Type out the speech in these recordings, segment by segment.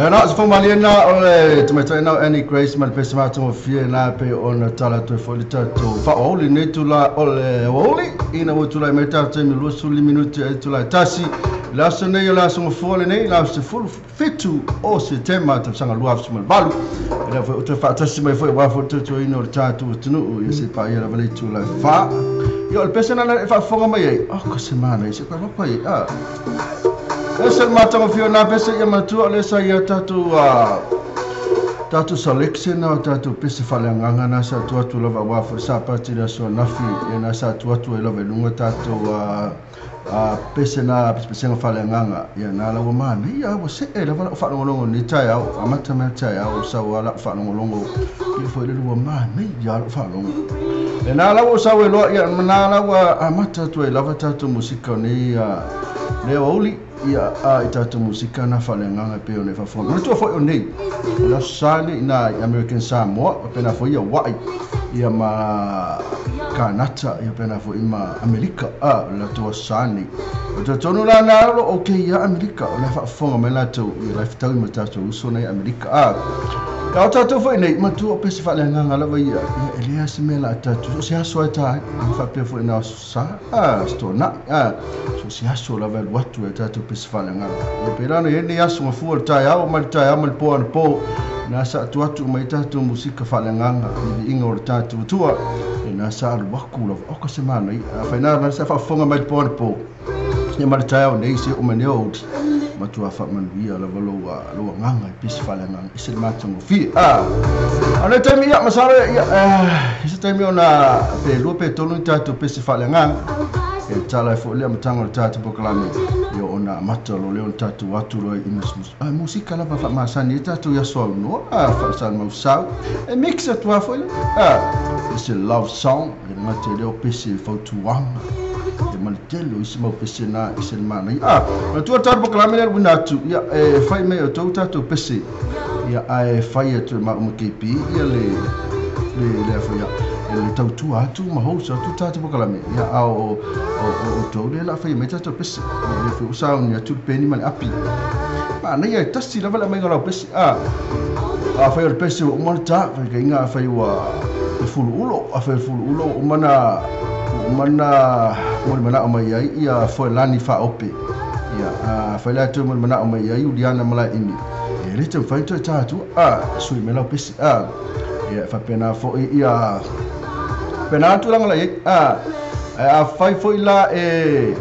Na se faumalina o le tamaitai na o Annie Grace ma le pese matagofie na pei ona tala atu ai foi le tatou faaoauli lenei itula o le aoauli ina ua tulai mai tatou taimi 25 minute ai itula e tasi le aso nei o le aso gafua lenei le aso 17 o Setema tausaga 2018 e lea foi ua toe faatasi mai foi aua foi le tautuaina o le tatou atunuu ia se paia lava le itula e fa ia o le pese na e faafofoga mai ai oh ka se manaia se palopa ai ah ese le matagofie o na pese ia matua o lea sa ia tatou tatou selection o tatou pese faaleagaga na sa atu atu lava aua foi Sapati le aso ananafi ia na sa atu atu ai lava i luga tatou pese na pesepesega faaleagaga ia na la ua manaia ua see lava lau faalogologo i lenei taeao amata mai le taeao sau lava lau faalogologo ia foi le ua manaia lau faalogo e na la ua sau ai loa ia na la ua amata atu ai lava tatou musika o nei le aoauli ia i tatou musika na faaleagaga e pei ona e faafofoga. Manatua foi o nei o le aso Sa nei ina i American Samoa faapena foi Hawaii ia ma Kanata ia faapena foi ma Amerika o le latou aso Sa nei. O talitonu la na o lo o kei Amerika o le faafofoga mai latou ia la e fetaui ma tatou uso nei Amerika. Ia o tatou foi nei manatua o pese faaleagaga lava ia ia e leai se mea o le a tatou so o se aso lava e ta ai faapea foi na aso Sa, aso Toonai, so o se aso lava e alu atu e tatou pese faaleagaga. Ia pei la ona i ai lenei aso gafua o le taeao mai le taeao mai le po anapo, na sa atu atu uma ai tatou musika faaleagaga i le viiga o le tatou Atua, ia na sa alu aku lava, oka se manaia. Afai na sa faafofoga mai le po anapo, ia ma le taeao nei, se oo mai nei aoauli, matua faamanuia lava lou lou agaga i pese faaleagaga e ese le matagofie. A o le taimi ia masalo ia i se taimi ona pe lua pe tolu ni tatou pese faaleagaga e tala ai foi le amataga o le tatou polokalame ia ona amata loa lea ona tatou atu loa i musika lava faamasani ai tatou i aso aunoa faasalamausau e mix atu lava foi le pese love song e le gata i lea o pese fautuaga ia ma le tele o isi mau pese na e ese le manaia. Manatua le tatou polokalame lea luina atu ia e fai mai e outou tatou pese ia ae fai atu e maua ma KP ia le le le foi ia le tautua atu ma host atu tatou polokalame ia a o outou lea la fai mai tatou pese ia le foi ua sauni atu le peni ma le api. Manaia e tasi lava le aumaiga o lau pese afai o le pese ua uma ona ta faitaina afai ua e fuluulo afai o le fuluulo ua uma ona ua uma ona molimanaʻo mai ai ia Foelani Faaope ia afai la e toe molimanaʻo mai ai Uliana Malaeimi e le taumafai ona toe ta atua e sui mai lau pese ia e faapena foi ia faapena le tulaga la i ai ae afai foi la e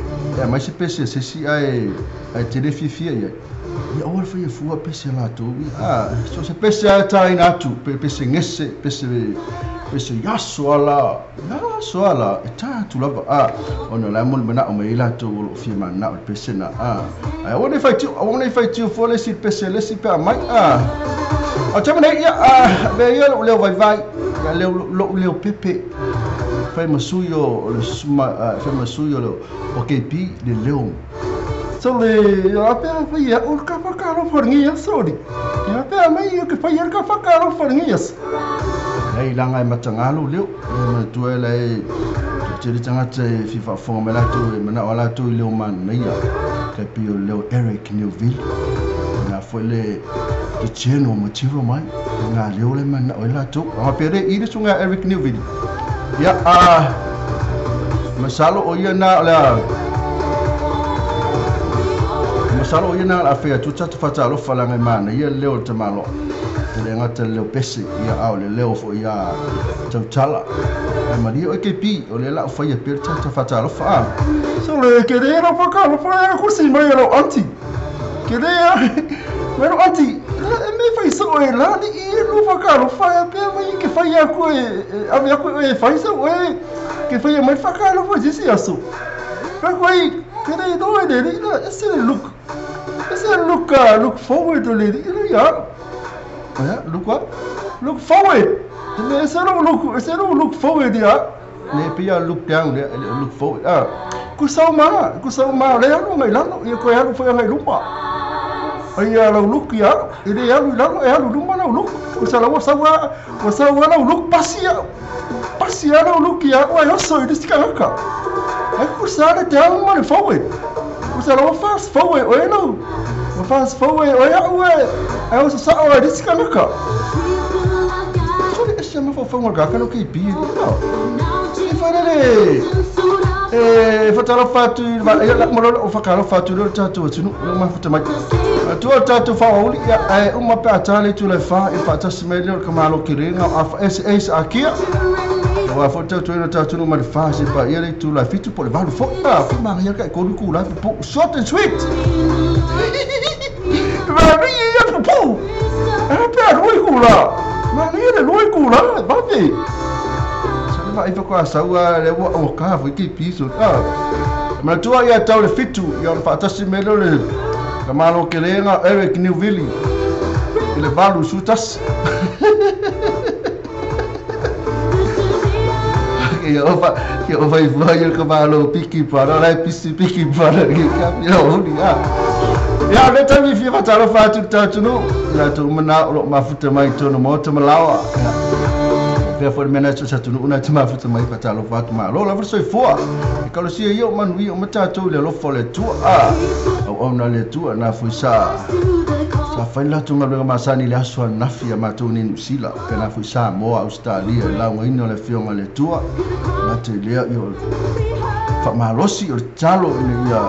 aumai se pese a se isi ae ae te le fiafia i ai ia aua le faia fua pese a latou ia so se pese lava e taina atu pe pese gese pese pese aso ala aso ala e ta atu lava ona o la e molimanaʻo mai ai latou o loo fia mananao i le pese na ae aua nei faitio aua nei faitio fua le isi i le pese a le isi pe a aumai a o taimi nei ia avea ia lou leo vaivai ia leo lou leo pepe fai ma sui o le fai ma sui o le o KP le leo. So le a pea fai au ka whakaalofa lenei aso li. A pea mai ke fai au ka whakaalofa lenei aso. Nei langa e matanga lou leo. E manatua e la e toatele tagata e fia faafofoga mai latou e manao a latou i leo manaia. Tai pei o le leo Eric Newville. Na foi le the general material mai. Ngā leo le manao ai latou. Anga pea le i le susuga Eric Newville. Ia a masalo o ia na o le a masalo o ia na o le a fai atu tatou faatalofa leaga e manaia le leo o le tamaloa. E le gata i le leo pese, ia a o le leo foi ia tautala. Ae malie oe KP, o lea la o faia pea le tatou faatalofa a. So le ke le lau whakalofa e kusi mai e lau auntie. Ke le mai lau auntie, e me whai so e la ni i lu whakalofa e pea mai ke whai aku e ave aku e whai so e ke whai mai whakalofa sisi aso. Ka koe ke le no e le la e se look. E se look look forward o le li ia. Yeah, look what? Look forward. Te mea e se look e se look forward ia. Le pia look down le look forward. Ku sau ma, ku sau ma le alu ngai lalo, ia koe alu foi ngai luma. Ai ia lau look ia, e le alu i lalo, e alu luma lau look. Ku sa lau sau a, ua sau a lau look pasi ia. Pasi ia lau look ia, ua e oso i le sika ngaka. Ai ku sa le down ma le forward. Ku sa lau fast forward o e lau. Ma fast forward o ia ue ai o sa o le kanaka. Sole ese ma fo fonga ka no ke bi no. E fa le e fatalofa atu ia la mo lo fakalofa atu le tatou atunuu le mafuta mai. Atua tatou faauli ia ae uma pe a le tula fa e faatasi mai le o le kamalo kelega a fa ese ese akia. Ua fo tatou ina tatou no mai fa se pa ia le tula fitu po le valu fo. Ah, fo ma ia ka ko ku la po short and sweet. Ma ni ia po po. E pe a roi ku la. Ma ni le roi ku la, ba pe. Sa i fa saua le ua o ka fo ki piso. Ah. Ma tua ia tau le fitu ia o faatasi mai le kamalo kelega Eric Newville. I le valu sutas. Ia ofa ia ofa i fua ia kamalo piki para lai pisi piki para ki ka ia honi a. Ia le taimi fia fatalofa atu tatou no. Ia tu mana o lo mafuta mai tono mo te malawa. Pea foi mena sa tunu una te mafuta mai fatalofa atu ma lo la verso fua. E kalosia ia o manui o matatou le alofa le tua a. Au au na le tua na fui sa. Sa fai la tunga le masani le aso nafi a matou ni Nusila pe na fui sa mo Australia la ngoina le fionga le tua na te lea io fa malosi o talo ina ia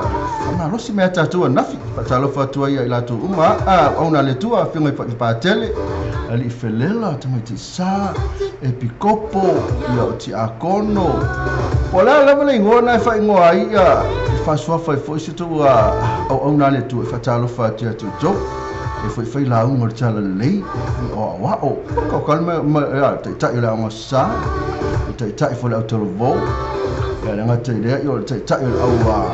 fa malosi me tatou nafi fa talo fa tua ia ila tu uma a au na le tua fionga fa pa tele ali felela te mai te sa epikopo ia o ti akono pola la le ngona fa ngoa ia fa sua fa fo se tu a au na le tua fa talo fa tia tu to e foi foi la ungo le tala lelei o wa o ka kalma ma te tai la ngo sa te tai fo le autovo ya le ngata le yo te tai au a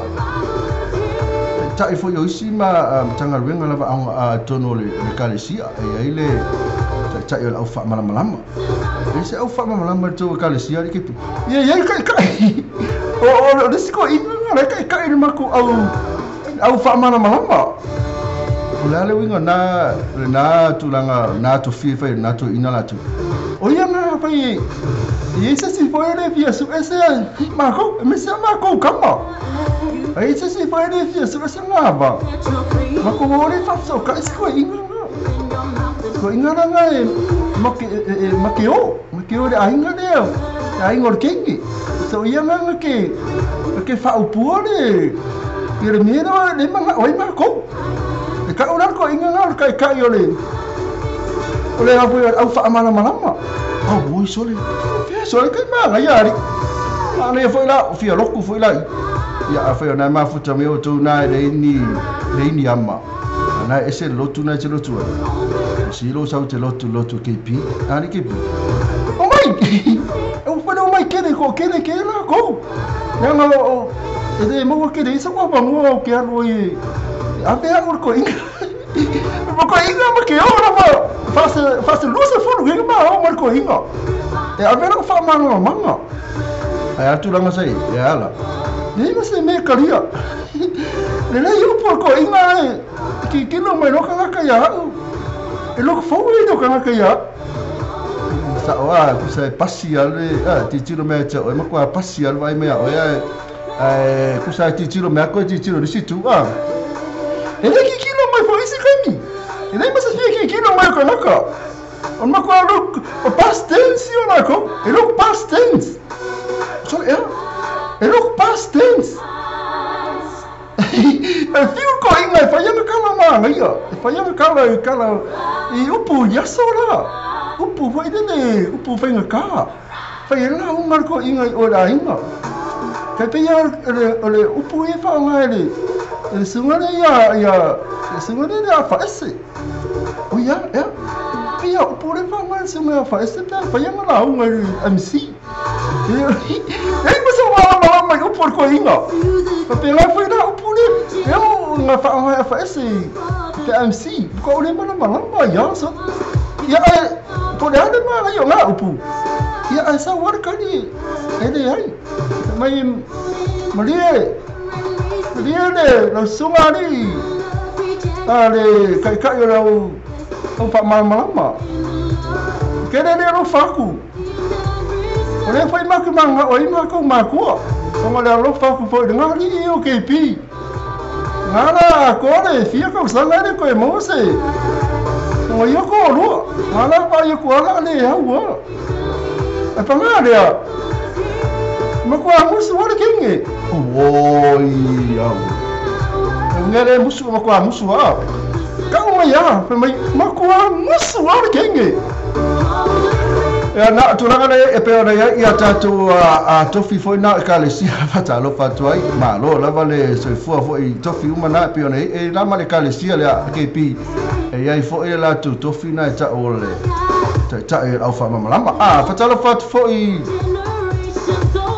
te tai fo yo isi ma tanga renga lava a tono le kalesia e ai le te tai au fa malamalama e se au fa malamalama to kalesia le kitu ye ye kai kai o le siko ina le kai kai ma ku au au fa malamalama o le ale winga na na tulanga na to fi fa na to ina la tu o ia na fa ye se si fo le fia su ese ma ko me se ma ko kama ai se si fo le fia su ese ma ba ma ko le fa so ka se ko ina ko ina na e ma ke ma ke o le ainga le ainga o kengi so ia na ke fa o le ia le mera le ma oi ma ko e ka ora ko inga ngā kai kai o le apu au wha amana malama au boi sole fia sole kai maa ia ari ana ia foi la fia loku foi la ia a foi na mafuta me o tau na le ini ama na ese lotu na te lotu ai si lo sau te lotu lotu KP ani KP o mai o foi o mai kere ko kere ke la ko nga o e mo kere isa ko pa mo o ke alo i a ver o ko inga mo ko inga ma ke ora ma faz luz fo no ma o mar ko inga e a ver o fa ma no manga ai atu langa sei e ala ni ma se me karia le le yo por ko inga e ki no me no ka ka ya e lo fo e no ka ka ya sa o a ku sa pasi ale a ti tiro me cha o ma ko pasi al vai me o ya e ku sa ti tiro me ko ti tiro ni situ a e le kikilo mai fo isi kami e le masa fia kikilo mai ko naka o ma ko look o past tense o nako e look past tense so e look past tense e fiu ko inga e fa ia kala ma ia e fa ia kala kala i upu ia so la upu foi le upu fa inga ka fa ia la unga ko inga o la inga ka pe ia le upu e fa nga le le sunga le ia ia le sunga le ia fa ese o ia ia ia upu le fa nga sunga fa ese ta fa ia la unga MC e ma so ma ma upu ko inga fa pe la fa la upu le ia nga fa nga fa ese te MC ko le ma ma ma ia so ia ko le ale ma ia nga upu ia ai sa war ka ni e le ai mai malie malie le la sunga ni a le kai kai o o fa ma ma ke le le ro fa ku o le fai ma ku ma o i ma ku ma ku o le ro fa ku fo le nga ni o KP Gala kore fia tausaga e le toe maua se o ia toalua. Gala vaai atu lava le au a. Ae paga lea, matua musu lava le kenge. Oi au. E uiga le musu matua musu lava. Kau mai lava, fai mai matua musu lava le kenge. Ia na tulaga lea e pei ona i ai ia tatou tofi foi na o Ekalesia faatalofa atu ai. Malo lava le soifua foi i tofi uma na e pei ona i ai. E la ma le Ekalesia lea AKP e i ai foi le latou tofi na e tau o le Taitai o le Au Faamalamalama. A faatalofa atu foi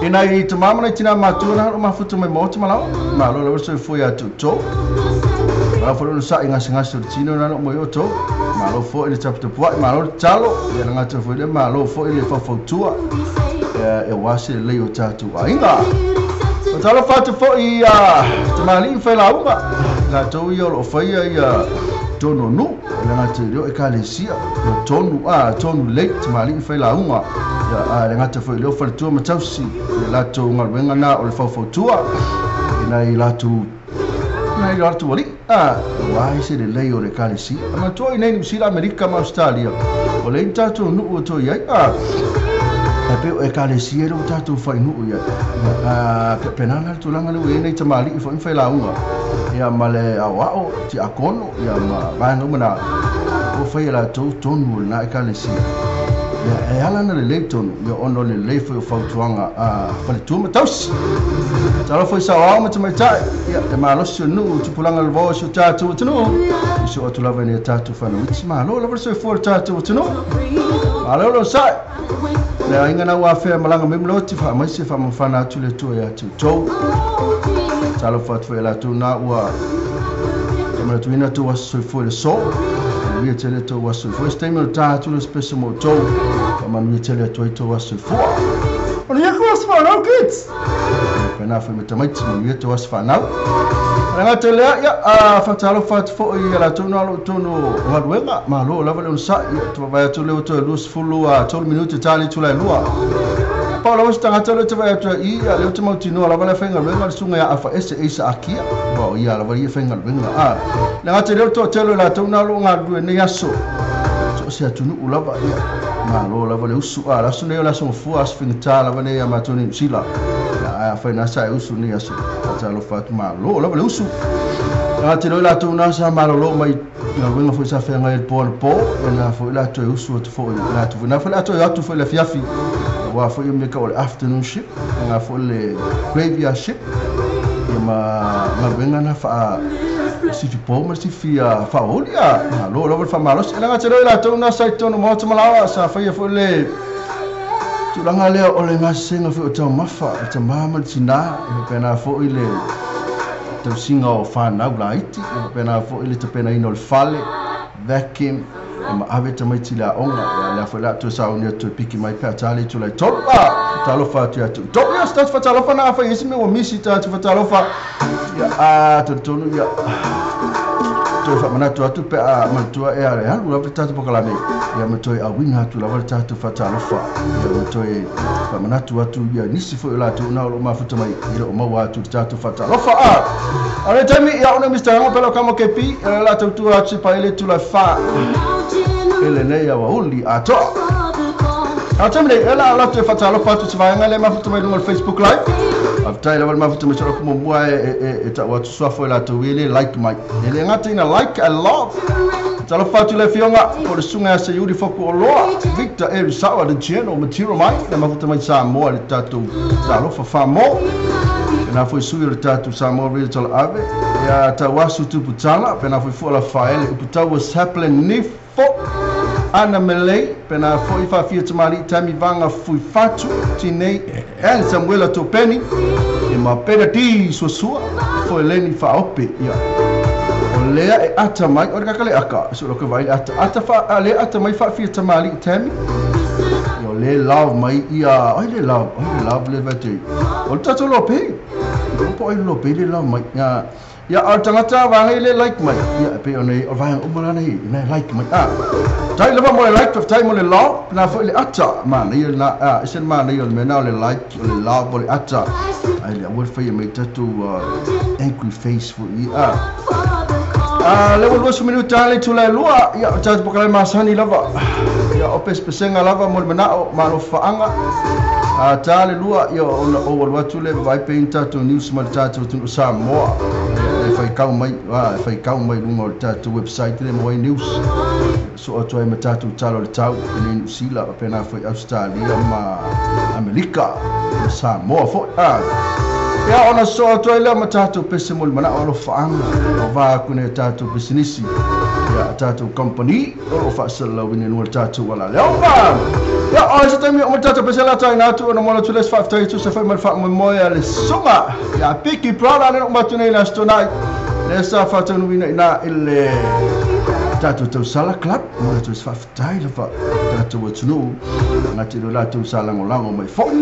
i nai tama ma nai tinā matua na o lo o mafuta mai maota ma laoa. Malo lava le soifua ia te outou. Malo foi le onosai gasegase o le tino na oo mai outou. Malo foi le taputapuai, malo le tatalo, ia le gata foi lea, malo foi le faufautua aua se lelei o tatou aiga. Faatalofa atu foi i tamalii ma failauga, i latou ia o lo o faia ia tonu o nuu, e le gata i lea o ekalesia, ia tonu, a, tonu lelei tamalii ma failauga, ia, a le gata foi i lea o faletua ma tausi, ia latou galuega na o le faufautua i nai latou Nai lo atu alii, a, ua ai se lelei o le Ekalesia. A manatua i nei Niu Sila, Amerika ma Ausetalia, ua leai ni tatou nuu e toe i ai, a, e pei o Ekalesia lea ua tatou fainuu i ai. A, pena la le tulaga lea ua i ai nei tamalii foi ma failauga, ia ma le aoao, tiakono, ia ma vaega uma na, ua fai e latou tonu o lena Ekalesia. Ia, e ala ona lelei tonu, ia ona o le lelei foi o fautuaga a faletua ma tausi. Talofa i saoao ma tamaitai, ia, le malosi o nuu, tupulaga o le vao o si o tatou atunuu, i soo atu lava i nai a tatou fanau iti. Malo lava le soifua o le tatou atunuu. Malo le onosai. Le aiga na ua afea malaga mai Maloti, faamaise faamafana atu le Atua ia te outou. Talofa atu foi ia latou na ua manatuina tou aso soifua i le so. Manuia tele tou aso soifua. Se taimi o le ta atu le special mo outou. Faamanuia tele atu ai tou aso soifua. Manuia kou aso fanau, kids! Pena foi me tamaiti, manuia tou aso fanau. Le gata lea, ia, a faatalofa atu foi ia latou na o lo o tonu o galuega. Malo lava le onosai. Ia, te vaavaai atu lea ua toe 23 minute ta le itula e 2. Pau lava se tagata lea ou te vaai atu ai i, ia, lea ou te mautinoa lava le faigaluega le susuga ia Afaese Eisa Akia. Aua o ia lava ia e faigaluega. A, le gata i lea o le toatele o latou na o lo o galulue nei aso. So o se atunuu lava, ia, malo lava le usu. A, le aso nei o le aso gafua, aso faigata lava nei ia matou nei Niu Sila. Ia, ae afai na sa e usu nei aso, faatalofa atu, malo lava le usu. Le gata i lea o latou na sa malolo mai galuega foi sa feagai ai le po anapo, ia na foi la toe usu atu foi latou foi na foi la toe atu foi le afiafi, aua foi mea tau o le afternoon shift, na foi le graveyard shift, ia ma galuega na faa sifi po ma sifi faaoauli. A malo lava le faamalosi. E le gata i lea o latou na sa i totonu o maota ma laoa sa faia foi le tulaga lea o le gasesega foi o taumafa le tamā ma le tinā, e faapena foi le tausiga o fanau laiti, e faapena foi le tapenaina o le fale, vacuum, e ma ave tamaiti i le aoga. Ia lea foi la toe sauni atu toe piki mai pe a ta le itula e 3. A talofa atu ia te outou. Ia se tatou faatalofa na afai i isi mea ua misi tatou faatalofa. Ia a talitonu ia toe faamanatu atu pe a manatua e ale alu lava le tatou polokalame, ia ma toe auina atu lava le tatou faatalofa, ia ma toe faamanatu atu ia nisi foi o latou na o lo o mafuta mai e le o maua atu le tatou faatalofa. A o le taimi ia ona Mr. Hango pela o kama KP e le latou tua atu se paele tula fa e lenei aoauli atoa. A taimi nei, e la latou e faatalofa atu se vaega lea mafuta mai luga o le Facebook Live. Faafetai lava le mafuta mai so muamua e tau atu suafa i latou e le like mai. E le gata ina like, I love. Talofa atu le afioga po le susuga ia Seiuli Fokuoloa, Victor Erisawa, the general material mai, le mafuta mai Samoa le tatou talofa whamo. Pena foi sui o le tatou Samoa Radio Tala Ave, ia Tauasu Tuputala, pena foi fua la faele upu taua Chaplain Nifo, Ana Melei, pena foi faafia tamalii Tammy Vanga Fuifatu, Tinei and Samuela Topeni, ia ma Pera D Suasua, foi Leni Faaope, ia. O lea e ata mai, o le kaka le aka, so lo vai ata, ata fa, le ata mai faafia tamalii Tammy, ia o le love mai ia, ai le love, ai le love le vate, o le tatou lope, o po ai le lope le love mai, ia, Ia, o le tagata vaega ia le like mai, ia, e pei ona i ai, o le vaega uma la lena e i ai, like mai. A, faafetai lava mo le like, faafetai mo le love, lena foi le ata, manaia lena, a, ese le manaia o le mea lena o le like, o le love, o le ata, ae le aua le faia mai tatou angry face foi i, a. A, lea ua 20 minute lava le itula e lua, ia, o tatou polokalame masani lava, ia, o pesepesega lava mo le manao ma alofaaga. A ta le lua, ia ona ou alu atu lea vaai pe i ai ni tatou news mai le tatou atunuu Samoa. Ia e faitau mai, a, e faitau mai i luga o le tatou website lea e maua ai news. Ia soo atu ai ma tatou tala o le tau i nei Niu Sila faapena foi Ausetalia ma Amelika ma Samoa foi. A, ia ona soo atu ai lea ma tatou pese mo le manao alofaaga o va atu nei a tatou pisinisi, ia a tatou company. O lo o faasalalauina i luga o le tatou alaleoga. Ia, o se taimi o uma le tatou pese la taina atu ona mola atu le faafetai e tusa foi ma le faamoemoe a le susuga ia Piki Brother lea na uma atu nei i le Aso Toonai lea sa faataunuuina i ina i le tatou Tausala Club. Mola atu le faafetai lava i tatou atunuu gata i lo latou sa lagolago mai foi.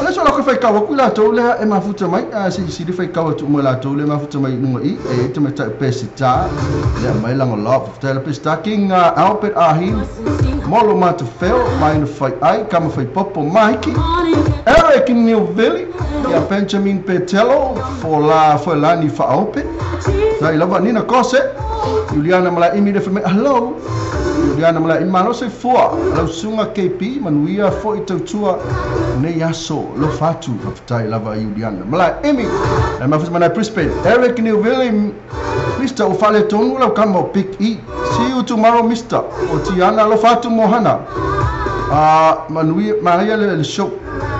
O le sola koe faitau atu i latou lea e mafuta mai, a silisili faitau atu uma i latou lea e mafuta mai i luga i, e i ai tamaitai o Pesita, lea mai lagolago. Faafetai la Pesita King Albert Ahi, Molo Matafeo, Maina Faiai, Kama Faipopo Mahiki, Eric Newville, ia Benjamin Petelo, Fola Foelani Faaope, tai lava Nina Kose, Juliana Malaimi le fai mai hello. Juliana Malaimi malo soifua, lau susuga KP manuia foi tautua nei aso lofa atu. Faafetai lava Juliana Malaimi. Lai mafuta mai nai Brisbane. Eric Newville, Mister ua faaletonu lau kama o Big E. See you tomorrow Mister. O Tiana alofa atu Mohana. Manuia manaia le show.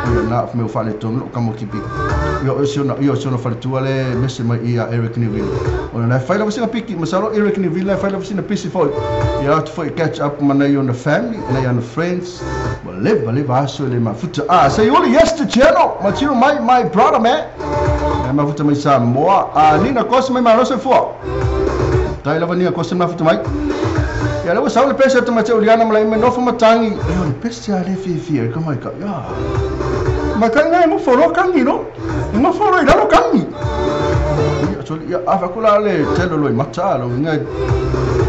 Ia na mea ua faaletonu lou kama o Big. Ia o si ona ia o si ona faletua le mese mai ia Eric Newville. Ona na e fai lava sina piki masalo Eric Newville e fai lava sina pisi foi. Ia atu foi catch up ma nai ona family, nai ona friends. Ua leva leva aso e le mafuta. Ah, say uli yes to channel. Matiro mai my brother man. E mafuta mai Samoa. Ah, Nina Kosi mai malo soifua. Tai lava Nina Kosi mafuta mai. Ia lea ua sau le pese atu mai Uliana ma lai mai nofo matangi. E o le pese a le fiafia e ka mai ka. Ia. Mai ka ngai nofo loa kangi no. E nofo loa i lalo kangi. Ia soli ia afa kula le telo loi mata lo ngai.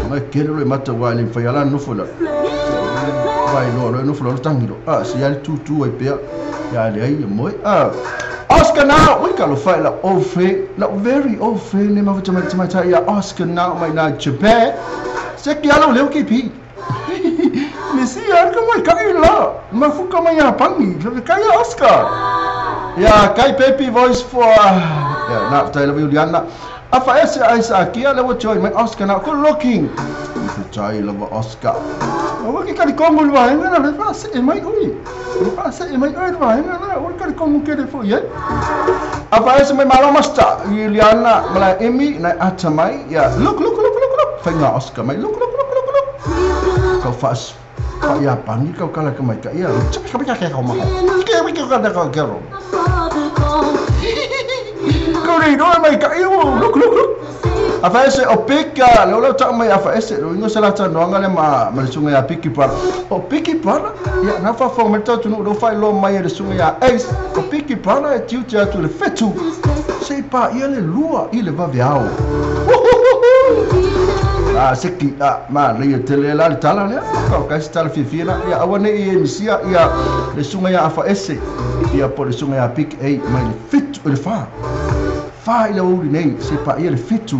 Ngai kele loi mata wa le mfai ala nofo la. Vai loa loa nofo loa tangi lo. Ah, si ali tu tu ai pea. Ia le ai moe. Ah. Oscar now, we got to fight like old friend, like very old friend, ne mafuta mai tamaitai ia Oscar now mai na Japan. Se ki alo leo KP. Me si ar ka mai kai la, mafuka mai ia pangi, le kai Oscar. Ia kai baby voice for ia na tai la Juliana. Afa ese ai sa kia le join mai Oscar now good looking. Tai lava Oscar. Aua ke kari kongu le vaenga na le whaase e mai oi. Le whaase e mai oi le vaenga na o le kari kongu kere fo iai. A whaese mai malo master Juliana malai Emi nai ata mai ia look look look look look whainga Oscar mai look look look look look. Kau whaas wha ia pani kau kala ka mai ka ia. Chipi ka ka ka maha. Ke wiki ka ka ka ro. Kau rei roa mai ka ia look look look. Afaese o Pika, leo leo tau mai afaese, lo ingo se la talanoaga lea ma ma le susuga ia Piki Brother. O Piki Brother, ia na faafofoga mai le tatou leo faailoa mai e le susuga ia Ace, o Piki Brother e tiute atu i le fetu, se i paia le lua i le vaveao. A seki a manaia tele la le tala lea, ka o kai se tala fiafia la, ia aua ne i e misia ia le susuga ia Afaese, ia po o le susuga ia Piki, ei mai le fetu i le fa. Fa i le aoauli nei, se paia le 7,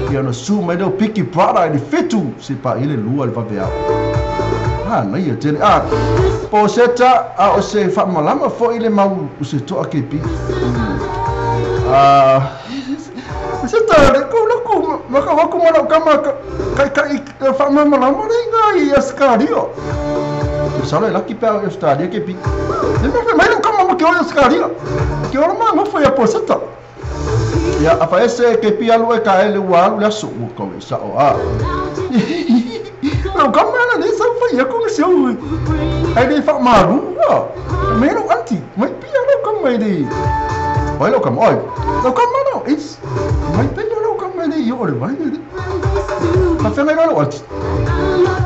ia ona su mai lea o Piki Brother i le 7, se paia le 2 i le vaveao. Manaia tele. A, po o se ta, a o se faamalama foi le mau o se toa KP. A, se ta, le ko loko, ma ka wako ma lau kama kai kai faamalamalama le inga i Australia. Masalo e laki pea i Australia KP. Le mea mai lau kama ma ke o i Australia. Ke ola ma nofo ia Poseta. Ia, afa ese ke pi alu e ka ele ua alu le aso ua kau e sao a. Lau kama ana le sau fai ia konga seu ai le wha maru a. Me lau anti, mai pi lau kama e le. Oi lau kama, oi. Lau kama no, it's mai pi lau kama e le i o le vai le. Ka whengai lau anti.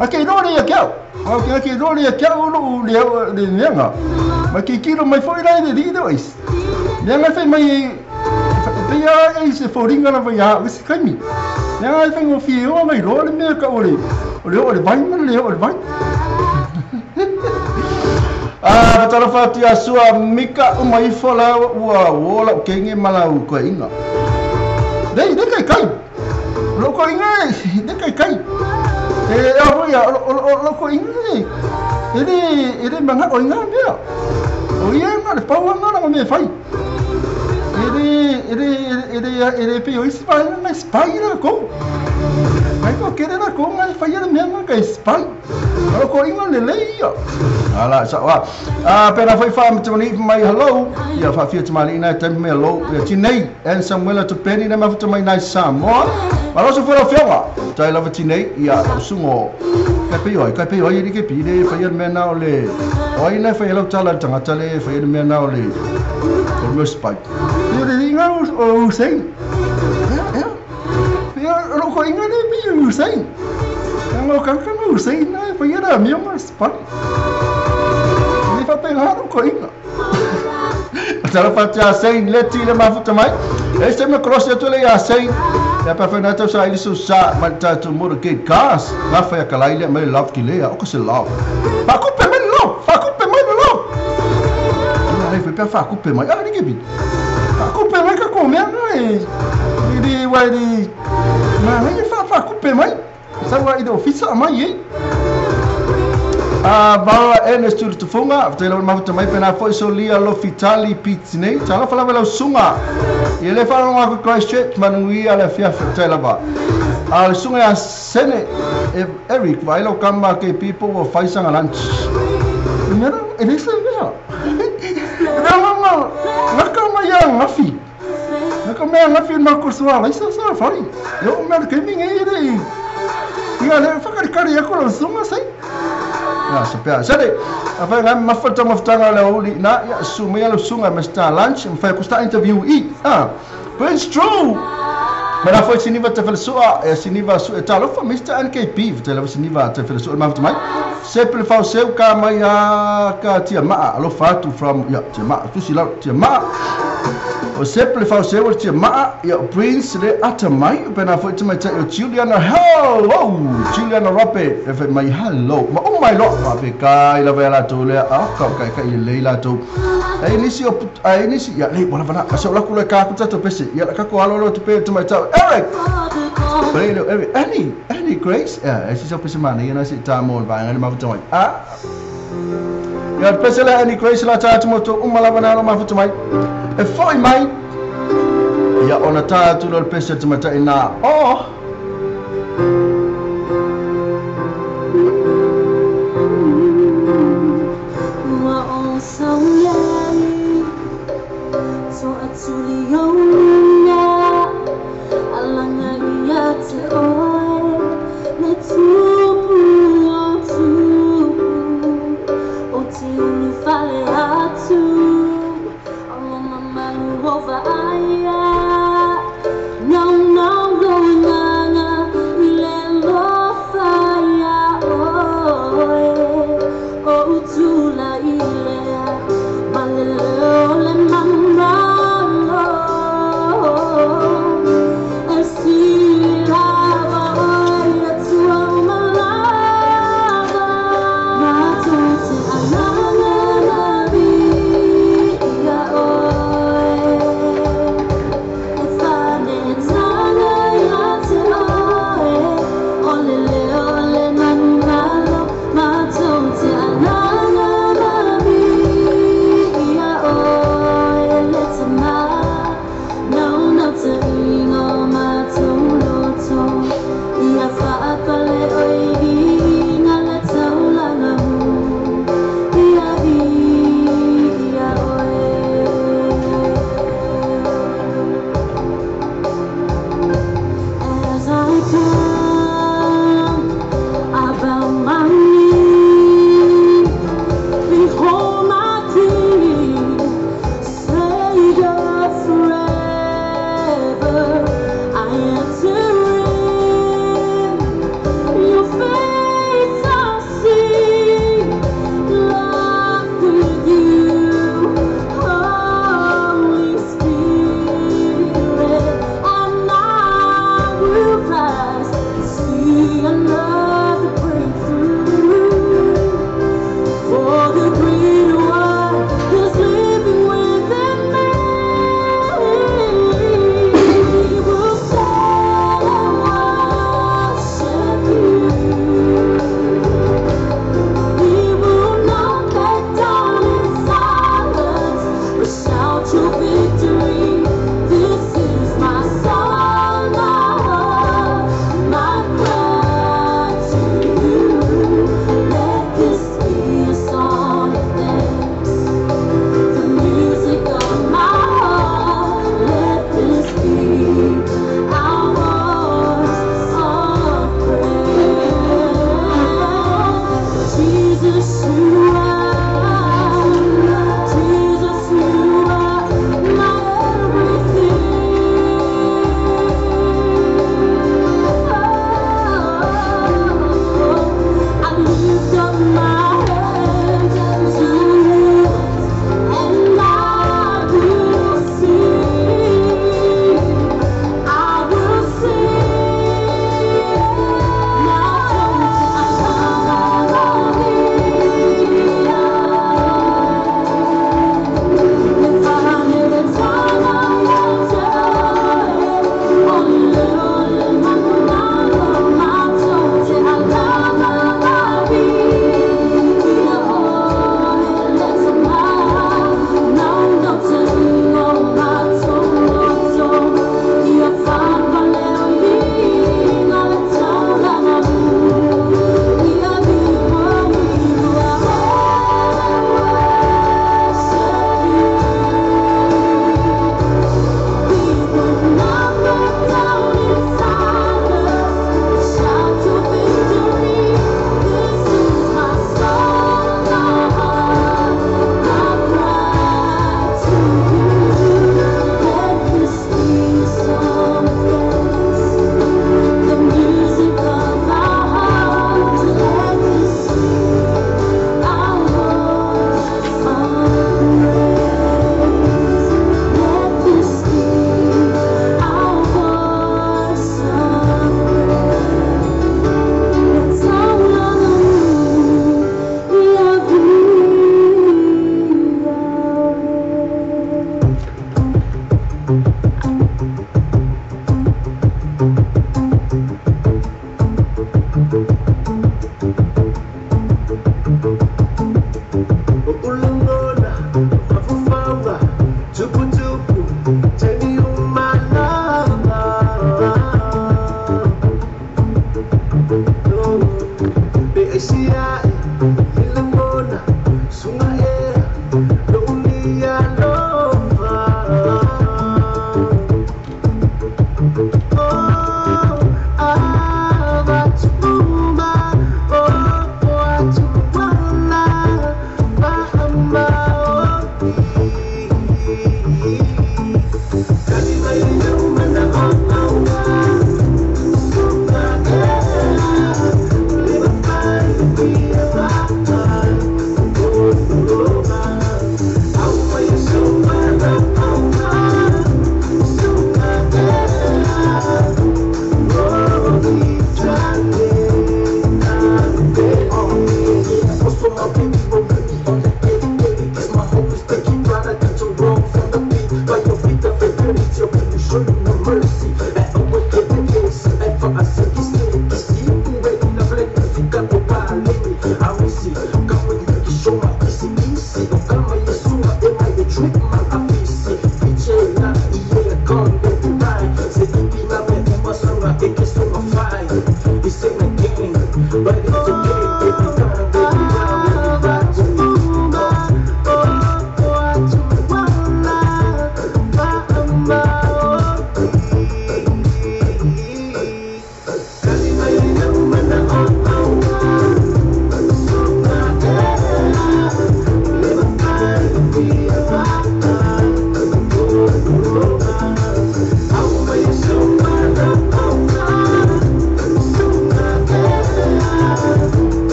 A ke roa le ia kia. A ke roa le ia kia o lou le le meanga. Ma ke kilo mai foi lai le li le ois. Meanga whai mai Pei e se foliga lava ia au isi taimi. Leaga e faigofie ona iloa le mea tau o le o le oo i le vai ma le le oo i le vai. Ah, fatalofa atu ia Sua Mika uma ifo la ua uo lau kenge ma lau koeaiga. Nei, nei kai kai. O lou koeaiga e, nei kai kai. E a foi ia, o lou koeaiga e, e le, e le manao i ngā mea. O ia na le pau anga lana mea e fai. E le, e le, e le, e le pei o isi vaega na e spy lakou. Ngai toatele lakou na e faia le mea na ka e spy. O lou koeaiga lelei ia. Ala sa'o a. A pena foi faamatavani mai hello. Ia faafia tamalii na e taimi mai hello. Ia Tinei and Samuela Tupeni na mafuta mai nai Samoa. Malo se foi lau afioga. Tai lava Tinei ia lau susuga o kai pei o ai kai pei o ai e like pi le faia le mea na o le o ai na e faia lau tala i le tagata le e faia le mea na o le o le mea o spike. Ia le liiga o Hussein. Ea ea. Ia o lou koiga le pei o Hussein. Leaga o tagata na Hussein na e faia le amio ma le spike. E le faapena lou koiga. Talofa atu ia Sein, Leti le mafuta mai. E se me kolosi atu le ia Sein. Ia pa whai tau sa ili su sa mai tatou motorcade cars. Nga whai a kalai le mai love ki lea. O ka se love. Whakupe mai le love. Whakupe mai le love. Ia rei whai pea whakupe mai. Ah, rike bi. Whakupe mai ka ko mea nga e. I wai di. Ngā nei e whakupe mai. Sau a i le ofisa a mai e. A vaoa Ernest Tuli Tufunga, fatai lava le mafuta mai pena foi Solia Lofitali Pitney, talofa lava i lau susuga. Ia le faalogo aku i Christchurch, manuia le afiafi, fatai lava. A le susuga ia Sene Eric, vaai lau kama KP po ua fai sanga lunch. Le mea la, e le se mea. Le nga nga ka mai a ngafi. Nga ka mea ngafi ma ko sua laisa sa fai. E o mea le kaimi ngai e le ia le whakarikari aku lau susuga sei. Ia, se pea. Sene, a whai ngai mafa le taumafataga o le aoauli ina, ia, susu mai lau susuga me Star Lunch, ma whai aku Star Interview i, ah, Prince True! Me la foi Siniva te felesua, e Siniva su e talofa, Mr. NKP, fatai lava Siniva te felesua le mafuta mai. Sepe le fao seu ka mai a ka tia maa, alofa atu from, ia, tia maa, tusi lalo, tia maa. O Sepe le fao seu o le tia maa, ia, o Prince le ata mai, o pena foi tamaitai o Juliana, hello! Juliana Rope, e fai mai, hello. Ma uma mai loa, faafetai lava ia latou lea, a ka o kaikai lelei latou. Ai nisi o, ai nisi, ia, lei, wala wala, asa o laku le ka aku tatou pese, ia, la kako alo alo atu pe tamaitai o Eric! Pele leo Eric, Annie, Annie Grace, ia, e sisa o pese mana, ia na se tā mo le vaega le mafuta mai. A, ia, le pese le Annie Grace la tā atu mo tō uma lava na alo mafuta mai. E foi mai, ia, ona tā atu lo le pese tamaitai nā, oh!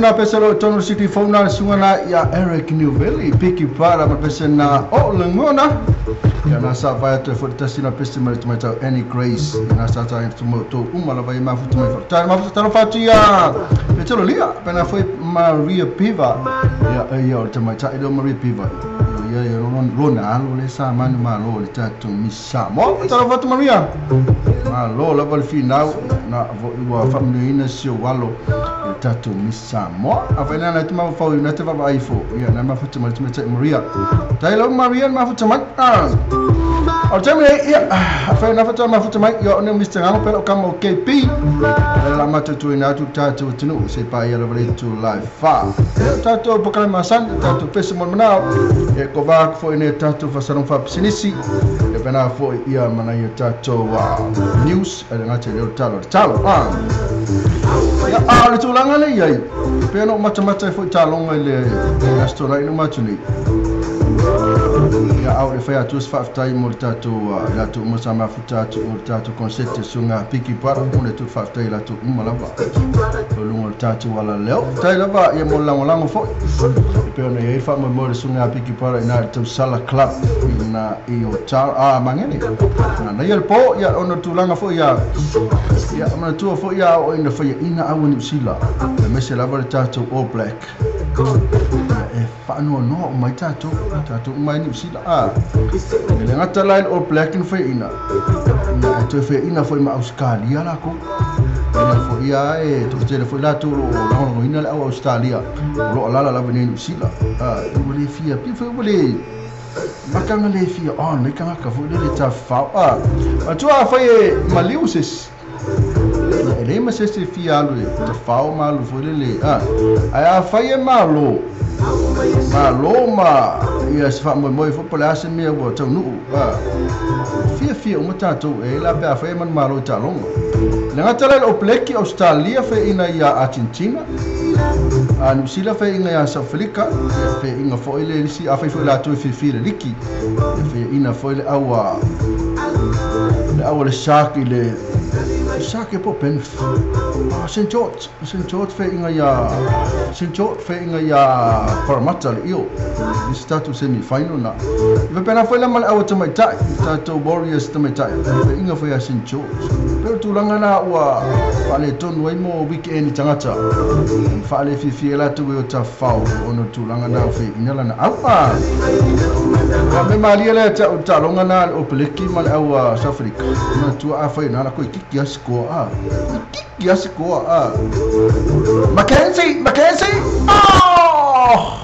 Na pese lo tonu city phone na sunga na ia Eric Newville piki para ma pese na o lengona ia na sa vai to fo tasi na pese ma tau Annie Grace na sa ta to to uma la vai ma fu mai fo ta ma fu ta fa tia pe lo lia pe na foi Maria Piva ia ia o te mai ta Maria Piva ia ia rona alo le sa manu ma lo le ta to misa mo ta fa Maria ma lo la val final na vo ua family ina si walo tatou Miss Samoa. A na te mafau na te vava ifo. Ia na mafuta mai te Maria. Tai lo Maria mafuta mai. O te me ia a na fata mafuta mai ia o ne Mr. Ngamo pero kama o KP. La matu tu ina tu tatou tunu se pa ia la tu live fa. Tatou pokale masan tatou pese mo manao. E ko va fo ine tatou fasalon fa sinisi. E pena fo ia mana ia tatou news e ngate le talo talo. Ia a le tulaga le iai pe no matamata foi talonga le astora ina matuni ia au le fai atu fa tai mo tatou la tu mo sa mafuta tu o tatou concept sunga piki para mo le tu fa tai la tu uma lava o lunga tatou ala leo tai lava ia mo lango lango foi pe no ia fa mo mo le sunga piki para ina tu sala club ina i o ta a mangene na ia po ia ono tulaga foi ia ia mana tua foi ia o ina foi ina au ni sila le mese lava le tatou All Black e whaanoa noa o mai tatou tatou mai ni sila a le ngata line All Black ni foi ina na toe foi ina foi ma Australia la ko ina foi ia e to tele foi la tu lo lo ina le au Australia lo la la ni sila a o le fia pi foi o le makanga le fia oh ne kanga ka foi le ta fa a tua foi maliusis e le ma se se fia alu e te whao malu foi lele a ai a whai e malo malo ma ia se wha moi moi fo pole ase mea ua tau nuu a fia fia uma tātou e la pea whai e manu malo i tālonga le ngata lai o Blackie Australia whai ina ia Argentina a New Zealand whai ina ia South Africa whai ina foi le lisi a whai foi la tui fifi le liki whai ina foi le aua le aua le shark i le Sake po pen. Ah, St George, St George fe inga ia St George fe inga ia Parramatta le io. Ni statu semi final na. I pena foi la mal awa te mai tai, tatou Warriors te mai tai. Fe inga foi a St George. Pero tulaga na ua whale tonu ai mo weekend i tangata. Whale fifi e la tu o ta whao ono tulaga na fe ina lana au. Ah. Me malia le ta talonga na o Peleki ma le au South Africa. Na tua a foi na la koi kiki a score a. Kiki a score a. Mackenzie, Mackenzie. Oh!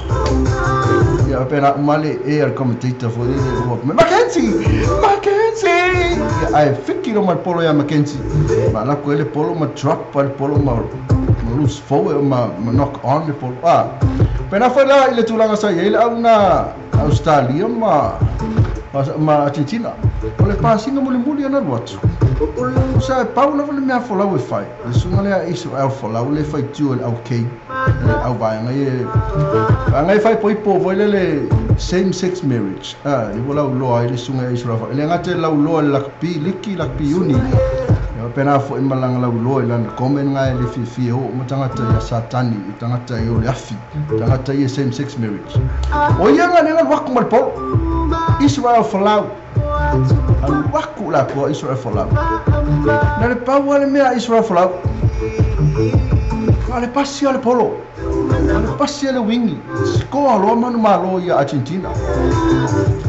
Ia pena male e al commentator foi le Mackenzie, Mackenzie. Ia ae fiki loa ma le polo ia Mackenzie. Ma alu atu ai le polo ma drop ai le polo ma ma loose forward ma ma knock on le polo. Ah, pena foi la i le tulaga sa i ai le au na Australia ma ma Argentina. O le pasina mulimuli ana alu atu. Sa e pau lava le mea folau e fai. Le susuga lea a Israel Folau le faitio e le au K, le au vaega ia vaega ia faaipoipo foi lele same sex marriage. Ah, le ua lauloa ai le susuga ia Israel Folau. E le gata i le lauloa i le lakapi liki, lakapi uni. Ia faapena foi ma lana lauloa i lana comment na e le fiafia e oo uma tagata ia Satani, i tagata ia o le afi, tagata ia same sex marriage. O ia na lea na alu atu ma le polo. Israel Folau. Alu atu la atua Israel Folau. Na le pau lava le mea a Israel Folau. Na o le pasi lava o le polo. Na o le pasi lava le wingi. Sikoa loa manumalo ia Argentina.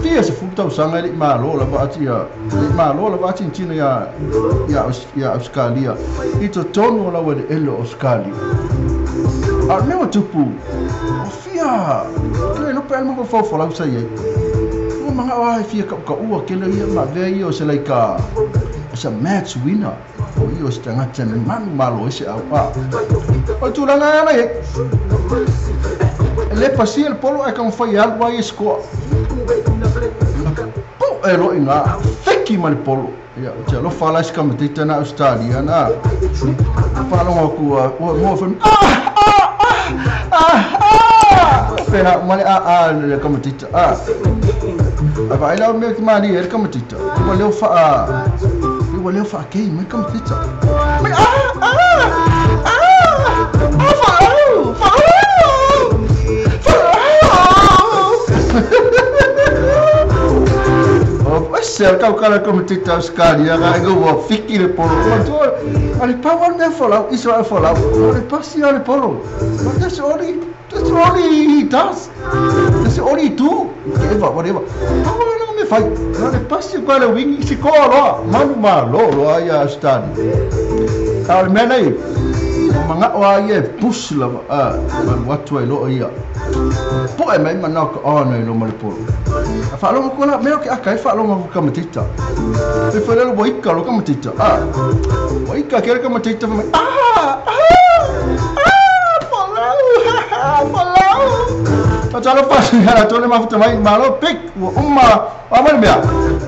Fia 10 tausaga e le i malo lava ia le i malo lava Argentina ia ia ia Australia i totonu o laueleele o Australia. A o le mea ua tupu, ua fia le iloa pe a le mafaufau folau sa i ai. Ua manao lava e fia kaʻukaʻua kela ia ma avea ia o se like a as a match winner. O ia o se tagata e manumalo ai se au. A o le tulaga lava na i ai. E le pasia le polo ae taumafai e alu lava ia e sikoa. Na po'e loa i ina, feki ma le polo. Ia, ou te alofa la i si kamatita na Ausetalia na. Faalogo atu ua mua fai mai, ah, ah, ah, ah, ah. Pena uma le a a le kamatita. Ah. A vaai la o mea ki malie ai le kamatita. Ua leo faa ua leo faakei mai kamatita. Mai ah, ah, ah, ah, faau, faau, faau. O ese al kau kala kamatita Australia ga inga ua fiki le polo. Matua, ale pau al mea folau, Israel folau. Ale pasi ale polo. But that's only that's only he does. That's only he do. Whatever, whatever. Pau ala mea fai. Ale pasi ko ale wingi si ko loa. Manu malo loa ia Australia. A o le mea nei, ua manao a ia e push lava, a, alu atu ai loa ia. Po'e mai ma knock on ai loa ma le polo. A faalogo atu la, mea o ke aka e faalogo atu ka matita. E fai lalo ua ika loa ka matita, a. Ua ika kela ka matita fai mai, ah, ah, ah, folau, ha, ha, folau. Talofa atu ia latou le mafuta mai, malo pik, ua uma, o a mai le mea.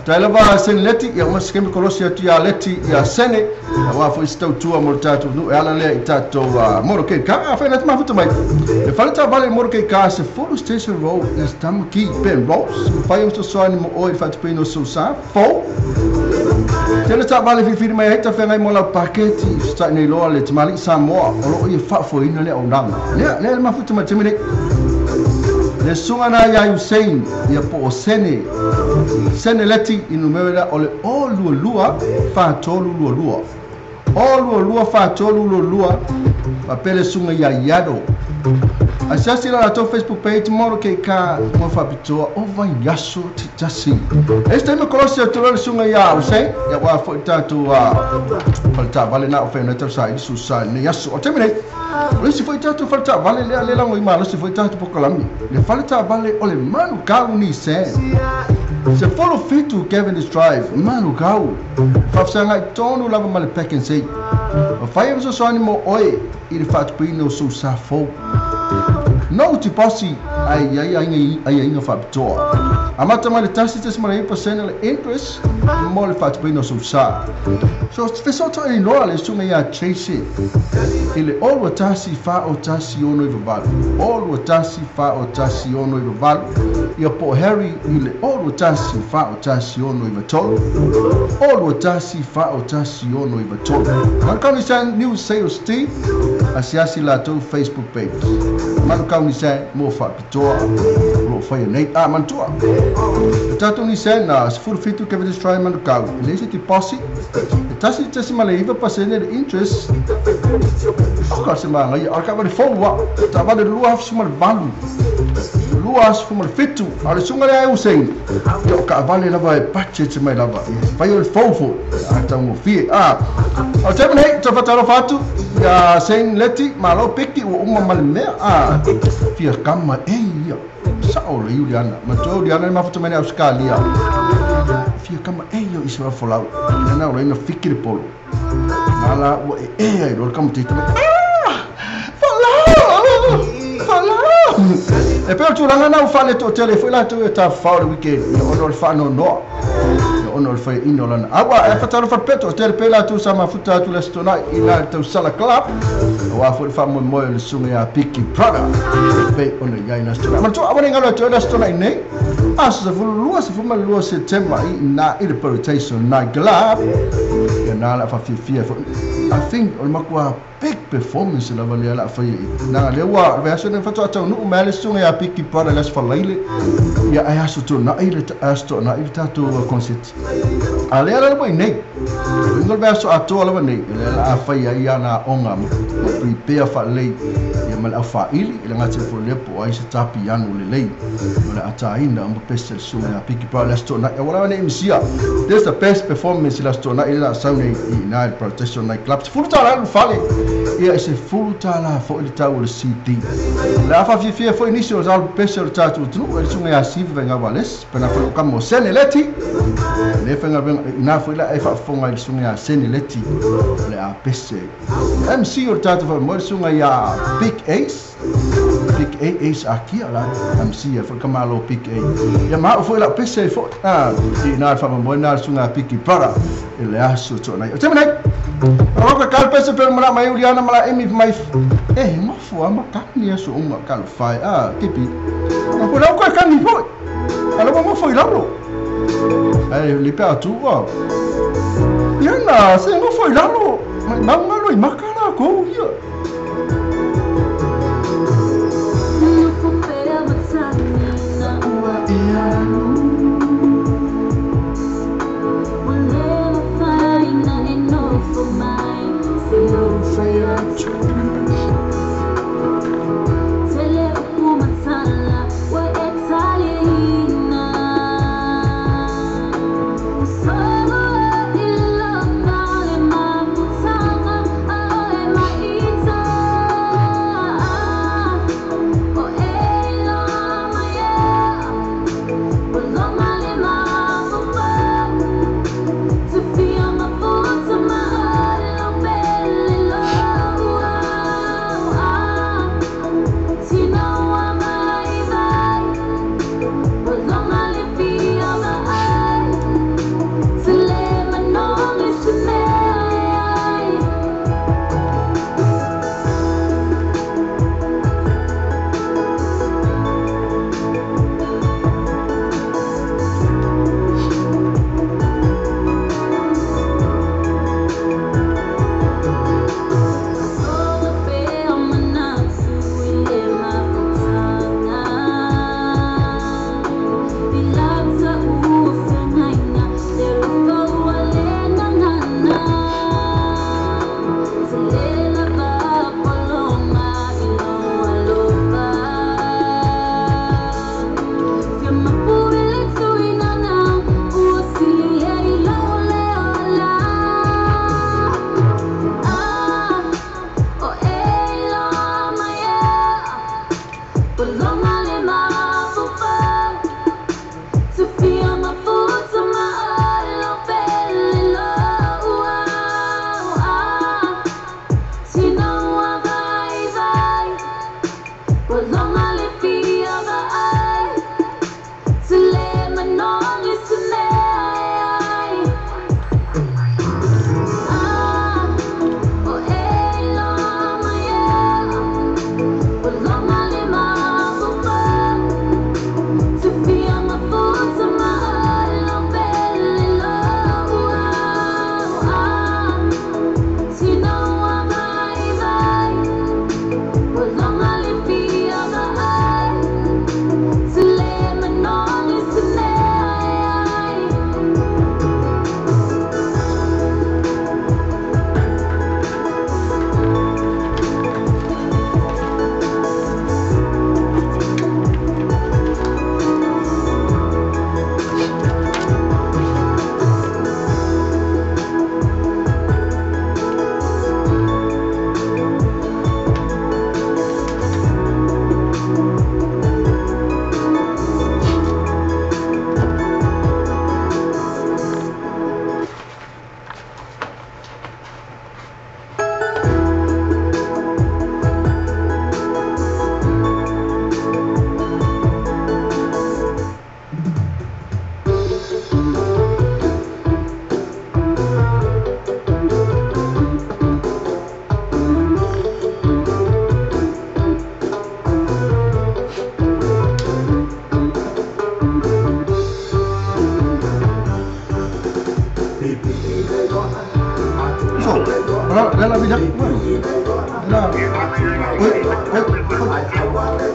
Tai lava sene leti, ia uma se kemi kolosi atu ia leti ia sene, aua foi se tautua mo le tatou nuu e ala lea i tatou motorcade car. Afai na te mafuta mai, e fale taavale i motorcade car se fulu Station Road, East Tamaki, Penrose, mafai ona fesoasoani mo oe i le faatupeina o sou sa fou. Tele taavale filifili mai ai tafeagai mo lau paketi i fesoasoani nei loa le tamalii Samoa o lo o ia faafoeina le auaunaga. Lea, lea le mafuta mai le taimi nei. Le susuga na ia Hussein, ia po o Sene, Sene Leti i numera lea o le o 22 43 22. O 22 43 22, faapea le susuga ia Iado. Asiasi la latou Facebook page mo ke ka mo faapitoa o vaiaso te tasi. E se taimi kolosi atu loa le susuga ia Hussein, ia ua foi tatou a fale taavale na o whenau tau saili susa nei aso. O taimi nei, o le isi foi tatou fale taavale lea le lago i malosi foi tatou pokalami. Le fale taavale o le Manukau Nissan. Se 17 Cavendish Drive, Manukau. Faafesagai tonu lava ma le Pack and Save. Mafai e fesoasoani mo oe i le faatupeina o sou sa fou. No deposit ae i ai aiaiga faapitoa. Amata mai le 1.9% le interest mo le faatupeina o sou sa. So fesootoi loa le susuga ia Tracy i le 0 2 1 4 0 1 6 9 8, 0 2 1 4 0 1 6 9 8, ia po o Harry i le 0 2 1 4 0 1 6 9 3, 0 2 1 4 0 1 6 9 3. Manukau Nissan New Sales Team, asiasi latou Facebook page. Manukau Nissan mo faapitoa o lo o faia nei. A, manatua, o tatou Nissan na 17 Cavendish Drive Manukau, e leai se deposit, e 1.9% le interest. Oka se manaia, a o le taavale fou a, taavale 2018, 2017, a o le susuga lea e Hussein, ia o taavale lava e budget mai lava, e fai o le fou foi, a taugofie. A, o le taimi lenei, toe faatalofa atu ia Hussein Leti, malo piki, ua uma ma le mea, a, fia kama e ia, sao le Iuliana, matua Iuliana le mafuta mai nei Ausetalia. fia kama e yo isra folau na o na fikiri polo na la ua e e ai lo kama te tama folau folau e pe o tulaga na ufale toʻatele foi latou e tafafao le weekend ia ona o le faanoanoa ia ona o le faiaʻina o lana aua e fatalofa pea toʻatele pe latou sa mafuta atu le aso tonaʻi i la le tausala club auā foi le faamoemoe o le susuga iā Piki Brother e pei ona i ai le aso tonaʻi manatua aua ne i galo atu ai le aso tonaʻi nei aso 12 12 Setema i ina i le Parataiso Night Club ia na le a faafiafia foi. I think o le makuā big performance lava lea la fai na le ua le aso ne faatoa taunuu mai le susuga iā Piki Brother le aso Falaile ia ae aso Tonaʻi le aso Tonaʻi le tatou concert a lea la ua i nei inga le aso atoa lava nei lea la a fai ai ana aoga ma prepare faalelei ia ma le aufāʻili i le gata foi lea po o ai se tapiano lelei o le ataina ma pese le susuga iā Piki Brother le aso Tonaʻi aua lava nei misia. This is the best performance i le aso Tonaʻi le la sau nei i ina i le Parataiso Night Club. $10 le fale ia e $10 foi le tau o le CD. O le a faafiafia foi nisi o alo pese o le tatou atunuu e le susuga iā Siva Vaigau Alesi pena foi o kama o Sene Leti le faigaluega ina foi la e faafofoga i le susuga iā Sene Leti o le a pese MC o le tatou faamoemoe le susuga iā Big Ace Big A Ace Akia la MC e foi kamalo Big A ia ma au foi la pese foi a i na faamoemoe na le susuga Piki Brother e le aso toʻanai o te nei o ka kal pese pe mala mai uliana mala emi mai e mafua ma kani aso uma kalo fai a kipi na ko lau ka kani foi ala mo foi lalo ai li pe atu wa ia na se mo foi lalo mai mau ngalo i makala ko ia.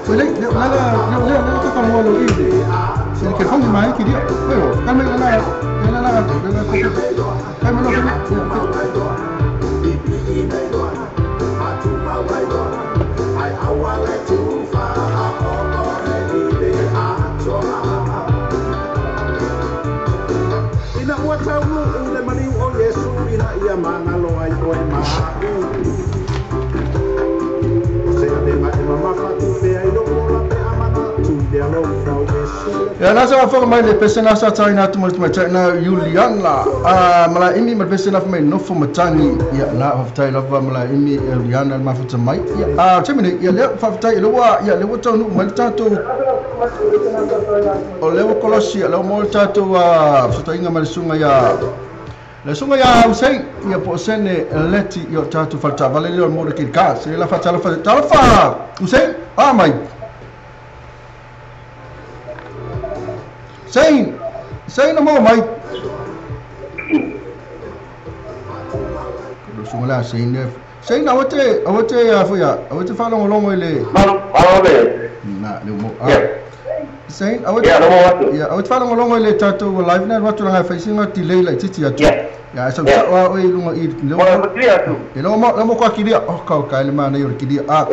Oi, le la la la la la ta mo lo i. Se ke foni mai ki dia. Oi, ka me la la la la la la ka me lo ka. Ia nasa whaka mai le pese nasa tai nā tumu mai tai nā Juliana mala imi ma pese na mai nofo matangi ia na whaftai lava mala imi Juliana mafuta mai ia temine ia le whaftai le wa ia le wata nu mai tatou o le kolosi le mo tatou whatainga mai sunga ia le sunga ia usei ia po sene leti ia tatou falta vale le mo le ka se la fatala fa usei mai Say no more, mate. Sunga say ne. Say na wote afuya, wote fa longo longo ile. Malo Na le mo. Say awote. Ya awote fa longo longo ile tato live na watu nga facing delay like titi atu. Ya so wa o ilunga i le. Mo mo kwa kilia. Oh ka ka ile mana yo kilia. Ah.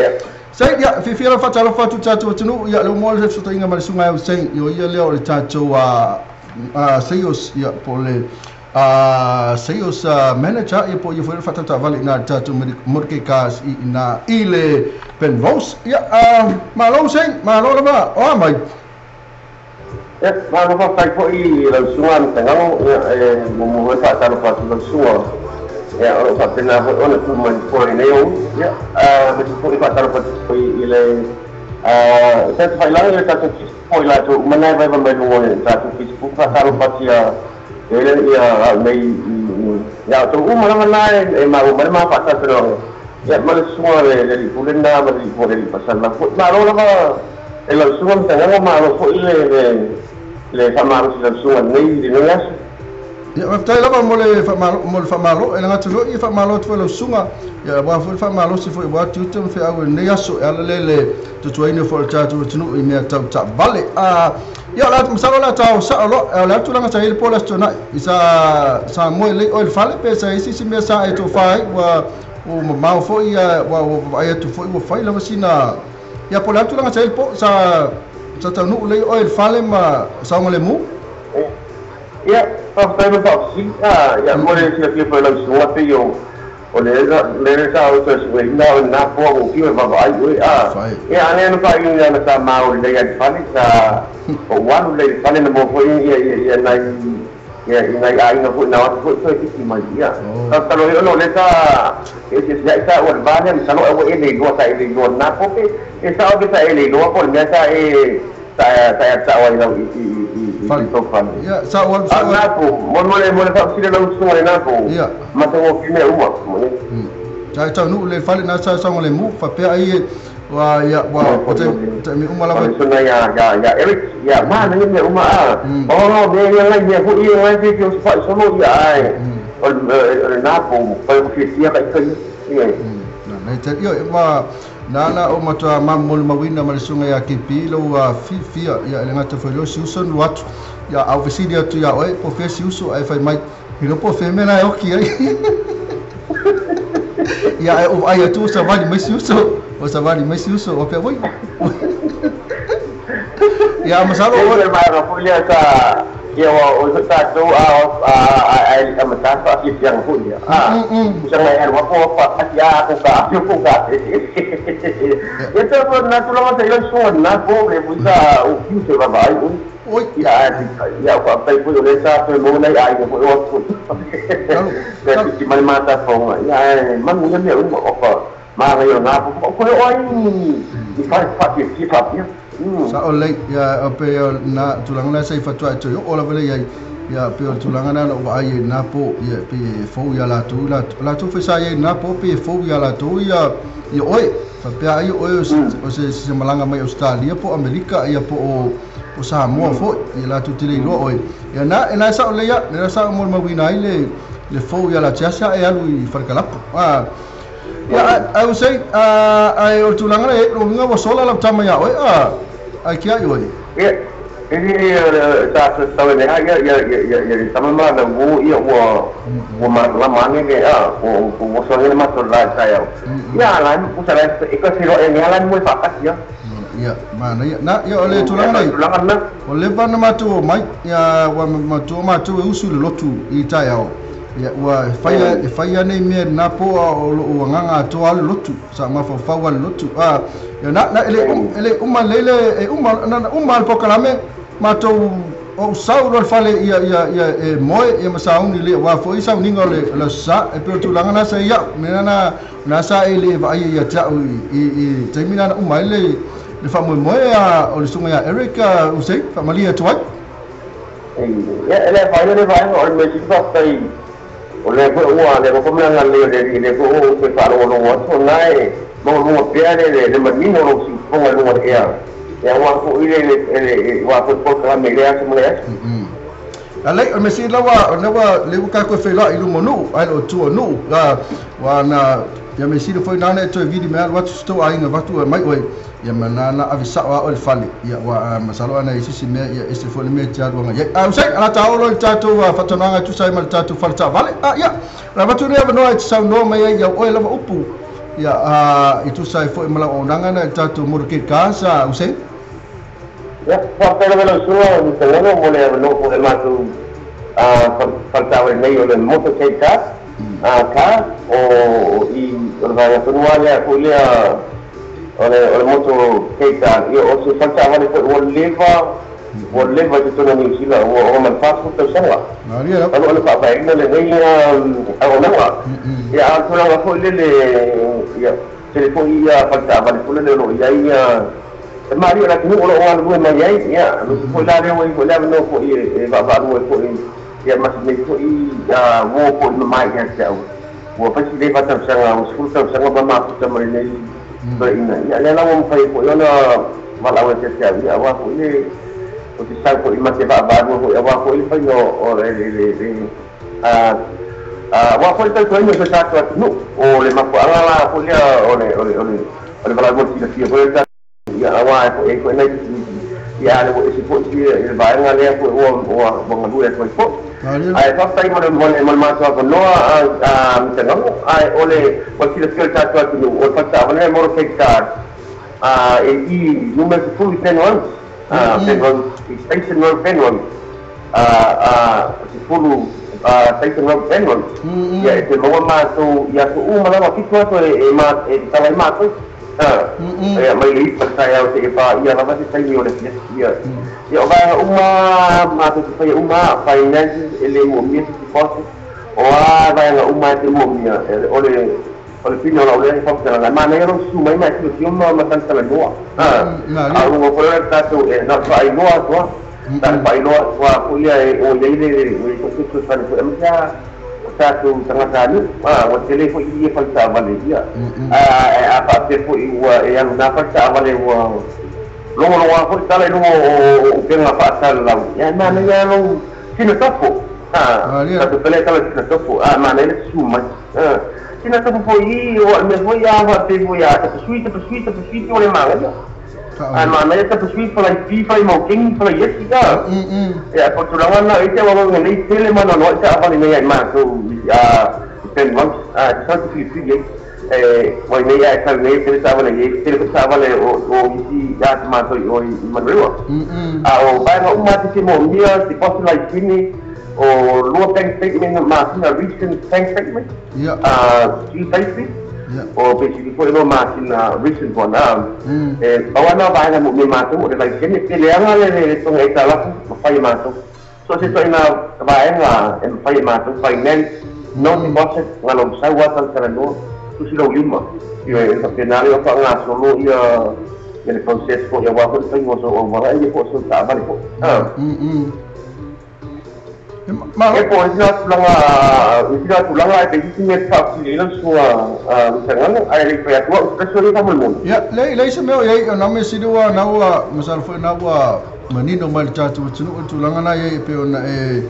Say ya fifi la fatalo fatu tato tunu ya le mo le soto inga malisunga say yo ia le o le tato sales ya po le sales manager ya po yo foi fatata vale na tato morke kas i na ile Penrose ya malo say malo la o mai ya malo fa kai po i la sunga tangalo ya mo mo fatalo fatu la sunga ya o fa pena o le tu mai po ni o ya me tu fa talo fa i le sa fa la le ta tu po la tu mana vai vai no ta tu Facebook fa talo fa tia ele ya nei ya tu uma la na e ma o ma fa ta pero ya ma le suwa le le pulenda ma le po le pasar la ma lo la e la suwa ta ma lo fo le le fa ma lo suwa nei le ne. Ya waftai lava mo le famalo e ngatu lo i famalo tfo lo sunga ya wa fo famalo si fo wa tutum fe awe ne aso ala le le tutuaine fo tatu tunu i mea tau ta vale ya la msalo la tau sa lo la tu langa sa il pola stona isa sa mo le oil fale pe sa isi si mea sa e to fai wa o ma fo ia wa ai tu fo wa fai la sina ya pola tu langa sa il po sa sa tanu le oil fale ma sa ngole mu. Ya, pa pa si ya mo le si pa la suwa te yo o le sa o se na na po o ki va va ai ya ane no pa i na sa ma o le ya fa ni sa o wa le fa ni mo fo i ya na ya i na ai no fo na fo so ki mai ya ta lo yo no le sa e si ya sa o va ne sa lo o e le lo sa e le lo na po pe e sa o pe sa e le lo po ne sa e sa sa o i Ya, sa wal sa na po mo le fa si le lo so le na po ma te wo fi me uma mo ne ta ta nu le fa le na sa sa le mu fa pe ai wa ya wa o te mi uma la so na ya ya ya Eric ya ma na me uma a o no me ya la ya fu i la fi fi fa so lo ya ai o na po fa fi fi ya ka ya na na te yo wa nana o matua mamol mawina malisunga ya kipi lo fi fi ya le ngata fo lo siuso luatu ya au vesidi atu ya oi po fe siuso ai fai mai hilo po fe mena e oki ai ya o ai atu sa vali mai siuso o sa vali mai siuso o pe voi ya masalo o le ma ro fo le sa ya o sa to a a ma ta fa fi yang fu ya a sa ngai ar wa po fa ya ko ka yo ko ka ya te po na tu la ma te yo so na po le fu sa o fi se va vai oi ya ya ko pa fu le sa to mo nai ai ko o fu ya ti ma ma ta fo ya ma mu ya me o fa ma ga yo na po ko o ai ni fa fa fi fa sa o le ya pe na tulanga na sa fatua to o la vele ya ya pe tulanga na o ai na po ya pe fo ya la tu la la tu fe sa ya na po pe fo ya la tu ya ya oi fa pe ai o o se se malanga mai Australia po Amerika ya po o Samoa fo ya la tu tele lo oi ya na na sa o le ya na sa mo ma wina ai le fo ya la tiasa e alu i farkalapo. Ia ai o sei ai o tulaga le lo nga wa sola la tama ia oi a ai kia i oi. Ia e ta sa le ha ia ia ia ia tama ma na wo ia wo ma la ma ne a o wo so le ma to la sa ia. Ia la mu sa la e ko se ro e la mu fa ka ia. Ia ma na ia na ia o le tulaga nei. Tulaga na. O le va na matu mai ia wa matu matu e usu le lotu i tai ao. Ia ua e faia nei mea na po o lo nganga to al lotu sa ma fa fa wal lotu a ia na na ele uma lele e uma na uma al pokalame matou o sau lo fale ia ia ia e moe ia masauni le wa fo isa ninga le la sa e pe tulaga na sa ia me na na sa ele va ia ia ta i taimina na uma ele le fa moe moe a o le sunga ia Eric Usei fa malia tuai. Ia ele fa le va o le si fa tai o le ko ua le ko mea le le le ko o se fa lo lo o nai mo mo pia le le manino lo si ponga lo ia ia wa ko ile le wa ko ko ka me le aso mo le aso. Ale o mesi la wa na wa le ka ko fe la ilu monu ai lo tu nu la wa na ia mesi le foi na ne to vidi me al watu sto ai nga watu mai oi ia mana avisa wa o le fale ia wa masalo ana isi me ia isi foi me tia wa ia a usai ala ta o lo tatu wa fatonanga tu sai mal tatu fale ta vale a ia la watu ne no ai sau no mai ia oi la upu ia a itu sai foi mala o nanga na tatu murke casa usai. Ia fa pelo lo suo ni teleno mo le no po le matu a faltava el meio del moto ka a ka o i o va a tunua o le o le moto keita io o se faltava le o leva de tona ni sila o man passo to sanga Maria o le fa fa le nei a o nawa ia a tula wa fo le ia telefoni ia faltava le le lo ia ia Maria la tu o lo o ma ia ia lo fo la le o fo la no fo i va va lo fo ia mas me fo i a wo fo no mai ia te au wo fa si le va ta sanga o sfu ta sanga ba ma ta mai nei ba ina ia le la mo fai fo ia va la o te te ia wa fo le o te sa fo i ma te va va lo ia wa fo i fa yo o le le a wa fo le to ni sa to no o le ma fo ala la fo le o le o le o le o le va la mo ti ti fo le ia wa fo e fo nei ia le o se fo ti le va nga le fo o o nga lu e fo fo ai fa tai mo mo mo ma to no a te no ai o le o ti le ta to no o fa ta le mo ke ka a e i número fu ten a ten station road ten a fu station road ten ia te mo ma to ia to uma la ki to e ma e ta ma to ia mai li pa ta ia te pa ia la va te tai o le ia ia va uma ma te fa uma finance ele mo mi se fosse o a va la uma te mo mi o le o le pino la le fa la ma ne ro su mai ma ti ma ma tanta la noa a o ko le ta to e na fa i noa to ta fa i noa wa ko ia e o le le o ko ko fa le ma ya ta to tanga ni a o te le fo i fa ta va le ia a fa te fo i wa e na fa ta va le wa longo longo fo ta le longo o ke nga fa ta la ya ma ne ya lo sino topo a ta te pele ta le sino topo a ma ne le su ma sino topo fo i o me fo ya va te fo ya ta sui ta sui ta sui o le ma ya a ma ne ta sui fa la pi fa mo king fa yes ya ya po tu la na ite wa ngo le tele ma no no ta va le ya ma so a ten months a sa ti fi fi o ne ya sa ne te sa va le te sa va le o o i ya ma so o i ma a o va no ma ti mo mia ti posso la fini o lo bank statement ma na recent bank statement ya a ti payslip o basically foi no ma na recent one e pa na va na mo ma to le la fini te le anga le le to ngai ta la fa ma to so se to ina va nga em fa ma to finance no deposit nga lo sa wa ta no tu si lo lima ia e fa penale o fa nga solo ia ia le process ko ia wa ko tai mo so o va ia ko so ta va ko ma e po ina tulanga ina tulanga e te me fa si le so a sangana ai le fa tua especially fa mo mo ia le le se me ia na me si wa na wa masal fo na wa manino mal tatu tunu tulanga na ia pe ona e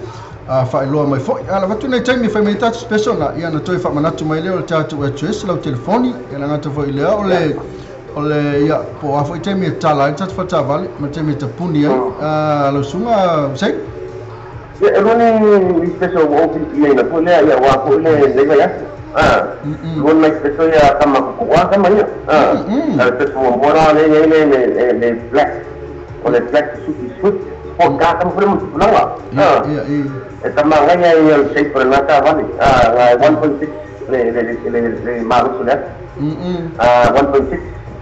Faailoa mai foi ala vatu nei taimi fai mai tatou special na ia na toe faamanatu mai lea o le tatou address lau telefoni ia na gata foi lea o le ia po a foi taimi e tala ai tatou faatavale ma taimi e tapuni ai lau susuga Hussein. Ia e lua ni special ua ou filifilia foi lea ia ua foi le nei vaiaso. Lua nai special ia kama kuku'a kama ia. A le special muamua la lea i ai le black o le black Suzuki Swift sport car kama foi le mutupulaga. Ia ia. E tamagaia ia o le shape o lena taavale ga 1.6 le maloso le atu. 1.6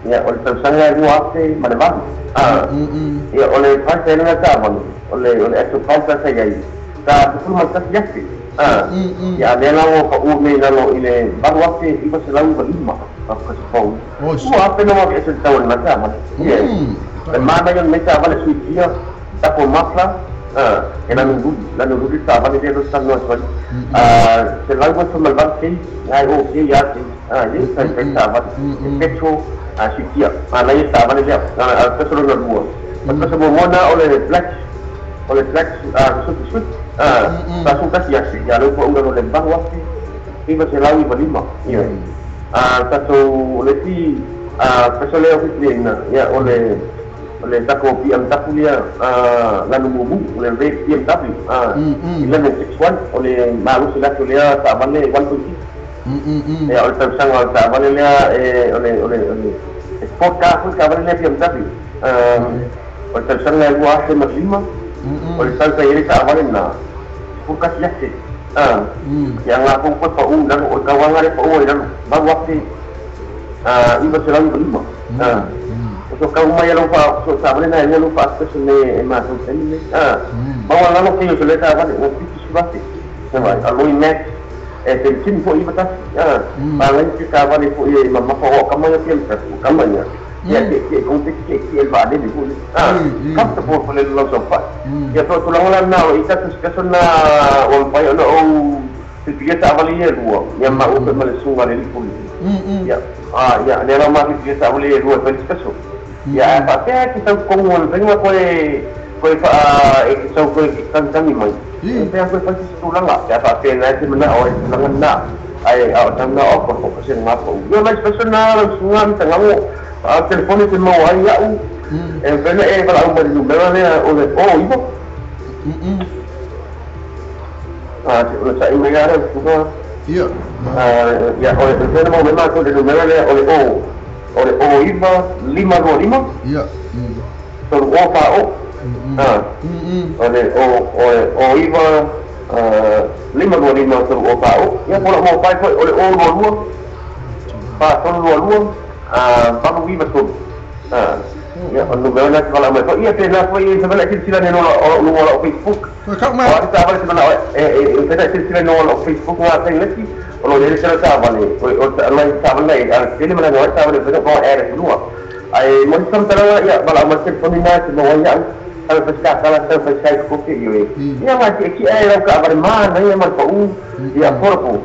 ia o le tausaga e 2008. Ia o le price ai lena taavale o le actual price la sa i ai sa 11,000. Ia lea la ua pa'u nei lalo i le 8,995 kasifou. Ua afe na ua ese le tau o lena taavale. Ia le manaia o lenei taavale suikia tapo mafla e lanululi taavale lea lo talanoa atu ai 188 k ai o ke ia te ia sa sa taavale e petrol suikia manaia taavale lea. A peso lona lua o le peso muamua na o le black Suzuki Swift sa 11,000 ia lea ua pa'u lalo le 8,995. Ia tatou o le isi peso lea o filifiaina ia o le tatou BMW lea lanu mumu o le red BMW 1161 o le malosi le atu lea taavale 1.6. Ia o le tausaga o le taavale lea e o le sport car foi taavale lea BMW o le tausaga e 2005. O le tau sa i ai le taavale na 11,000. Ia gafou koe pa'u i lalo o le tauaga lea pa'u ai lalo 8,995. O so kau mai lau fa so taavale na e lau fa special ne e matou taimi nei maua lalo ke o se le taavale ua 70,000 se vai alloy max e penisini fo'i 91. Pagai se taavale fo'i e mamafa o kama ia BMW kama ia ia ke ke ko te ke ke el vaalele fo'i comfortable fo le lau saofai. Ia so tulaga la na o i tatou special na ua mafai ona ou filifilia taavale ia e lua ia ma ou pe ma le susuga le alii ia ia lea la ma filifilia taavale ia e lua e fai le special ia ae faapea ke sau totonu o le faiga koe faa e ke sau koe tagitagi mai e pea koe fai sisi tulaga pe a faapea na e te mana'o ai tulaga lena ae a o tauna o ko se ngā pau. Ia mai special na lau susuga Mitagago a telefoni te maua ai a'u e pena e valaau mai le numera lea o le 09 o le sa'i mai a lau susuga. Ia. Ia o le pena maua mai matou le numera lea o le 09 525 Ia. 3040. O le 09 525 3040. Ia po la'u mobile foi o le 022 4322 893. Ia o le numera na te valaau mai foi ia pena foi se vala'i silasila nei o luga o la'u Facebook. Toe kau O mai. Ali taavale se mana'o e pena silasila nei o la'u Facebook ga tailesi o lo i ai le tele taavale o nai taavale nai a tele malaga ai taavale pena ko e le fanua ai mo ni faamatalaga ia valaau mai telefoni na te maua ai a'u sau fai sakala sau fai sai koke ioe ia ma ti'ati'a e lau kaavale manaia ma le pa'u ia affordable.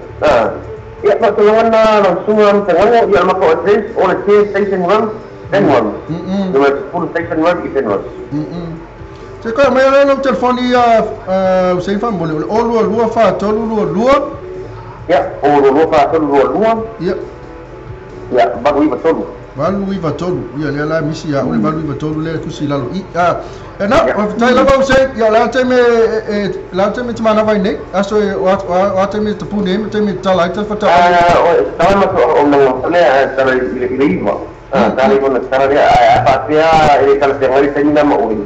Ia faatulaga na lau susuga Mitagago ia le matou address o le 10 Station Road, Penrose, numera 10 Station Road i Penrose. Se koe mai le lau telefoni ia Hussein faamole o le 022 4322. Ia 022 4322. Ia. Ia 893. 893 ia lea la misi ia o le 893 lea tusi lalo i e na faafetai lava Hussein ia la taimi e la taimi te manava ai nei aso e o a taimi e tapuni ai ma taimi e tala ai te whataavale. O tala ma o na lea tala i le iva tala iva na tala lea a faapea e le talafeagai le taimi na ma oe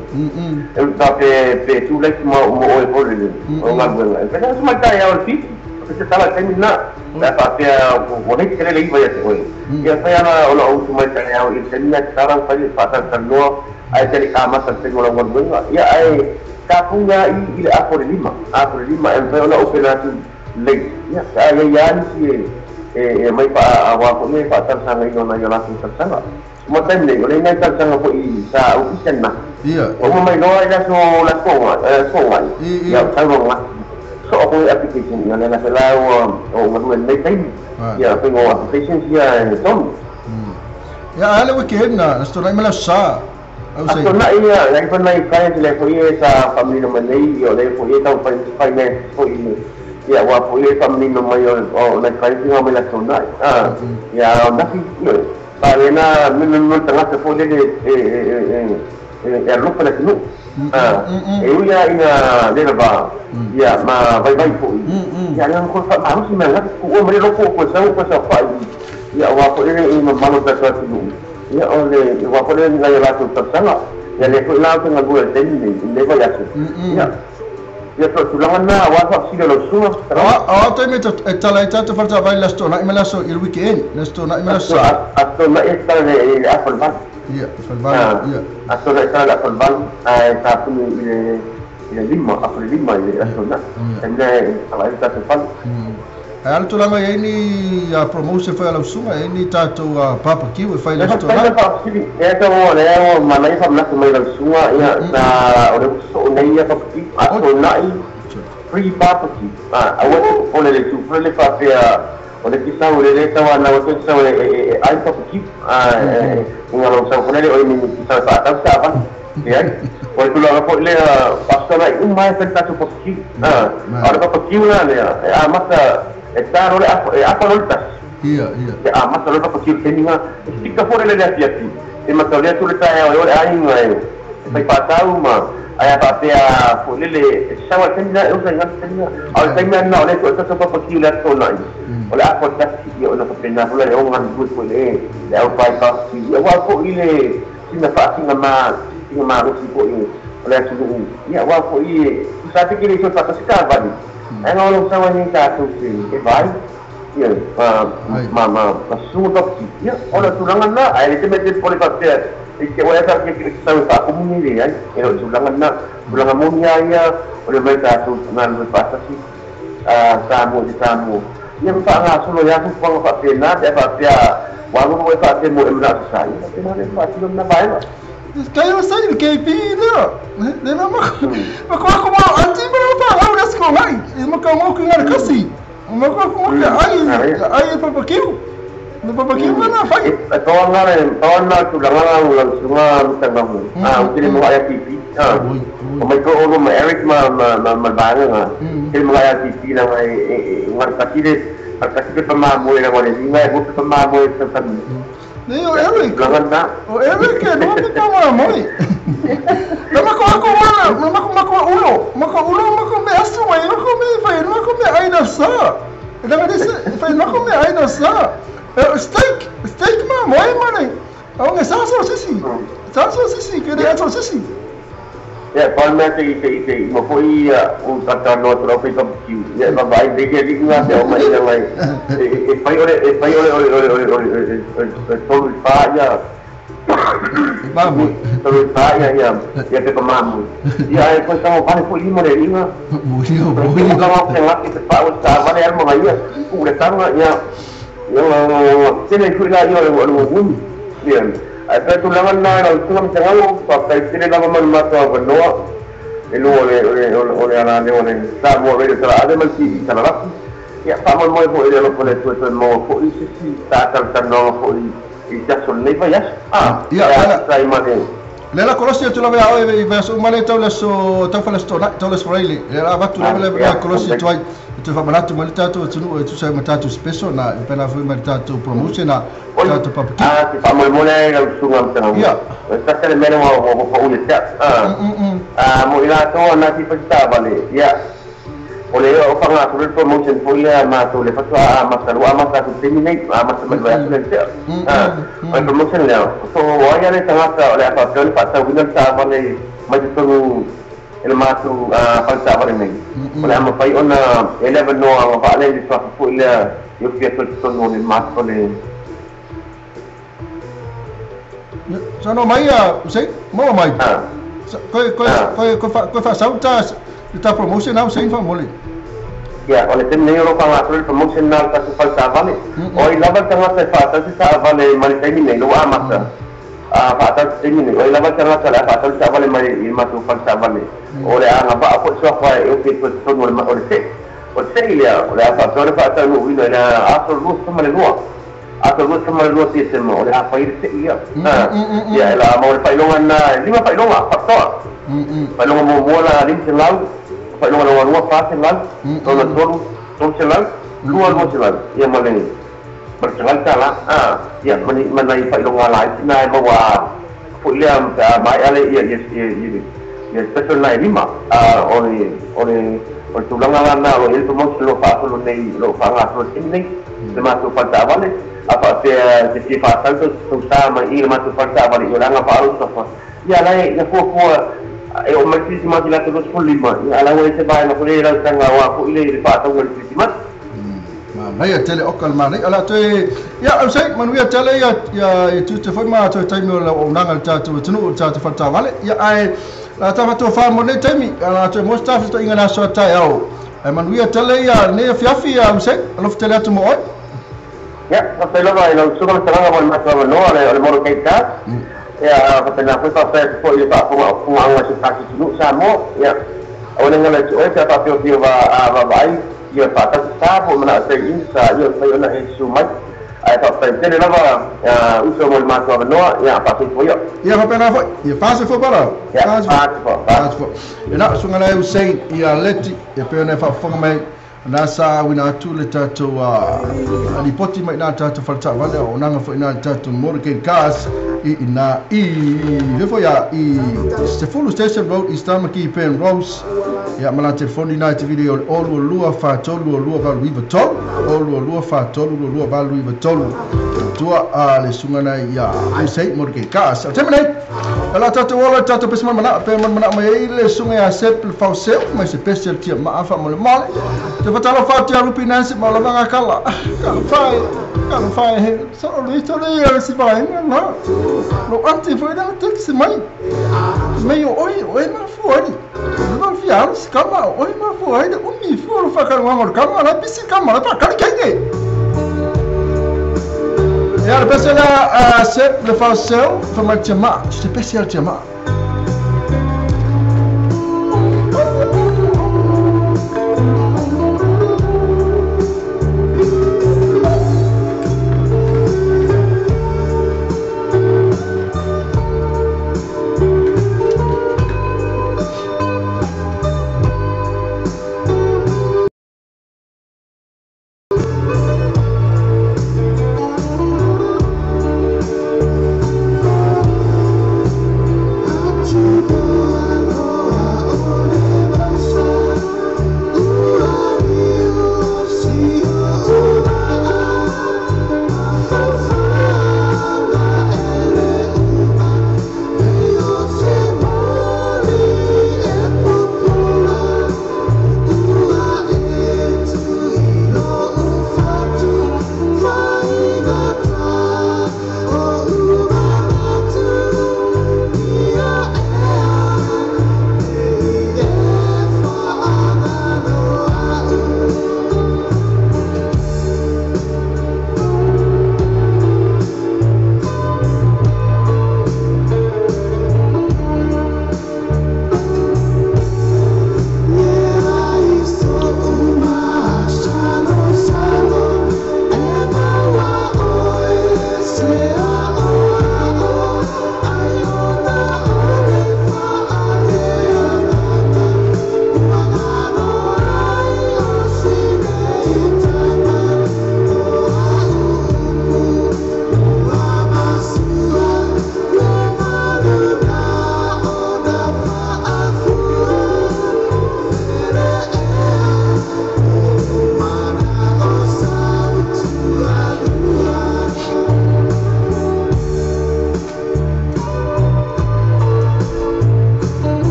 e ta pe tu leki ma oe foi le o galuega e pena su mai tai au le 7 se tala taimi na a faapea ua nei tele le iva ia te oe ia fai ana o la'u usu mai tai au i le taimi na tala fai le faatalatalanoa ae tele kamata le taimi o lau galuega ia ae tapuga i le apo le 5 apo le 5 e mafai ona opena atu late ia a ia ia nisi e mai fa awa ko me fa talosaga ina na ia latou talosaga ma taimi nei o le nai talosaga fo'i sa ofisa na Ia. o uma mai loa i le aso lafoga foga I. ia sauloga so o koe application ia le la la o galue nei taimi ia faiga o applications ia e tolu. Ia ale weekend na na stolai ma le sa Aso na ia nai fa nai kai le foi e sa family no mai o le foi e tau finance foi ia wa foi e family no mai o nai kai fi mai la tona ia na fi pa le na no tanga se foi le e alofa le tunu e uia ina le va ia ma vai vai foi ia na ko fa ma si ma ku o mai ro ko sa ko sa fa ia wa foi le i ma malo ta tunu ia o le wa foi le ngai la tu tanga ia le foi la tu ngai le ni le vai aso ia ia to tulanga na wa fa si lo su a te me e tala e tata falta vai la sto na me la so il weekend la sto na me la so a to na e tala le a fal va ia fal va ia a to na e tala fal va a ta pu le le lima a fal lima le a to na e ala e ta fal Al tulaga e ni a promotion foi ala usuga e ni tatou a barbecue e fai le sto na e ta mo le o manai fa na mai la usuga ia na o le so nei ia barbecue a to nai free barbecue a o o le tu le fa pe o le kisa o le ta wa na o te sa e ai barbecue a nga lo sa ko le o ni kisa fa ta sa va e ai o tulaga foi le pasta na uma e ta tu barbecue a o le barbecue na le a masa e taro le afa loltas ia ia e a masa lolta pa kiu teninga sika fore le afi afi e masa le tu le tae o le ai ngai e fai patau ma ai pa pe a fo le le sawa teninga e usa ngai teninga o le taimi na o le to to pa kiu le to nai o le afa ta ki o na pa na fo le o ngai bu fo le le au pai pa ki wa fo ile sina fa sina ma ro si fo ile o le tu ia wa fo ile sa te ki le so fa ta sika va ni ai no sawa ni ta tu si e vai ia ma ma ma su to ia o la tulanga na ai le te mete pole pa te e ke o ta ke ke sa pa komu ni le ai e lo tulanga na tulanga mo ni ia o le mai ta tu na le pa ta si a sa mo di sa mo ia pa nga so lo ya ku pa pa pe na te pa pe wa mo pa te mo e na sa ia te na le pa ti na vai Kaya sa ni KP le le na ma ma ko ko ma anti ma pa au ras ko ngai ma ko mo ko ngai kasi ma ko ko ai ai pa pa kiu no pa pa kiu na fai to nga re to na tu la nga la sunga tanga mo a u tele mo ai PP a o mai ko o ma Eric ma ma ma ba nga tele mo ai PP la ngai ngai kasi le kasi pa ma mo le ngai ngai mo pa ma mo sa sa Ne o Eric. O Eric no me pa moi. No ma ko ko ma ma ko ma ko ulo, ma ko ulo ma ko me asu mai, ma ko me fai, ma ko me ai na sa. Na ma disse fai ma ko me ai na sa. Steak, steak ma moi ma ne. O me sa so sisi. Sa so sisi que de so sisi. Ya pa me te te te mo foi un tata no tro foi pa kiu. Ya ba vai de que digo na o mai na mai. E fai ore e fai ore ore ore ore ore tolu fa ya. Mamu. Tolu fa ya ya ya te pa mamu. Ya e ko sa mo foi limo le inga. Murio murio. Ka mo te ngati te pa o sa va le almo ya. U le tanga ya. Ya tene foi la yo le mo un. Bien. Ai pe tulaga na na tu ma tanga pa pa tele la ma ma to va no e lo le o le ala le o le sa mo le sa ade ma si sa la ya pa mo mo mo le lo pole tu tu mo fo i si ta ta ta no fo i i ta so le va ya ah ya sa i ma le le la kolosi tu la va e va so ma le tau le so tau fa le sto na tau le sfraili le la va tu le la kolosi tu ai tu fa manatu ma le tatu tu tu sa ma tatu special na pena foi ma tatu promotion na tatu pa ah ti fa mo mo le la sunga tanga ya sa ka le mele mo mo fa u le ta ah ah mo ila to na ti pa ta va le ya o le o fa nga tu promotion foi le ma tu le fa a ma sa ma sa tu temi nei a ma sa ma va le ta ah o promotion le so o ya le tanga sa le fa tu fa ta wina ta va le ma tu el matu a falta va nei o le ma fai ona 11 no a va le fa fu le io fi to to no le matu le sono mai a sei mo mai ko ko ko ko ko fa sauta ta promotion au sei fa mole ya o le tenne ro fa ma promotion na ta fa ta vale o i lava ta ta fa ta ta vale ma le temi nei lo amata a fa ta temi nei o i lava ta ta fa ta vale ma il ma tu fa ta vale o le anga ba ko so fa e o ke to no le o le se o se ile o le fa to le fa ta no ino na a so lo so ma le no A ka lua sama le lua TSM o le a fai le se'i ia. Ia e la mo le faailoga na lima faailoga faatoa. Faailoga muamua la 500, faailoga lona lua 400, lona tolu 300, lua 200. Ia ma le $100. Ia ma nai faailoga laiti na e maua fo'i lea pe a maea le ia ia ia ia special na e lima. O le o le o le tulaga lana o lo o i ai le promotion o lo o faasolo nei, o lo o faagasolo i le taimi nei le matou faletaavale. A faapea te fia faatau tausa mai i le matou faletaavale i o le aga faaalosafa ia la e ia fuafua e oo mai le Kerisimasi i le aso 25, ia a la ua i ai se vaega foi lea i lau taga aua foi le faatauga i le Kerisimasi. Manaia tele oka le manaia. O le a toe ia au sei manuia tele ia ia ia tiute foi ma toe taimi o le auaunaga i le tatou atunuu i le tatou faletaavale. Ia ae la tafa tofa mo lenei taimi. O le a toe maua se tafitoiga i le aso a taeao. Ae manuia tele ia lenei afiafi ia au sei. Alofa tele atu mo oe. Ia, faafetai lava i lau susuga le salaga mo le matou avanoa o le Motorcade Cars. Ia, faapena foi faafetai atu foi i le faafofogaaga a si o tatou atunuu Samoa. Ia, aua ne i galo ia te oe pe a faapea o fia vaavaai ia faatasi sa po o manao e trade in sa, ia mafai ona e susu mai. Ae faafetai tele lava uso mo le matou avanoa. Ia, faasoifua ia. Ia faapena foi. Ia faasoifua pala. Ia, faasoifua, faasoifua. Ia na o susuga lea Hussein ia Leti ia pei ona e faafofoga mai na sa auina atu le tatou lipoti mai ina le tatou faletaavale auaunaga foi ina le tatou motorcade cars i ina i le foi a i 10 Station Road East Tamaki Penrose ia ma la telefoni na te video le 022 432 893 022 432 893 tua a le susuga na ia Hussein motorcade cars. O le taimi nei e la tatou ola le tatou pese manamana pe manamana mai ai le susuga ia Sep le Fauseu mai se pese le tia maa faamolemole. Te whatalofa atu ia Rupi Nancy ma lava ngā kala. Ka whai, ka whai he soro lui tolu ia le si vaenga na. Lo anti foi na text mai. Mei o oi, oi ma fua ai. Ma fia alu si kama, oi ma fua ai. Umi fua lo whakaruanga o le kama, la bisi kama, la whakari kenge. Ia le pese la Sep le Fauseu, whamai tia maa, se pese al tia maa.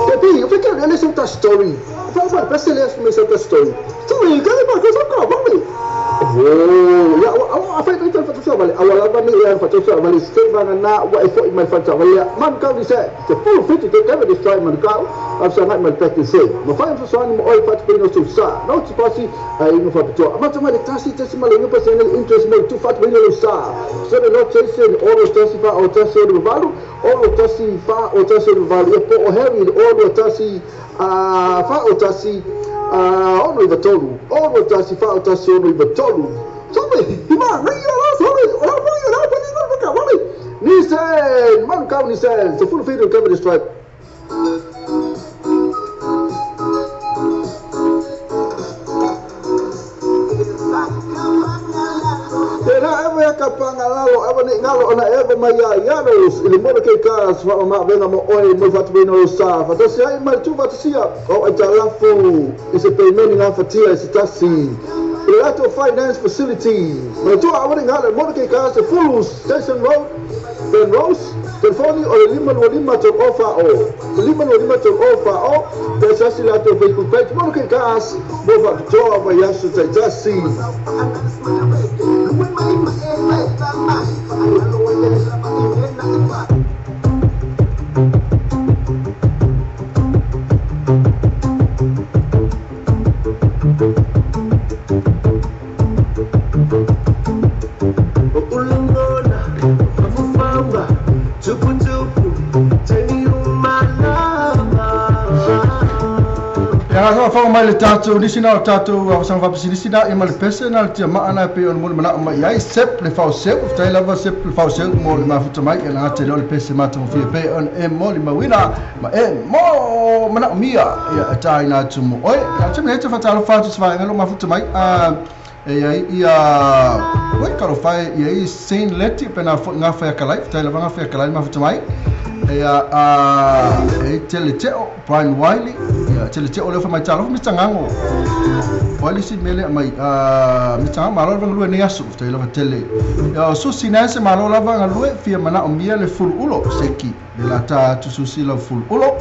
Pepe, o que é essa story? Fala, parece que essa story. Story, que é que só vamos. Oh, ya, a fai tai fa vale. A wala ba ni ya fa vale. Se ba na wa e fo mai fa vale. Man ka ni se. Se full fit te ka de strike man ka. A sa ngai mal practice se. Ma fa so ni mo oi fa te no so sa. No te pasi ai no fa to. Ma to mai tasi tasi ma le no pasi interest mo tu fa te no sa. So no tasi o tasi fa o tasi o valu o tasi fa o tasi o valu e po o Harry o tasi a fa o tasi ono i tolu ono tasi fa o tasi ono i tolu sabe ima sorry ora ora ora Nissan man ka Nissan so full feed cover the stripe. Era ka pangalalo ava ni ngalo ona eva mai ia ianos ile mo ke ka swa ma venga mo oi mo fatu no sa fa tasi ai mai tu fatu o ai talafu ise payment nga fatia ise tasi ile finance facility mo tu ava ni ngalo mo ke ka se full station road Ben Rose telefoni o lima no lima to ofa o lima no lima to ofa o tasi la to Facebook page mo ke ka mo fa to ava yasu tasi. Mai le tātou nisi nā o tātou a wasanga wapasi nisi nā i ma le pese nā le tia maa nā pe o le mana o mai ai sep le fau seu tai lava sep le fau seu mo le mafuta mai e ngā te leo le pese mātou mo fia pe on e mo le mawina ma e mo mana o mia ia e tā ina atu mo oi a te mene te whatalo whātu te whaenga lo mafuta mai e ai ia oi karo whae ia i Saint Leti pena ngā whaia kalai tai lava ngā whaia kalai mafuta mai e a e tele teo Brian Wiley ia tele teo leo mai talo Mr Ngango Wiley si mele mai Mr Ngango malo lava ngalue nei aso tai lava tele ia susi nase malo lava ngalue fia mana o mia le fulu ulo seki le lata tu susi la fulu ulo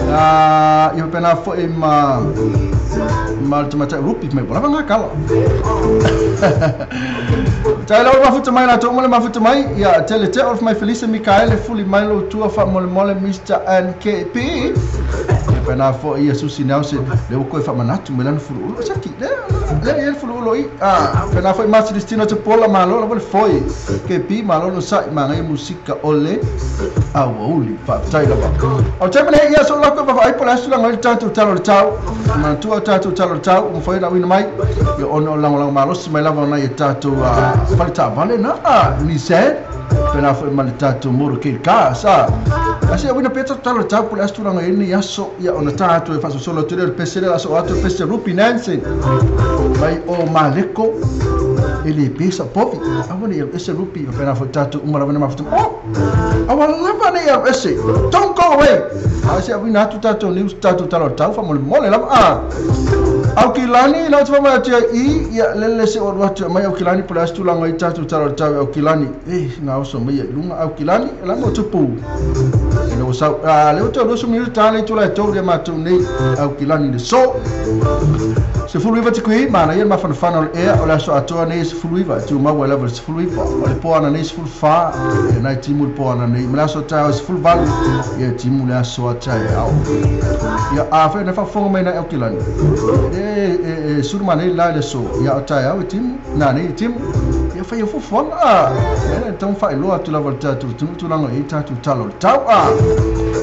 ia pena fo e ma ma te mata rupi mai lava ngakala Tai lau mafuta mai na tō mole mafuta mai ia tele te of mai Felice Mikaele fuli mai lo tua fa mole mole Mr NKP ia pena fo ia susi nause le uko e fa manatu melana fulu ulo saki le le fulu ulo i pena fo i Masi Destino te pola malo la foi KP malo no sai manga musika ole awauli fa tai lava o te mene ia so la ko fa ai pola sula ngai tatu talo tau mantua tatu talo tau mo foi na wina mai ia ono lango lango malo si mai lava na ia tatu falta vale na ni se pena foi mal tatu moro ke ka sa asi wina peta talo tau pola sula ngai ni aso ia ona tatu e faso solo tele pese la so atu pese rupi nancy mai o maleko ele pesa povi awani ese rupi pena foi tatu umara vena mafuta oh awala ne ese don't go away asi wina atu tatu news tatu talo tau fa mole mole lava au kilani la tuma mai tia i ia lele se o watu mai au kilani pula stu langa i tatu talo tau au kilani e na oso mai lunga au kilani la mo tupu le o sa le o to so mi tale tu la to le matu nei au kilani le so se fulu iva te kui mana ia mafanafana o le ea o le aso atoa nei se fulu iva tu maua e lava se fulu iva o le poana nei se fulu wha e nai timu le poana nei ma le aso tae o se fulu valu ia timu le aso atae ao ia a whae na whafonga mai nai au kilani e suru manei la le so ia o tae au e timu nā nei e timu ia whai e fufuanga e tau whaeloa atu lava le tātou tunu tūlanga e tātou talo le tau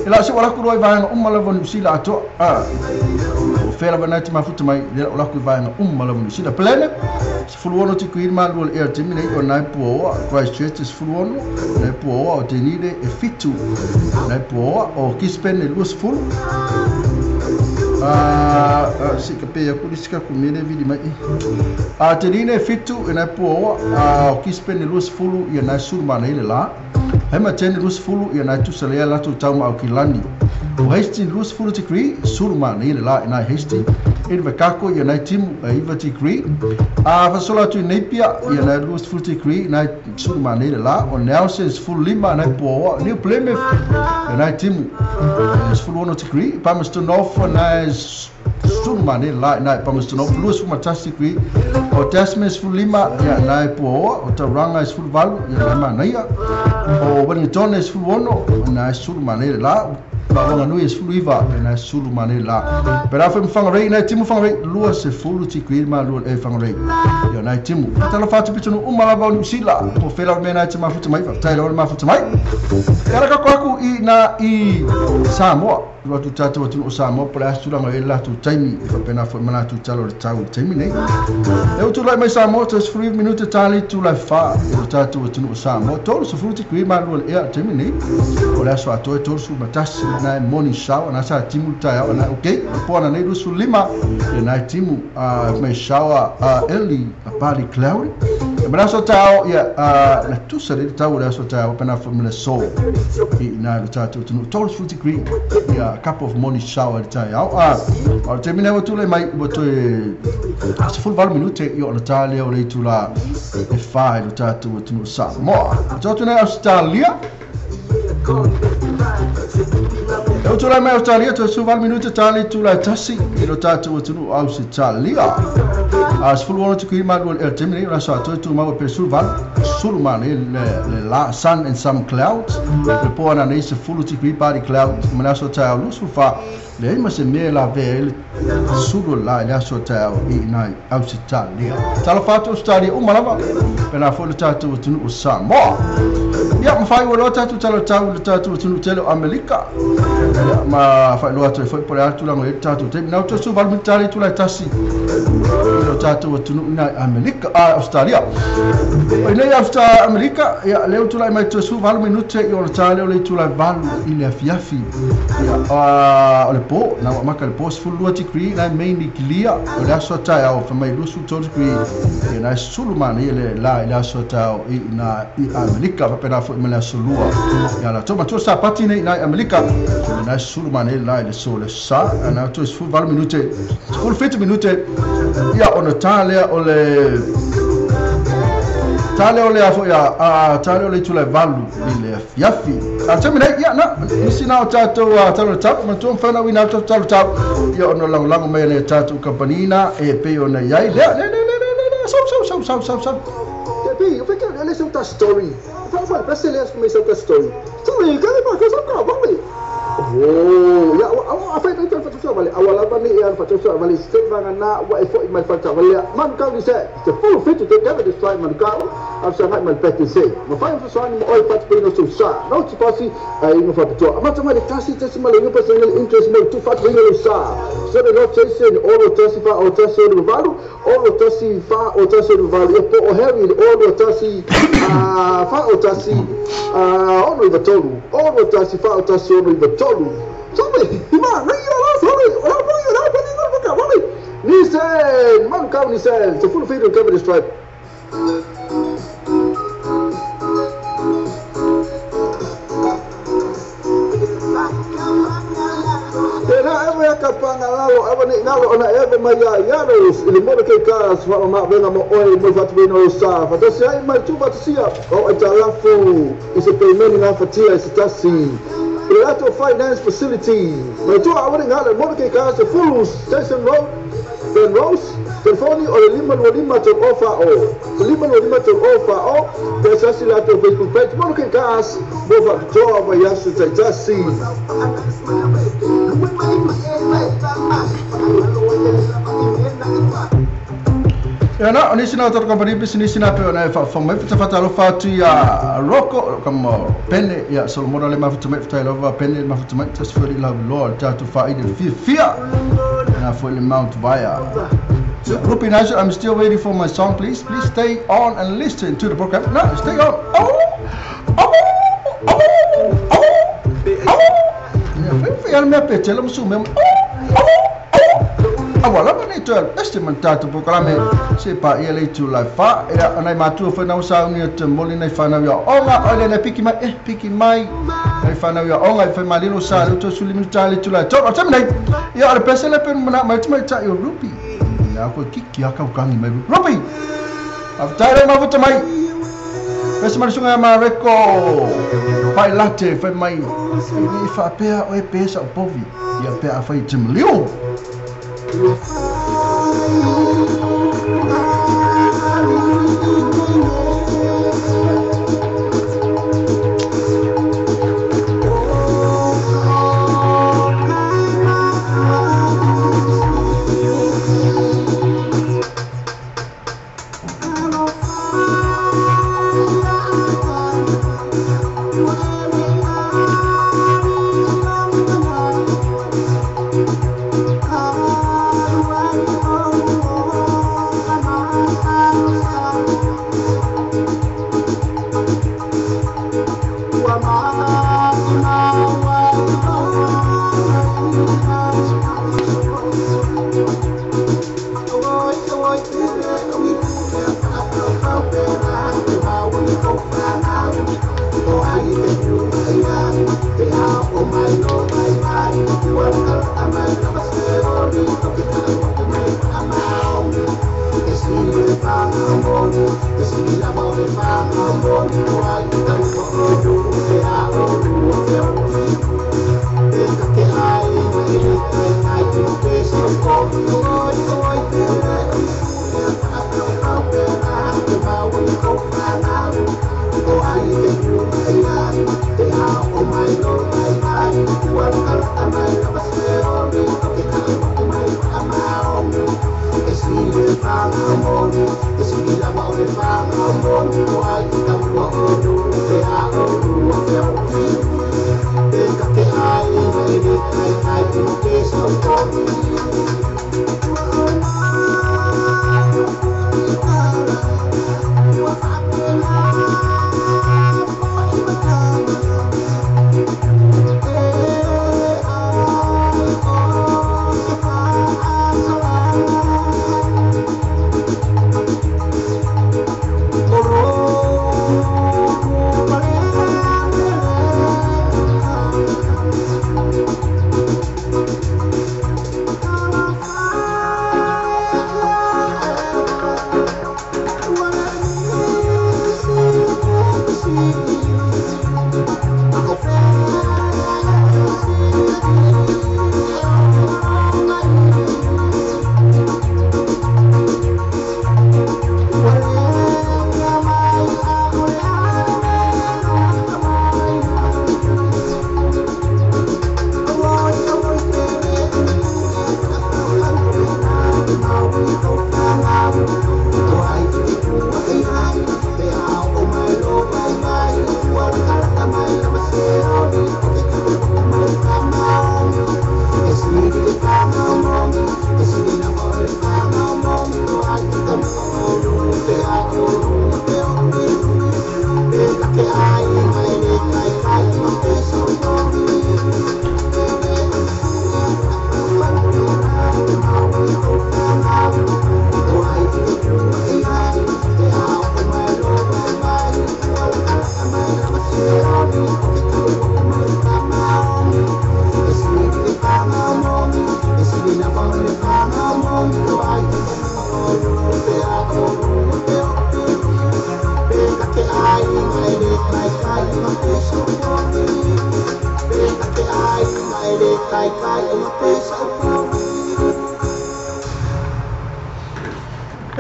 e la se walaku roi vaenga uma lava New atoa fela bana te mafuta mai le o la ku vaenga uma lava New Zealand plene se fulu ono te kuiri malu le air timi nei o nai puoa Christchurch se fulu ono nai puoa o te nire e fitu nai puoa o Kispen e lua se fulu se ka pea kuri sika ku mele vili mai a te nire e fitu e nai puoa o Kispen e lua se fulu ia nai suru mana ile la Hema tene lua se fulu ia nai tusalea latu tauma au kilani o Hastings lua se fulu degree suru mana ile la e nai Hastings e wakako ia nai timu e iwa degree a fasola atu i Napier ia nai lua se fulu degree nai suru mana ile la o Nelson se fulu lima nai puoa New Plymouth Nai timu 16 degree Palmerston North nai sulu mane la nai Palmerston North 21 degree o Tasman 15 ia nai Puaoa o Tauranga 18 ia nai Manaia o Wellington 16 nai sulu mane la Whanganui 19 nai sulu mane la pera foi Whangarei nai timu Whangarei 20 degree ma lua e Whangarei ia nai timu talofa atu pitunu uma lava o Niu Sila po fela me nai te mafuta mai faafetai lava le mafuta mai e ala kako aku i na i Samoa atu tatou atunuu o Samoa po le a se tulaga i ai le latou taimi e faapena foi ma latou tala o le tau i le taimi nei e ua tulai mai Samoa 39 minute ta le itula e fa i lo tatou atunuu o Samoa 30 tikui ma lua le ea i le taimi nei o le aso atoa e 31 na e morning shower na sa timu le taeao na okay po ana nei 25 e na e timu mai shower early partly cloudy e ma le aso taeao ia na tusa le tau o le aso taeao pena foi ma le aso i na le tatou atunuu 30 degree ia a couple of morning shower le taeao o le taimi nei ua tulai mai ua toe 18 minute i ona tā lea o le itula e fa i le tatou atunuu Samoa. O atu nei Australia. E ua tulai mai Australia toe 18 minute tā le itula e tasi i le tatou atunuu Australia. 16 tikui ma lua le taimi nei o le aso atoa e tumau e pe 18 sulu mane le la sun and some clouds le po ana nei 10 tikui party cloud ma le aso taeao 24 leai ma se mea e lavea ai le sulu o le la i le aso taeao i nai Ausitalia. Talofa atu Australia uma lava pena foi le tatou atunuu o Samoa. Ia ma faaiua loa tatou talatau i le tatou atunuu tele o Amerika. Ia ma faailoa atu ai foi po o le a le tulaga o i ai le tatou taimi. Na toe 18 minita le itula e tasi i lo tatou atunuu i nai Amerika, Australia. O i nei Amerika, ia lea ua tulai mai toe 18 minute i ona tā lea o le itula e valu i le afiafi. Ia o le po, na ua amata le po 12 degree, na e mainly clear o le aso taeao fa mai 23 degree, ia na e sulu manaia le la i le aso taeao i na i Amerika, faapena foi ma le aso lua. Ia latou matua Sapati nei i na i Amerika, ia na e sulu manaia le la i le aso le sa, na toe 18 minute, 17 minute, ia ona tā lea o le tā lea o le a foi a tā lea o le itula e valu i le afiafi. A taimi nei, ia na, nisi na o tātou talo le tau, matua mwhanau i nā tātou talo tau, ia ona lagolago mai ana e tātou kampanina e pei ona i ai, lea, lea, lea, lea, lea, lea, sau, sau, sau, sau, sau, sau. Te pi, o fika le sau ta story. Fa fa pa se le mai sau ta story. Sorry, ka pa ka sau ka ba me. Oh, ya a fa ta fa ta vale. Awala ba ni ya fa ta vale se va na wa e fo mai fa ta vale. Man ka ni se. Se full fit to take this flight man ka. A sa mai mal pete se. Ma fa fa sa ni mo oi fa te no so sa. No ti pasi ai no fa to. Ma ta mai tasi tasi ma le no pasi no interest mo tu fa te no sa. Se no tasi o tasi fa o tasi o valu o tasi fa o tasi o valu e po o Harry o tasi fa o tasi o no tolu o tasi fa o tasi o no tolu. Sorry, ma no sorry. O no no no no Nissan, man ka Nissan, se full feed cover the stripe. Tena ewe ka pangalalo ewe ni ngalo ona ewe mai ia iaros ile mo ke ka swa ma venga mo oi mo fatu no sa fa to sai mai tu fa sia o e talafu is a payment na fatia is tasi Lato Finance Facility mai tu awani ngalo mo ke ka se full Station Road Ben Rose telefoni o le 525 tolu ofa o 525 tolu ofa o te sasi lato Facebook page mo ke ka mo fa to wa yasu tasi. Ia na, o nisi na o tātou kompani business na pe ona e whaafong mai whata alofa atu ia Roko, kamo Pene, ia Solomona le mafuta mai whatai lava Pene le mafuta mai tasi fori lau loa le tātou whaide le fia fia na foi le Mount Vaia. Rupi Nigel, I'm still waiting for my song, please. Please stay on and listen to the program. No, stay on. Oh, oh, oh, oh, oh. Ia whai whai mea pe tela musu mea. Oh, oh, oh. Awa lava nei toe este man tātou programme se pa ia le itu lai fa ia anai matua whanau sauni o te moli nei whanau ia onga o le nei piki mai piki mai nei whanau ia onga i whai malilo sa le to suli minuta le itu lai toro tami nei ia o le pese le penu mana mai te mai tai o Rupi ia koe kiki a kaukangi mai Rupi awhataire mafuta mai Pese mai suga Mareko pai latte fai mai ni faapea oe pesa o povi ia pe a fai te maliu.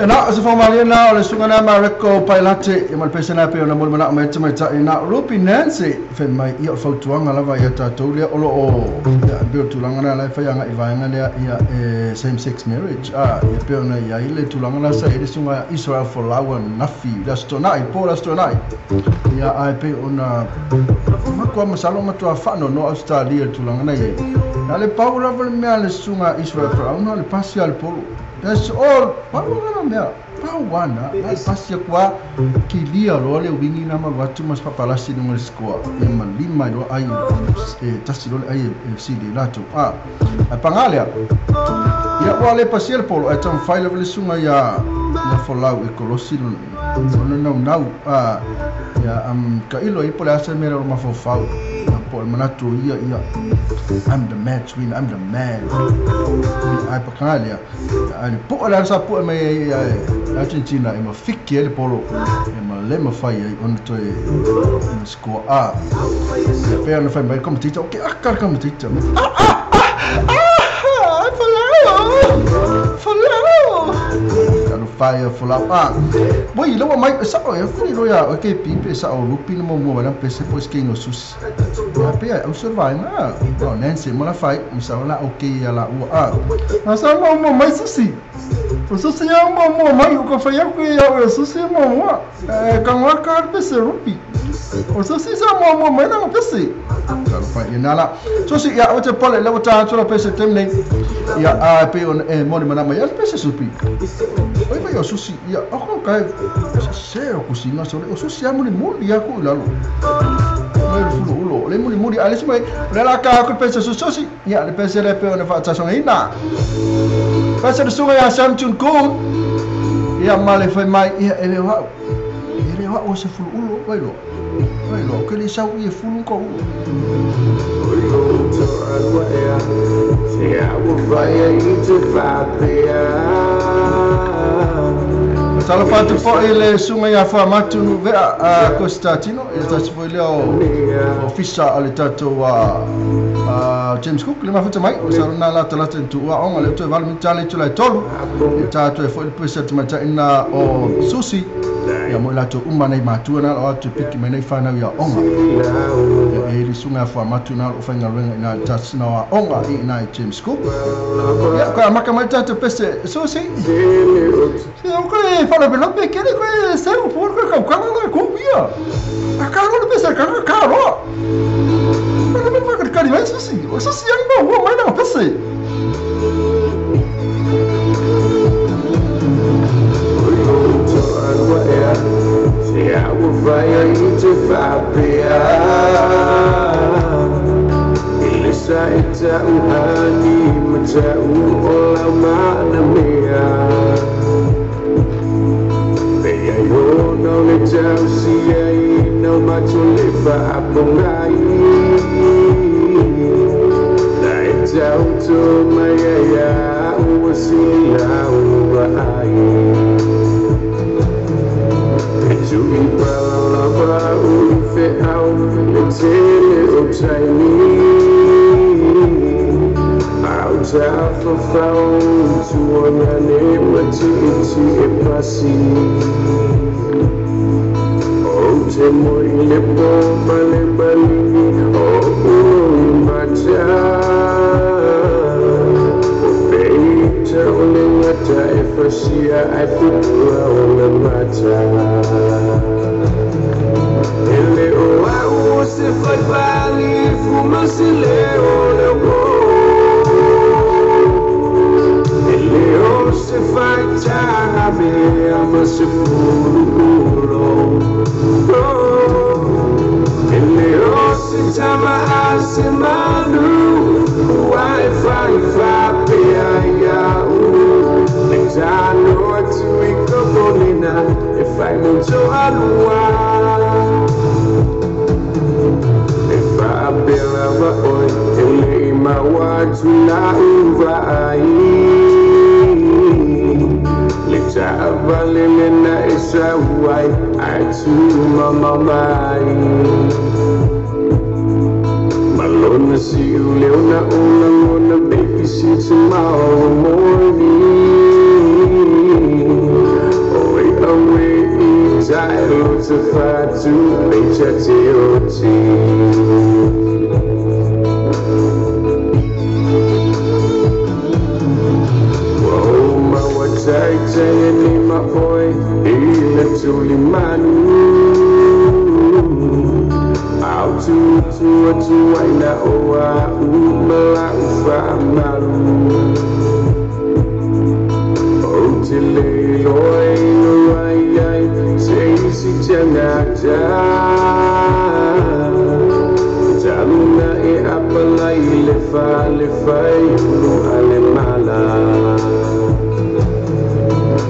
Na se formalia na o le suga na Mareko Pailate e mal pesana pe ona mo mana mai te mai ta ina Rupi Nancy fe mai i o fautuanga lava ia tatou lea o lo o ia be o tulanga na lai faianga i vaenga lea ia same sex marriage a ia pe ona ia ile tulanga na sa ile suga Israel for lawa nafi la stonai po la stonai ia ai pe ona makua masalo matua fano no Australia tulanga na ia na le paula le mea le suga Israel for lawa le pasi al polo. That's all. Pawana mea, pawana. Na pasia kwa kilia lo le wingi na ma watu mas papalasi no le score. E ma lima lo ai e tasi lo ai FC de lato. Ah, a pangalia. Ia wa le pasia polo e tam file le sunga ya ya folau e kolosi no no no no ah Ia ka ilo i po le asa mea o mafofau po le manatu ia ia I'm the match winner, I'm the man. Ai pakanga lea ai le po le asa po mai Argentina e ma fiki le polo e ma le ma fai ai ona toe score a ia pe ona fai mai komatita o ke aka komatita fire folau a boi lo mai sa o e fui lo ya o ke pipe sa o lupi no mo wala pese pois ke no sus ya pe au survive na o Nancy mo la fai mo sa la o ke ya la u a na sa mo mo mai susi o susi ya mo mo mai o ko fai ya ke ya o susi mo mo e kan wa ka pese rupi o susi sa mo mo mai na pese ka fai ya na la susi ya o te pole le o ta tu la pese temne ya a pe on e mo ni mana mai ya pese supi oi vai o susi ia ako kai se o kusina so o susi amuli muli ya ku lalo mai fulu ulo le muli muli ale mai le la ka ku pese susi ia le pese le pe ona fa ta so ina pese suga ya sam chun ku ia male fai mai ia ele wa o se fulu ulo vai lo ke le sau ia fulu ko ulo Talo fatu po ile sunga ia fa matunu vea a Constantino e tasi foi le o ofisa ale tatou a James Cook le mafuta mai o sarona la talata tu ua onga le toe valu mitale tu lai tolu e tatou e foi le pesa te ina o susi ia mo la to uma nei matua na o atu piki mai nei whanau ia onga e le sunga fa matuna o whainga renga ina tasi na onga i ina i James Cook ia koe amaka mai tatou pese susi ia koe whana pela pe kere koe seu por koe kaukana na kōpia a karo le pese karo karo whana me whakari mai susi o susi ang mau ua mai na pese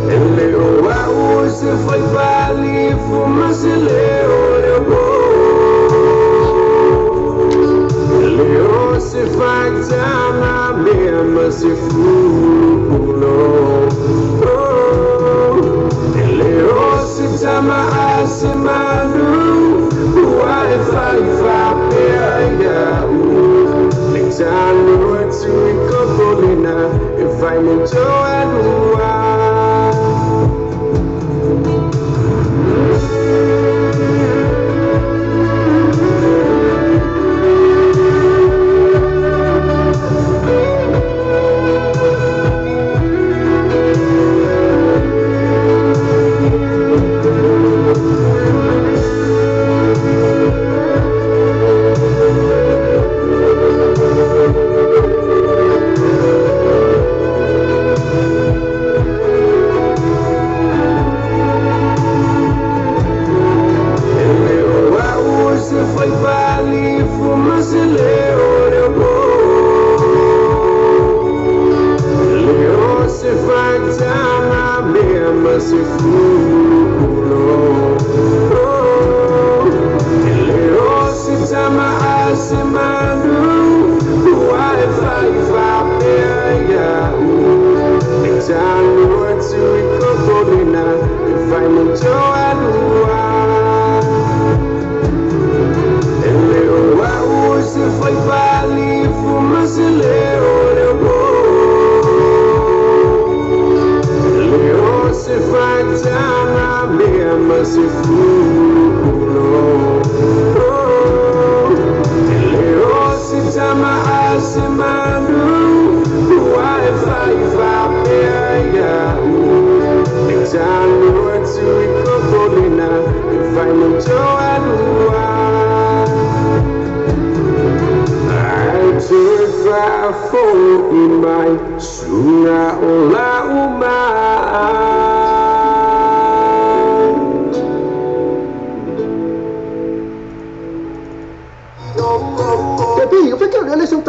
Ele o au se foi fali fuma se leo. Leo se faitana mea ma se fulu Oh, leo se tama a se manu Ua e fai fapea ia u Le tanu atu i kokolina E fai mo toalua.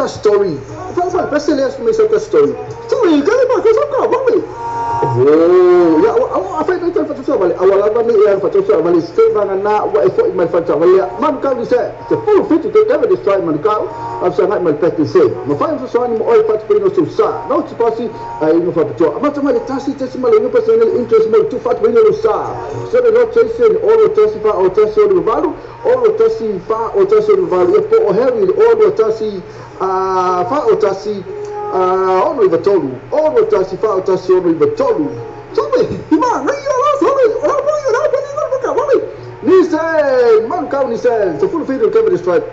Story. Story. Sorry, Oh, ya, apa itu itu itu balik. Awal apa ni yang itu balik. Sekarang na wa effort mai fatu balik. Man kau bisa the full fit to never destroy man kau. Am sangat mal peti se. Ma fa itu soal ni oi fatu pino susah. No tipasi ai no fatu. Ama tu mal tasi tasi mal no personal interest mal tu fatu pino susah. So the rotation all tasi fa o tasi o valu, all tasi fa o tasi o valu. E po o Harry all tasi fa o tasi ono i vatolu, ono tasi fa o tasi ono i vatolu. Sabe, ima, nai ala, sabe, ora ora ora ora ora ora. Nissan, man kau Nissan, so full feed of cover stripe.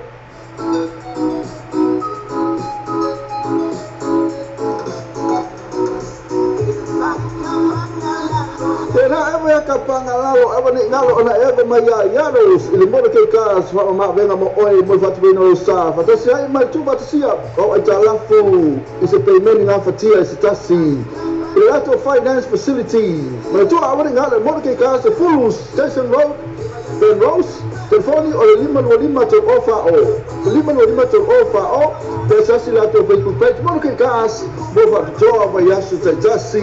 Tena ewe ka pangalalo, ewe ni ngalo ona ewe maya yaros, ili mora ke ka swa ma venga mo oi mo fatu no sa. Fatasi ai mai tu fatasia, o ai talafu, ise payment nga fatia ise tasi. Ilato Finance Facility. Ma tu awani ngalo mora ke ka se full Station Road, Ben Rose, telefoni o lima no lima to ofa o. Lima no lima to ofa o. Pesasi la to Facebook page mora ke ka mo fatu ma yasu tasi.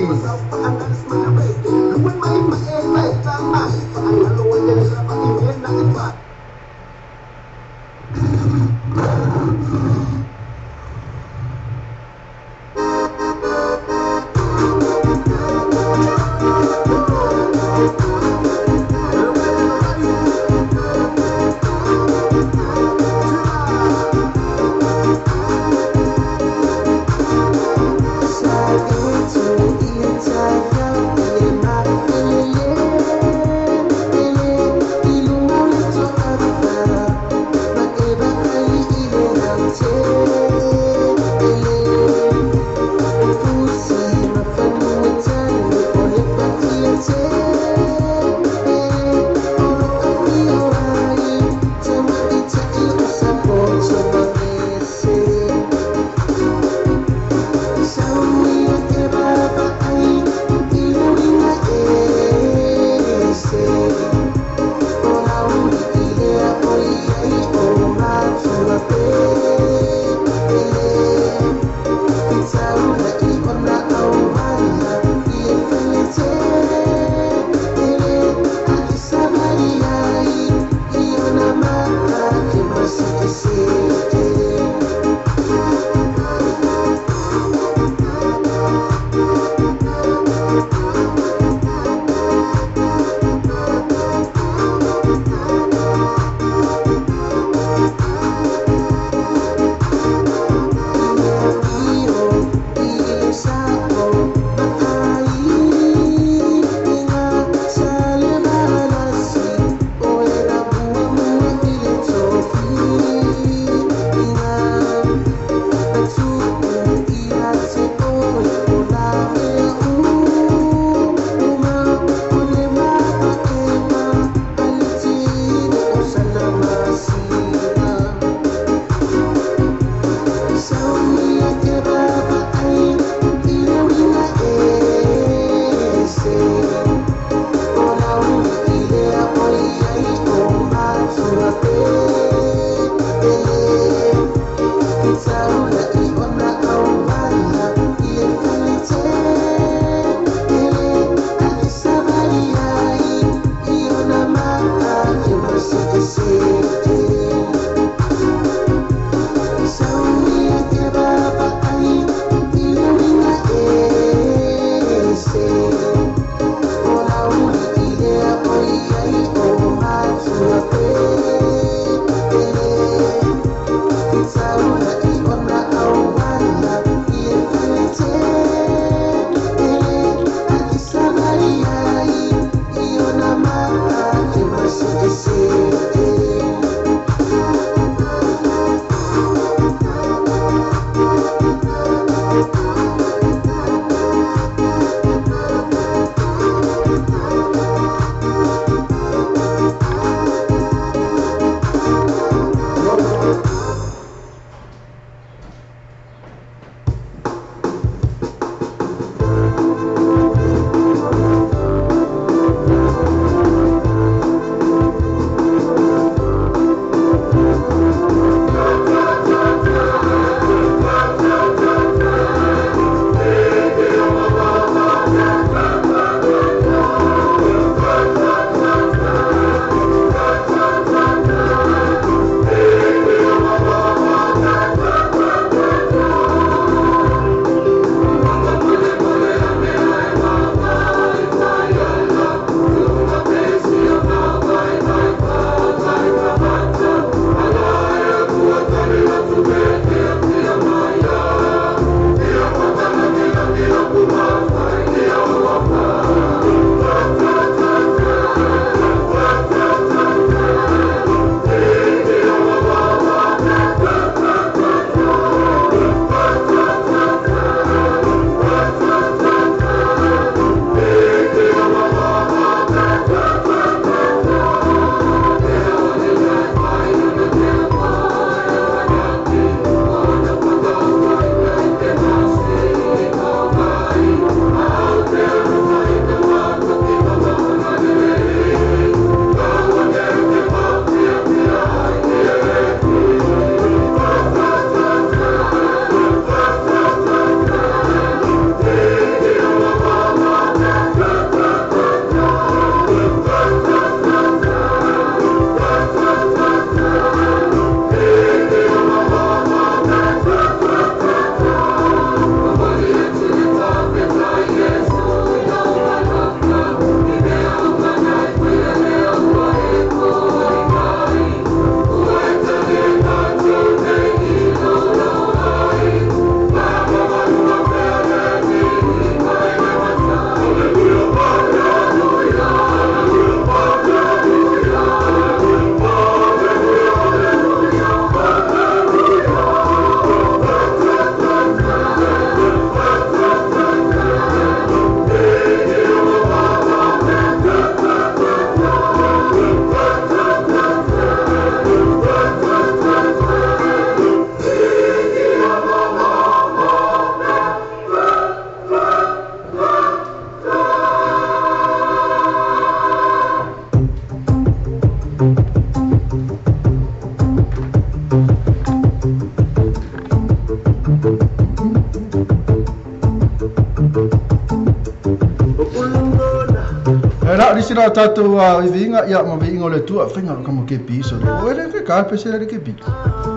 Sira tātou a ivinga ia ma vinga le tua finga lo kamo ke piso le o le ke ka pese le ke pi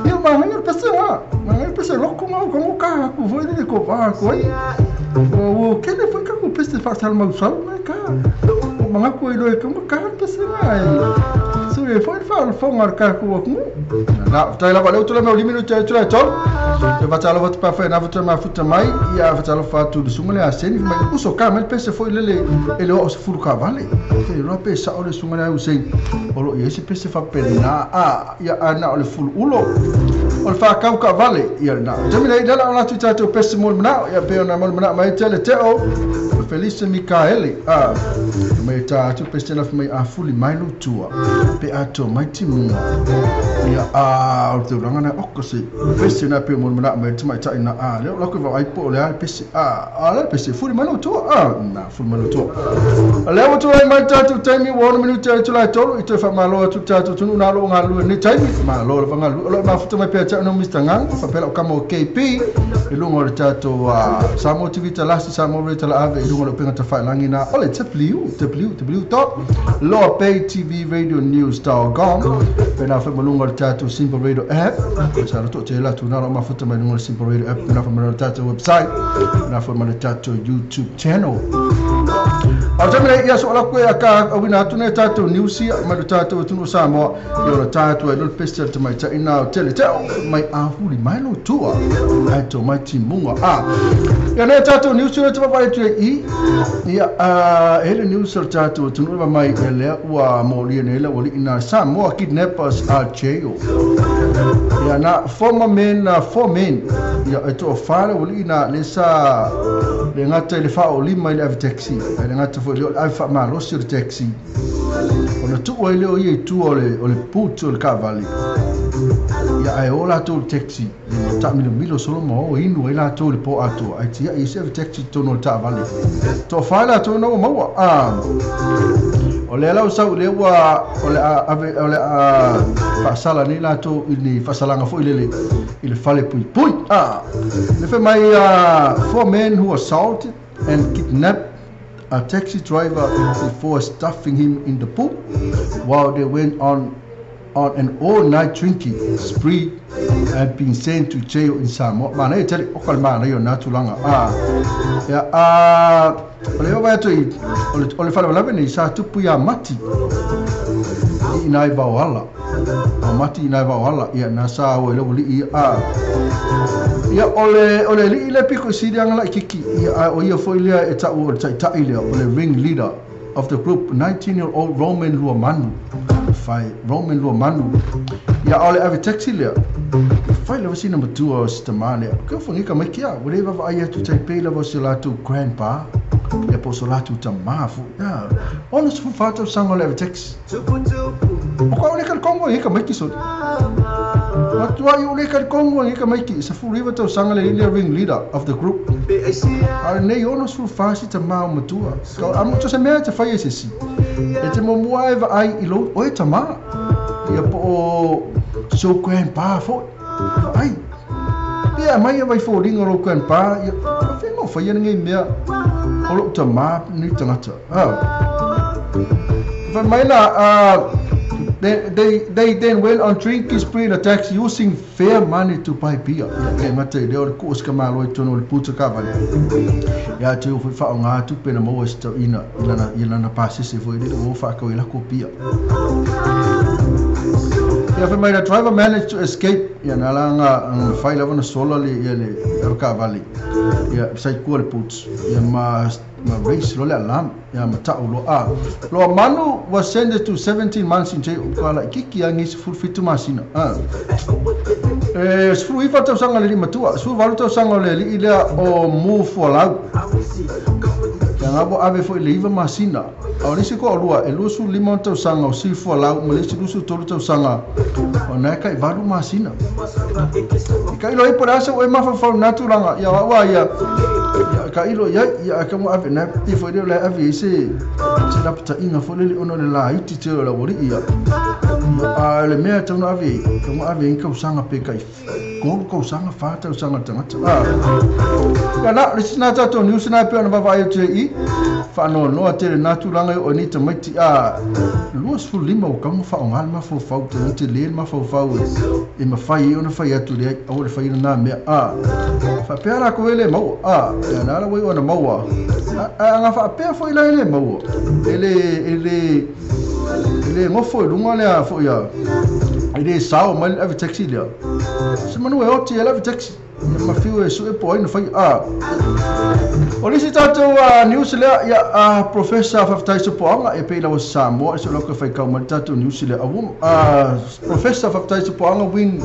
ia ma hanga pese wa ma hanga pese lo ko ma ko ka ku voi le ko va ko ai o ke le foi ka ku pese fa sal ma sal ma ka o ma ko ile ko ma ka pese na so e foi fa fo ngar ka ku ku na tai la le tu le me liminu te tu le to te va talo va pa fa na va ma futa mai ia va talo fa tu sunga le aseni ma uso ka me pese foi le le ele o se furu ka vale ke lo pesa o le sunga le usei o lo ese pese fa pena a ia ana o le fulu ulo. O le whakau ka vale, ia na. Taimi nei, lea la o latu i tatou pese mo le manao, ia pei ona mo le manao mai tele teo, o Felice Mikaele, a, mai ta atu pese na mai a fuli mai lo tua, pe ato mai timuga, ia a, o le tulaga na oko se, pese na pe mo le manao mai tamaitai na, a, lea o lako vaai po o le a le pese, a, a le pese, fuli mai lo tua, a, na, fuli mai lo tua. O lea ua tulai mai tatou taimi ua 6 minute ai tulai tolu i toe faamalo atu tatou tunu na lo galue ni taimi malo le vangalu o lo mafuta mai pea no Mr. Ngang faapea o kamo KP i luga o le tatou Samoa TV Talasi Samoa Radio Tala Ave i luga o le upega tafailangi na o le www.loapaytvradionews.com pena fa malunga o le tatou Simple Radio app sa lo to te la tu na lo mafuta mai luga o le Simple Radio app pena fa malunga o le tatou website pena fa malunga o le tatou YouTube channel. Au taimi nei, ia so la koe a ka awina atu nei tātou news ia, mai le tātou atunu o Samoa, ia o le tātou ai lo le pese al tamaitai nā o tele teo, mai a huli mai lo tua, ai tō mai timunga a. Ia nei tātou news ia te papai atu e i, ia e le news al tātou atunu e mai e lea ua mōlia nei le ua li ina Samoa kidnappers are jail. Ia na former men, four men, ia e tō whale ua li ina le sa le ngata i le whao lima i le ave taxi, ai le ngata foi le ave wha malosi o le taxi. O na tuu ai leo ia i tua o le putu o le kavali. Ia ai o latou le taxi, ia ta milo milo solo ma o inu ai latou le po atua. Ai tia i se ave taxi tono le taavale. Tō whai latou na o maua. O le lau sau le ua o le ave o le whaasala nei latou i ni whaasalanga foi lele i le fale pui pui. Le whai mai four men who assaulted and kidnapped a taxi driver before stuffing him in the pool while they went on an all-night drinking spree and been sent to jail in Samoa. Mana e tele o ka mana i o nā tulaga. Ia o le vai atu i o le whalavalave nei sa tupu ia mati i nai vauala. O mati i nai vauala ia nā sa o e lewa li i a. Ia o le li i le piko i sirianga la i kiki ia o ia foi lea e tau o le taitai lea o le ring leader of the group 19-year-old Roman Luamanu. Whai Roman Luamanu. Ia o le ave taxi lea. Whai lewa sina matua o sita lea. Kau whangika mai kia. Ua le wawa ai atu taipei lewa o se lātou grandpa. Ia po so lātou tamafu. Ia. Ono sufu whātau sanga o le ave taxi. O kwa o le karikongo i hika mai ki sori. Atua i o le karikongo i hika mai ki. Sa furu iwa tau sanga le lea ring leader of the group. A nei ono sufu whāsi tamā o matua. Ka amo to se mea te whai e se si. E te momua e vaai i lo oe tamā. Ia po o so grandpa fo. Ai. Ia mai e vai fōringa ro grandpa. Ia whengo whai ana ngei mea o lo tamā ni tangata. Whai mai la They then went on drinking spree in a taxi using fair money to buy beer. Ia mate i leo le kuo sika malo i tono le puta kavale. Ia te ufo whao ngā tupe na maua sita ina i lana pāsese fo i lila o whakau i lako beer. Ia whai mai the driver managed to escape. Ia nā la ngā whai lava na sola le ia le kavale. Ia sai kua le puts. Ia ma race lo le alarm ia ma ta'u lo a. Lo Manu was sentenced to 17 months in jail. Ka la kiki angi se fulu fitu masina. E sefulu iwa tausaga le matua, sefulu valu tausaga le alii lea o mu fualau. Ia ngā ave foi le iwa masina. A o lisi ko lua e 25 tausaga o si fualau ma le isi 23 tausaga o nai kai valu masina. I ka ilo ipo le asa o e mawhawhau nā tulaga ia waua ia ka ilo ia ia ka mo ave na ti foi le ave se se la pata inga foi le ono le la iti te la wori ia a le mea tau na ave ka mo ave in kausanga pe kai ko kausanga fa tau sanga tangata a ya na le sina tatou news na pe ona vava ai te i fa no no te le natu langa o ni tamaiti a 25 o kamu fa o ngal ma fo fau te le ma fo fau e ma fai ona fai atu le o le fai na mea a fa pe ara ko ele mau a ya na la wai ona maua a nga fa pe fo ila ele maua ele ele ele ngofo lunga le fo ya ele sao mai ave taxi le se manu e oti ele ave taxi Ia ma fiu e sue po ai na fai a. O le isi tatou news lea, ia Professor Faafetai Sopoaga e pei lava Samoa e so lau ka fai kau mai le tatou news lea. Professor Faafetai Sopoaga win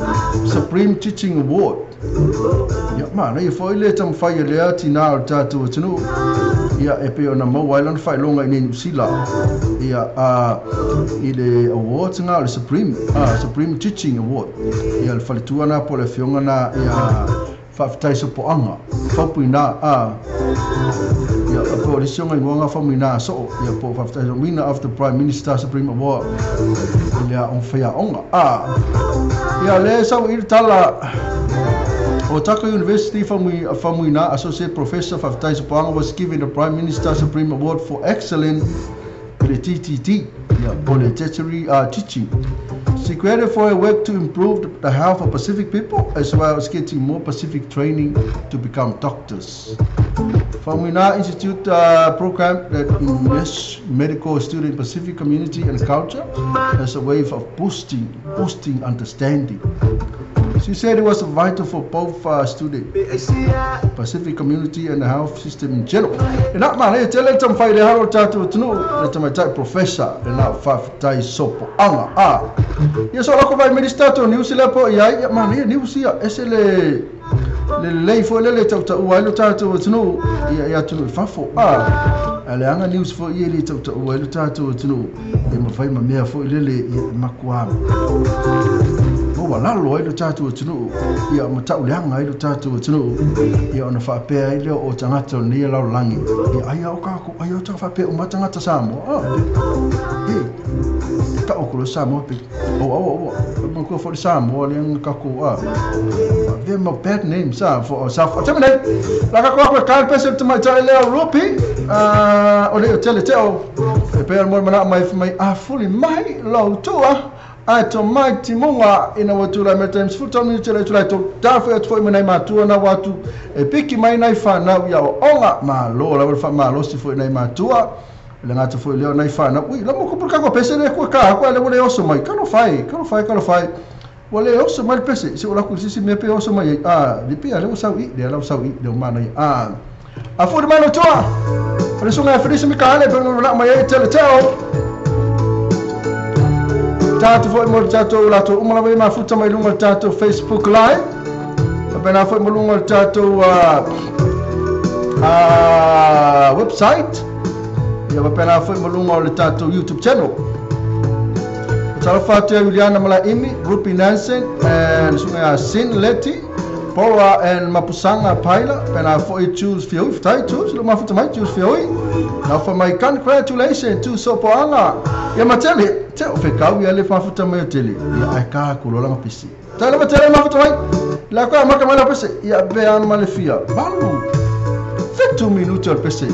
Supreme Teaching Award. Ia manaia foi le taumafai e lea tinā o le tatou atunuu. Ia e pei ona maua ai lana faailoga i nei Niu Sila. Ia i le awards na o le Supreme Supreme Teaching Award. Ia le faletua na po o le afioga na ia Faafetai Sopoaga Faupuina ia po o le isi o igoa Faumuina Soo ia po o Faafetai winner of the Prime Minister Supreme Award i le aoga faiaoga ia le sau i le tala Otago University Faumuina Associate Professor Faafetai Sopoaga was given the Prime Minister Supreme Award for Excellence i le TTT ia po o le Tertiary Teaching. She created for her work to improve the health of Pacific people as well as getting more Pacific training to become doctors. Faumuina Institute program that enriches medical student Pacific community and culture as a way of boosting understanding. She said it was vital for both students, Pacific community and the health system in general. E nā mana e tele taumafai le halo o tatou atunuu le tamaitai professor e nā Faafetai Sopoaga. Ia so lako vai minister to news le po ia ia mana ia news ia ese le le lelei foi lele tautaua ai lo tatou atunuu ia ia atunuu i fafo. A le aga news foi ia le tautaua ai lo tatou atunuu e mafai ma mea foi lele ia makuā maua lalo ai lo tatou atunuu ia ma tauleaga ai lo tatou atunuu ia ona faapea ai lea o tagata o lenei lalolagi ia ai a o kākou ai o faapea uma tagata Samoa e tau ko lo Samoa pe o o o ma ko foi Samoa le nga kākou avea ma bad names for ourselves. O tama nei la ka ko ka pese te mai tai lea Rupi o le o tele teo e pea mo mana mai mai a fuli mai lau tua ai to mai timunga ina ua tulai mai times full time tele tulai to ta foi atu foi mai matua na watu e piki mai nai whanau ia o onga malo la fa malo si foi nai matua le ngata foi leo nai whanau ui la mo ko ka ko pese le ko ka ko le le oso mai kalo fai kalo fai kalo fai ua le oso mai le pese se o la ku sisi me pe oso mai a le pia le o sau i le la sau i le mana i a fuli mai no tua le sunga Felisa Mikaele pe no la mai e tele teo tātou foi mo le tātou latou uma lava i mafuta mai luga o le tātou Facebook Live faapena foi mo luga o le tātou website ia faapena foi mo luga o le tātou YouTube channel. Talofa atu ia Juliana Malaimi, Rupi Nansen and sunga Sin Leti Bora and Mapusanga Paila pena foi Jules Fioi fatai Jules lo mafuta mai Jules Fioi na fa mai congratulations to Sopoaga ia matele te o fekau ia le mafuta mai o tele ia ai ka ko lola pisi tele matele mafuta mai la ko maka mai la pese ia be an ma le fia balu 7 minuti al pese.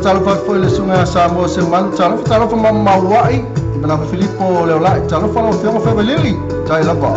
Fatalofa foi le suga Samoa se manu talofa talofa mamauai mana Filipo Leolai talofa lau Afioga Fevalili tai lava.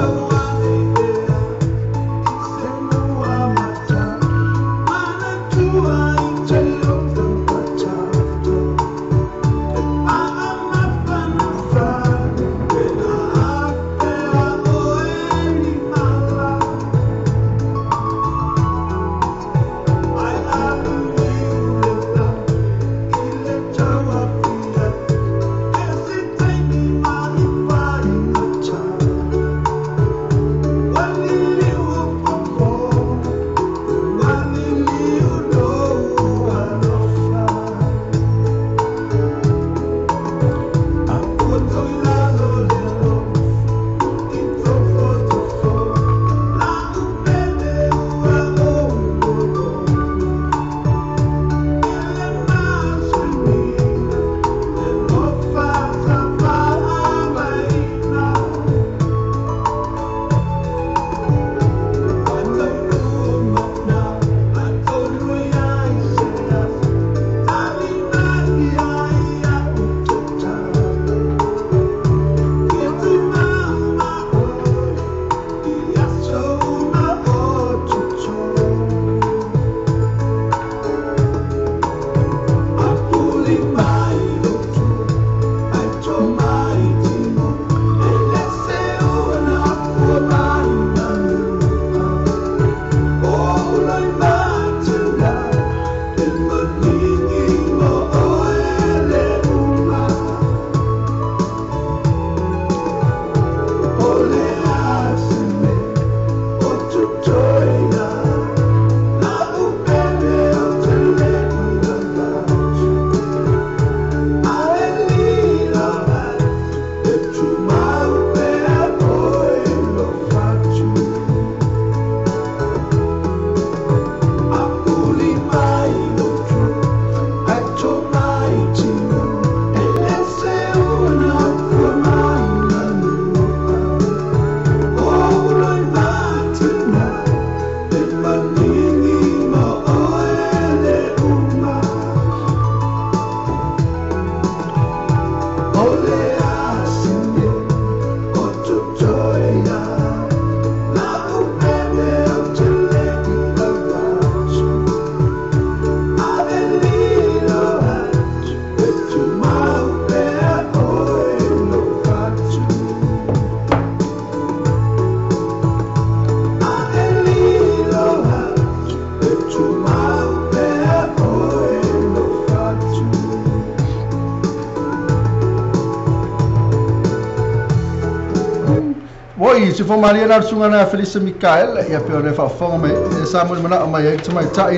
Se fo malia na sunga na Felisa Mikael ia pe ona faafofoga mai e sa mo mana mai ai tamaitai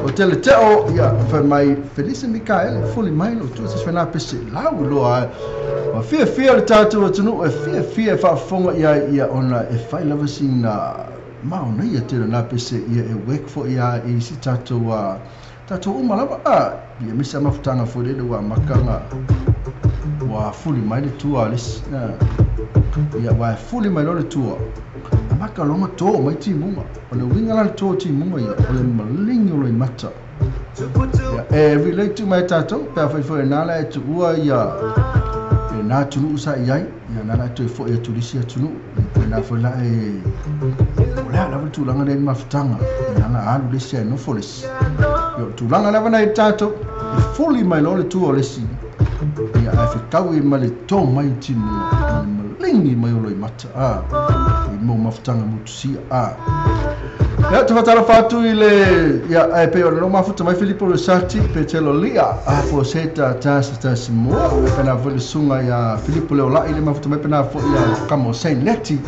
o tele teo ia fa mai Felisa Mikael e fuli mai lo tu se fena pese lau loa ma fia fia le tatou atunuu e fia fia faafofoga ia ia ona e fai lava sina maona ia tele na pese ia e wek fo ia i si tatou tatou uma lava a ia misa mafutanga fo le ua makanga ua fuli mai le tua le ia wa fuli mai le tua maka longa to mai timuga o le uiga la le to timuga ia o le maligi o loi mata ia e relate to mai tatou pe afai foi na la e tuua ia e na atunuu sa i ai ia na la e toe fo'i atulisi atunuu pe na foi la e o lea lava le tulaga lea i mafutaga na la alu le isi ae nofo le isi ia o le tulaga lava nai tatou e fuli mai loa le tua o le isi ia ae fetaui ma le to mai timuga maligi mai o loi mata a i mo mafutaga motusia a ia te fatalofa atu i le ia ae pei ona mafuta mai Filipo Rosati pe telo lia a fo seta tasi tasi moa pena foi le suga ia Filipo Leolai le mafuta mai pena foi ia kamo Saint Leti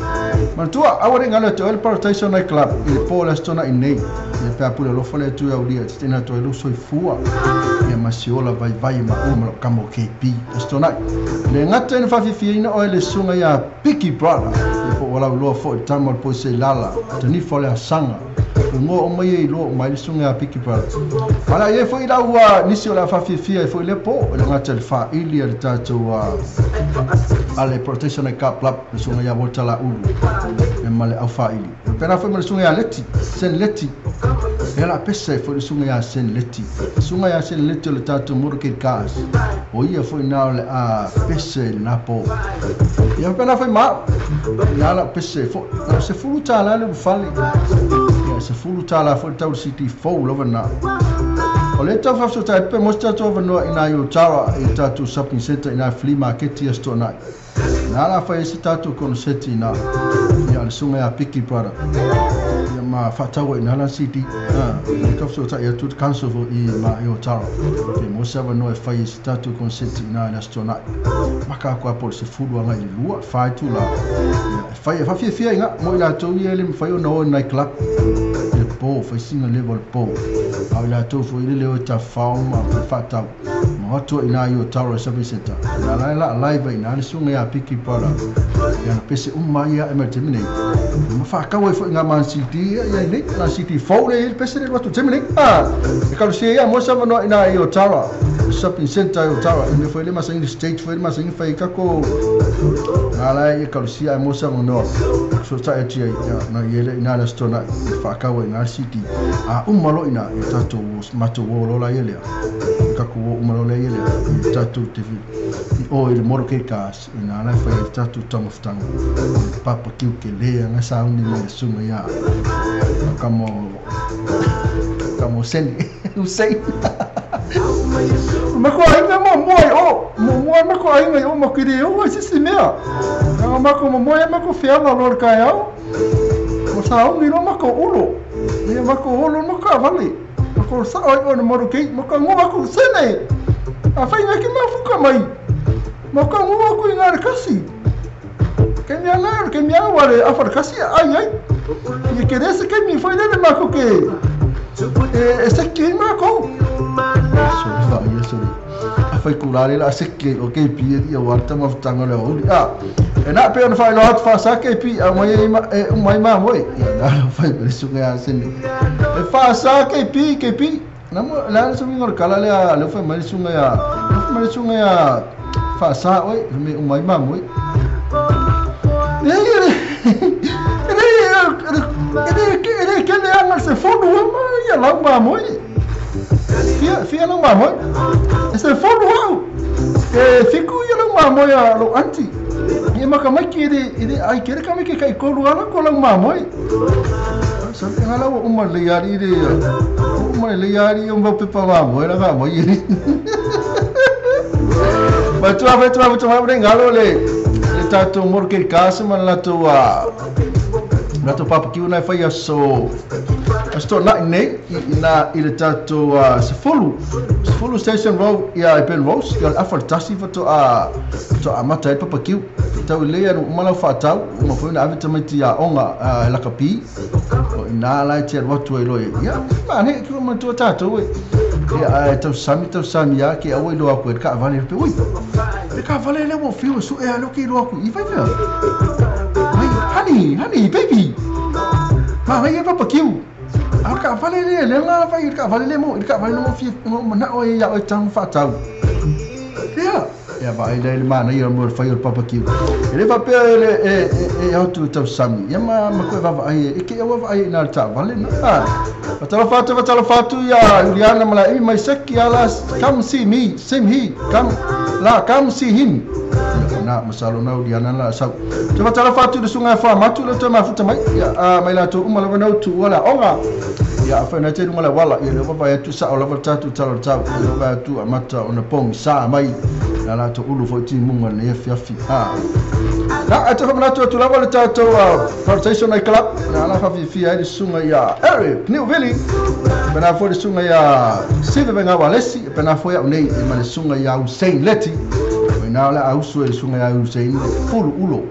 manatua aua le galo te oe le Parataiso Night Club i le po le aso i nei ia pe apule alofa le atu aulia tetena atu ai lou soifua ia ma se ola vaivai ma ua ma loo kamo KP aso tonai le gata ina faafiafiaina oe le suga ia Picky Brother ia po o lau loa fo'i le tama o le poisei lala tanifa o le asaga ugoa o mai e iloa o mai le suga ia Picky Brother ala ia fo'i lau nisi o le afaafiafia e fo'i lea po e le gata i le faaili a le tatou a le Protection Cup Club le suga ia Walter Laulu e ma le aufaaili pena foi ma le suga ia Leti Sen Leti E la pese foi le susuga ia Seneleti. Susuga ia Seneleti o le tatou motorcade cars. O ia foi na o le a pese i lena po. Ia faapena foi ma au. Ina la pese foi. Na o le $10 le ulufale. Ia $10 foi le tau o le CD fou lava lena. O lea e tau faafesootai atu pe maua se tatou avanoa i na i Otara i le tatou shopping centre i na flea market i Aso Toonai. Na la fai ai se tatou konoseti ina ia le susuga ia Piki Brother ia ma faatau ai ina lana CD. Ha, le tau fesootai atu le council foi i ma i Otara pe maua se avanoa e fai ai se tatou konoseti ina i le Aso Toonai. Maka aku a po o le 10 agai i le 2, 4 itula ia e fai e faafiafia ai ina mo i latou ia e le mafai ona o i night club i le po, fai sina level o le po. A o i latou foi ile le o e tafafao ma faatau. Ma atu ai ina i Otago Shopping Centre. Ina la e laa live ai ina le susuga ia Piki Brother i ana pese uma ia ae mai le taimi nei. Ma faatau ai foi nga ma CD ia i ai nei. Na CD fou lea i ai le pese lea alu atu i le taimi nei. Ah, e kalusia ia mo se avanoa ina i Otago Shopping Centre i Otago. I mea foi le masani le stage foi le masani fai ai kako nga la e kalusia ae mo se avanoa. Fesootai atu ai ia na i ele ina le aso Toonai e faatau ai ina le CD. A uma loa ina ia tatou matou o loa la ia lea. Taku o uma loa lea ia lea i tatou te i o i le motorcade cars i nā la e fai ai le tatou taumafataga i le papa kiu ke lē anga sauni mai le susuga ia kamo kamo Seni Hussein ma ko aiga muamua i o muamua ma ko aiga i o ma kiri o ai sisi mea anga mako muamua ia mako feala loa le kaeao o sauni loa mako olo ia mako olo mako kaavale. Ko sao ai ona moru kei, ma ka ngoa aku sene. A whai ngai ki mafuka mai. Ma ka ngoa aku i ngā kasi. Kei mea la, kei mea wale a whare kasi ai ai. I ke rese kei mi whai rere mako ke. E, e seki ai mako. Sorry wha ia, sorry. A whai kurare la a seki ai o kei pi e ia wara mafutanga le uli. A, e nā pe ona whai loa atu whasa kei pi a mai e, e umai mā moe. Ia nā la whai pere sunga a sene. E faasa KP, KP. Na mo la le suinga o le kala lea le fai mai le suinga ia, le fai mai le suinga ia faasa oe, fai mai uma ai mamoe. E le e le e le kele anga se fonu ama ia lau mamoe. Fia fia lau mamoe. E se fonu au. E fiku ia lau mamoe a lou auntie. Ia makamaiki e le e le ai kere ka meke kai kolu ala ko lau mamoe. Sa te ngala ua uma lelei alii le uma lelei alii o mau pepa mamoe la mamoe e Matua matua matua matua ngalo le le tatou motorcade cars ma le latou a latou barbecue na e fai aso aso toonai nei i na i le tatou 10 10 Station Road ia i Penrose ia le afa le tasi faatoa faatoa amata ai le barbecue. Tau i lea uma lau faatau, uma foi ona ave tamaiti aoga e lakapi, o ina la e te alu atu ai loa ia, manaia ki manatua tatou e. Ia ae tausami tausami a ke aua iloa aku e le kaavale pe ui. Le kaavale lea ua fiu e sue a leo ke iloa aku i vai fea. Mai honey, honey baby. Manaia e papakiu. A o le kaavale lea lea la vai le kaavale lea mo le kaavale lea mo fia manao ai ia oe tago faatau. Ia. Ia vaai lea i le manaia mo le fai o le barbecue. E le faapea e le e e e atu i tausami, ia ma ma koe vaavaai e ke aua vaai ina le taavale na. Fatalofa atu fatalofa atu ia Juliana ma Laemi mai seki ala come see me, same he, come la come see him. Ia na masalo na Juliana la sau. Te fatalofa atu le susuga e Fuamatu le toe mafuta mai. Ia a mai latou uma lava na utu ua le aoga. Ia afai na te lunga le wala, ia lea vaavaai atu sao lava le tatou tala o le tau, ia vaavaai atu amata ona pogisa mai la latou ulu foi timuga i lenei afiafi. A Na, ae toe faamanatu atu lava le tatou Flotation Night Club, na ala faafiafia ai le susuga ia Eric Niuvili, pena foi le susuga ia Sive Vengawa Alesi, pena foi au nei ma le susuga ia Hussein Leti, o ina o le a usu e le susuga ia Hussein le fulu ulo.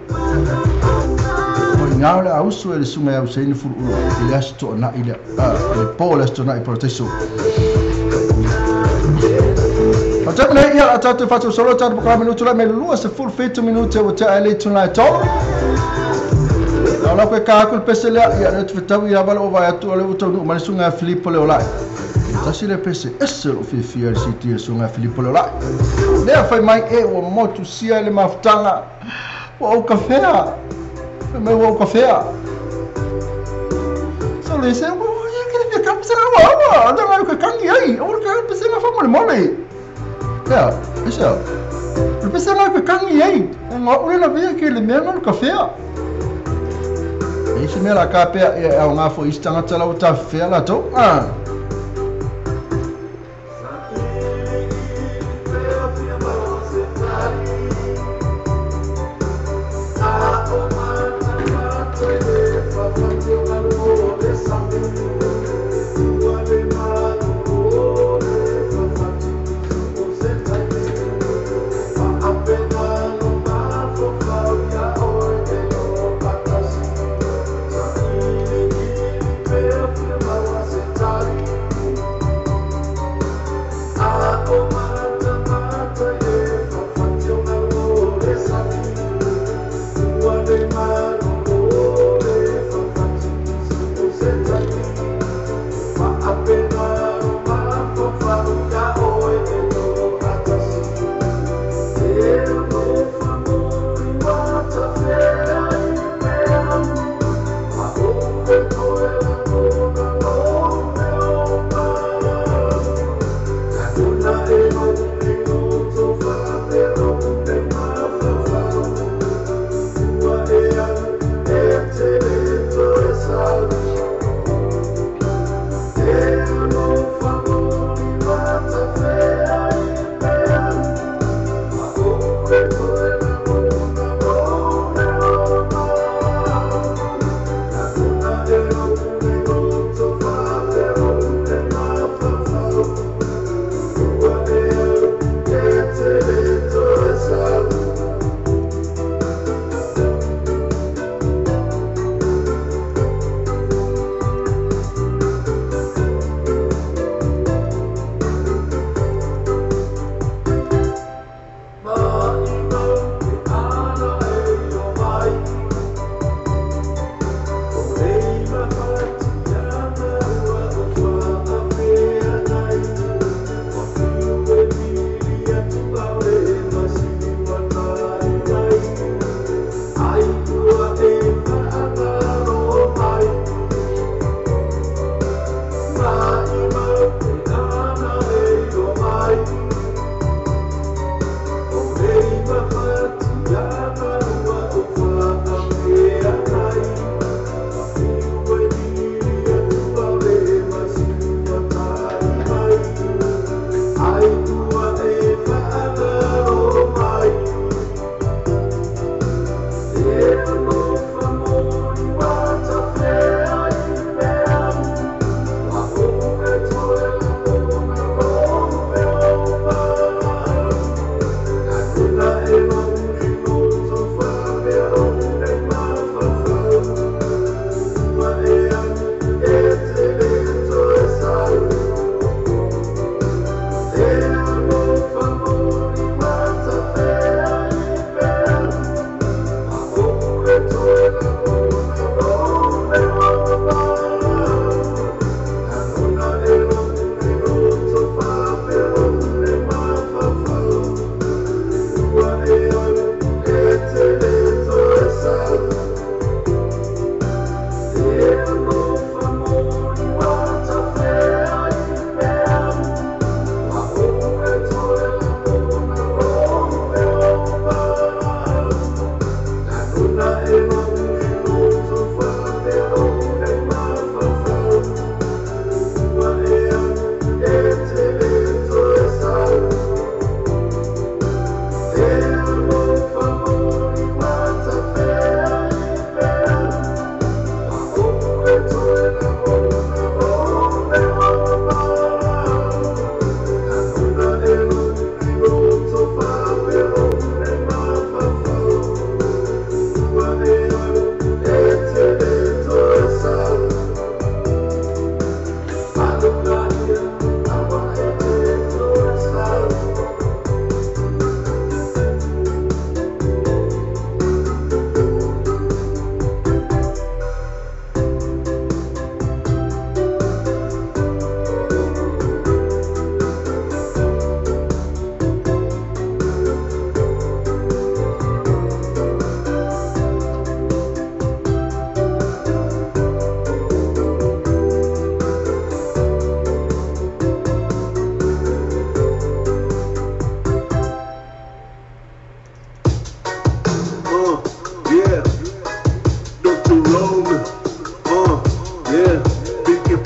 O ina o le a usu e le susuga ia Hussein le fulu ulo i le Aso Toonai lea, i le po o le Aso Toonai Flotation. Faatoa nei ia a tatou faasolosolo tatou polokalame no tulai mai le 27 minute ua tea ai le itula e tolu. Na o koe ka aku le pese lea, ia lea te whetau i awala o vai atu o le ua taunuu mai le susuga a Filipo Leolai. E tasi le pese ese o lou fiafia i le CD a le susuga a Filipo Leolai. Lea fai mai e ua motu sia i le mafutaga. Ua ou kafea. Fai mai ua ou kafea. So le se ua ia kere fia kapu se ua fekangi ai. O le ka pesega fa mo le mole. Ia, isa. O le pesega e fekangi ai. E ngā ule la vea ke le mea ngā ka fea. E isi mea la ka pea e au ngā fo isi tangata lau ta fea la tau. Ah.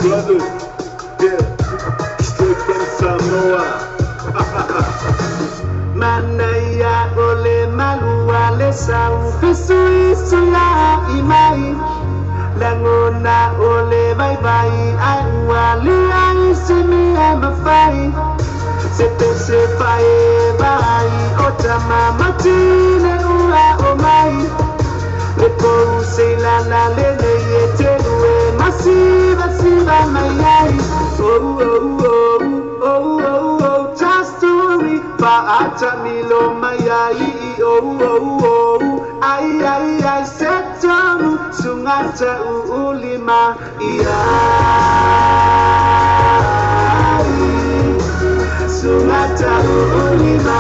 brothers. Yeah, straight from Samoa. Manaia ole malua le sau fesuisula imai langona ole vai vai ai ua le ai simi ai mafai se pese pai vai o tama matine ua o mai le pou se la la le le ye te lue masiva siva mai ai oh oh oh oh oh oh story pa milo mai ai oh oh oh ai ai ai setonu sungata ulima ia sungata ulima.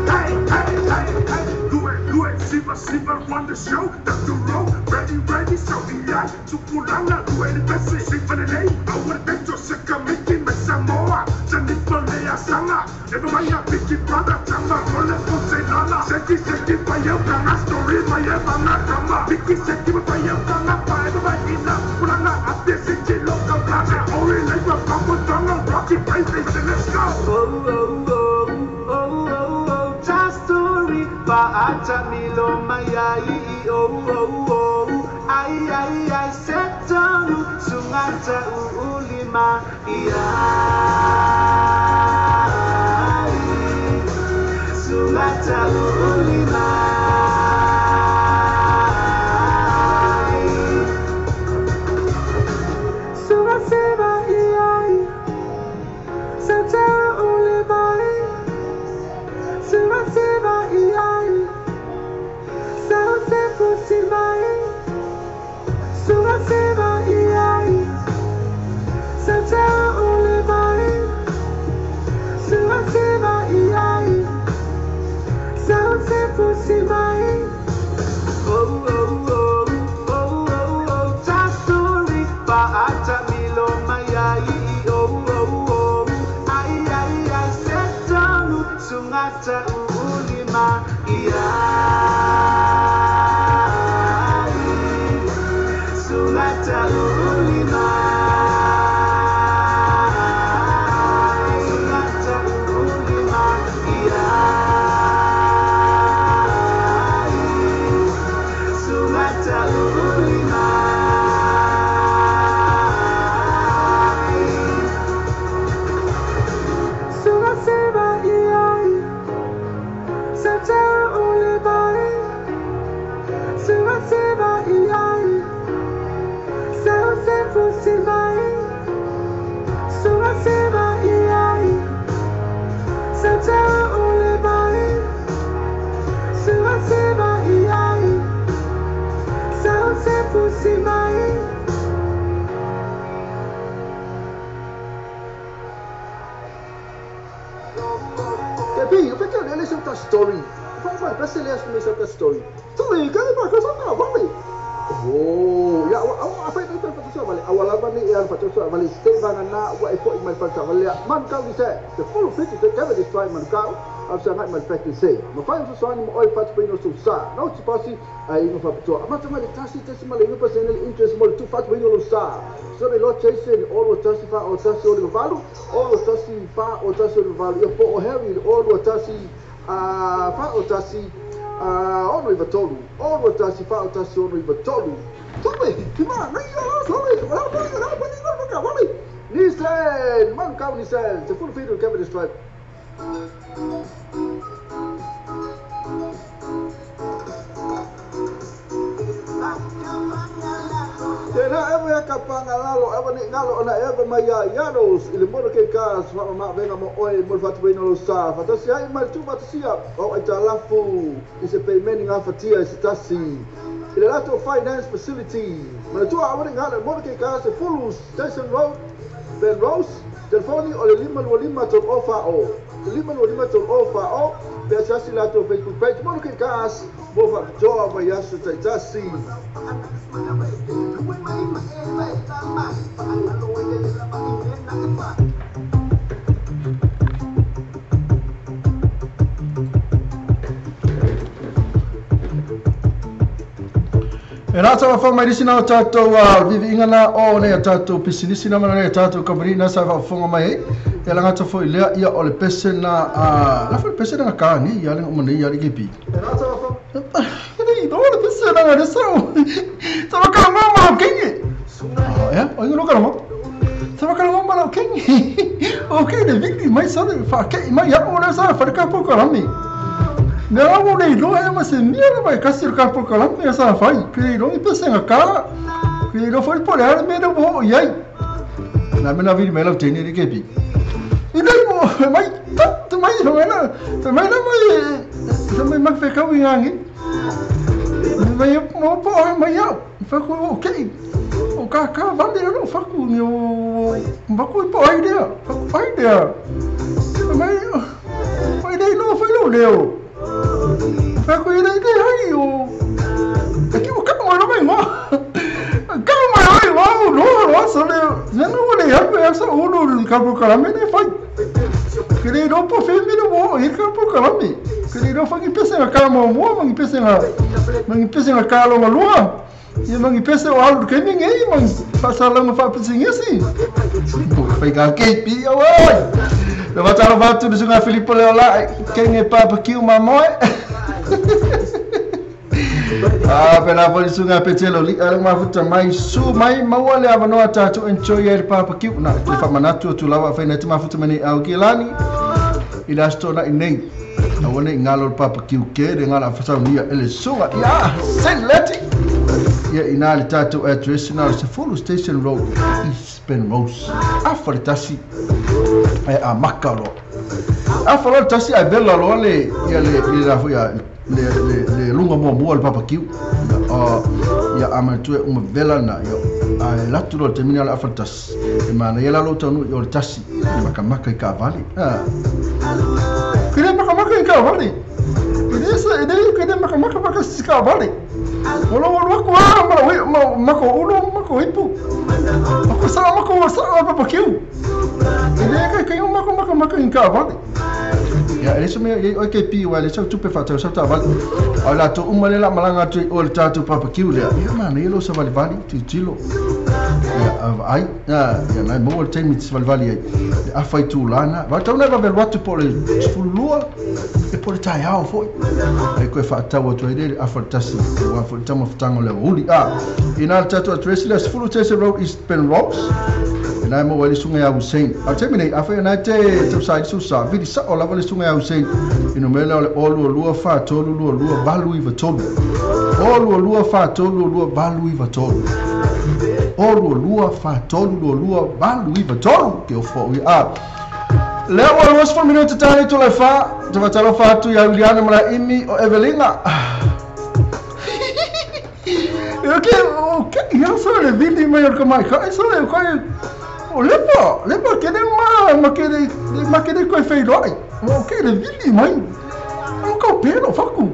Hey hey hey hey, do it, siva siva run the show, Dr. Rowe, ready ready, so ia tupulanga do it best, siva le I want to seka miki me Samoa, Janipalea sanga, everybody a big brother, tama, ole puse lala, seki seki pa yeu kanga story, pa yeu kanga kama, biki seki pa yeu kanga pa, everybody ina, pulanga ate seki local plaza, ori like a papa tonga, rocky baby, let's go. Oh oh oh oh oh oh, just story, pa ata milo mai oh oh oh, ai ai ai setonu sungata ulima ia sungata ulima. Sungaseva ia sata ulima sungaseva ia sause fusilmai sungaseva ia sata ulima sungaseva ia sause fusilmai. Oh oh oh oh oh oh, just story pa ata milo mai ai oh oh oh ai ai ai setonu sungata ulima ia sungata ulima sungata ulima ia sungata ulima. Sungaseva ia sata ulima sungaseva ia sause fusilmai sungaseva ia sata ulima sungaseva ia sause fusilmai. Epi, o que é esse outra story? Vai, vai, se ler essa outra story. Sorry, que é para só não, vai. Oh, ya, apa itu itu vale. Awal ni yang patut vale stay na wa e po mai patut vale. Man kau dise, the full fit the cover this try man kau, afsa ngai man practice say. Ma fai so so ni oi pat pe no so sa. No ti pasi ai no fa to. Ama tama le tasi tasi male no pasi interest mo tu fat pe no sa. So le lo chase all o tasi fa o tasi o le valu, o tasi fa o tasi o le valu. Ia po o Harry o tasi a fa o tasi ono i vatolu, ono tasi fa o tasi ono i vatolu. Tobe, kima, nei tobe, wala, Nissan, man kau Nissan, te full feed of Kevin Stripe. Tena ever ya kapanga lalo, ever ni ngalo ona ever maya yanos, ile mono ke kas, fa ma venga mo oi mo fatu no sa, fatasi ai mal tu fatasia, o ai talafu, ise payment nga fatia ise tasi. Ile lato finance facility. Mana tu awani ngalo mono ke kas full Station Road, Ben Rose, telefoni o le 525 tol ofa o. 525 tol ofa o. Pesasi lato Facebook page mono ke kas, mo fa toa ma yasu taitasi. E la tawa fa mai na tātou a viviinga na o nei a tātou pisinisi na mana nei a tātou company na sa faafofoga mai ai. Ia la gata fo'i lea ia o le pese na a la foi le pese na ka ni ia le uma nei ia le kepi. Nei no le pese na le sa. Sa ka ma ma kengi. Ya, o no ka ma. Sa ka ma ma kengi. O ke le vili mai sa le fa ke mai ya o le sa fa ka po ka rami. Ne amo le lo e ma se mia le mai kasi ka po ka rami sa fai. Ke lo i pese na ka. Ke lo foi por ar me no mo iai. Na me na vili me la teni le kepi. Ile mo mai ta mai mai na mai na mai mai mai fe ka wi ngi. Mai mo po mai ya. Fa ko okay. O ka ka vale no fa ku ni o ma ku po ai dia. Fa ku ai dia. Mai mai dei no fa lo leo. Fa ku ile ile ai o. Aqui o ka mo no mai mo. Ka mai ai wa no no so le. Ne no le ya pe sa o no ka po ka me ne fai. Que le no po fe mi no mo ir ka po ka me. Que le no fa ki pese na ka mo mo mangi pese na mangi pese na ka lo lua. Ia mangi pese o alu ke mingi ei mangi fa la fa pese ngesi. Fai ka ke pi oi. Le va talo va tu sunga Filipo le ola ke nge papa ki uma moe. Ah, pena foi sunga petelo li ala mafuta mai su mai maua le avanoa tātou enjoy el papa ki na te fa manatu tu lava fa na te mafuta mani au ki lani. Ila sto na inei. Awane ngalo papa ki ke de ngala fa nia ele sunga ya send leti. Ia ina le tātou address na se Full Station Road East Penrose. Afa le tasi e a makalo. Afa le tasi a vela lo le ia le la foi le le lunga mo mo le papa kiu. Ia ama tu uma vela na ia a la tu lo terminal afa tasi. E mana ia la lo tanu o le tasi maka maka i ka vale. Ah. Kire maka maka i ka vale. Kire sa ide kire maka maka maka si ka vale. Olo olo ko ma we ma ko ulo ma ko ipu. Ko sa ma ko sa papa kiu. Ide ka ka ma ko maka maka i ka vale. Ya ele me o ke pi wa le sa tupe fa sa ta vale. O la to uma le la malanga tu o le tatu papa kiu le. Ya mana ia lo sa vale vale ti tilo. Ya ai ya na mo le taimi ti vale vale ai. A fai tu lana. Va tau na va watu po le fulua e po le tai ao foi. Ai koe fa tau atu ai le a fa tasi wa fa tama fatanga le uli. Ah ina tatu address le Full Station Road East Penrose. Na mo wale sunga ya Hussein. A temine a fa na te te sa su sa vili sa ola wale sunga ya Hussein. Ino mele ole olu lua fa tolu lua lua valu iva tolu. Olu lua fa tolu lua valu iva tolu. Olu lua fa tolu lua lua valu iva tolu. Ke o fo i a. Le o los for minuto tani tu le fa. Te va talo fa tu ya Juliana mala imi o Evelina. Okay, okay, ya so le vili mai o mai ka so le ko o lepa, lepa ke ne ma ke ne ko fei loi. O ke le vili mai. O ka pelo faku.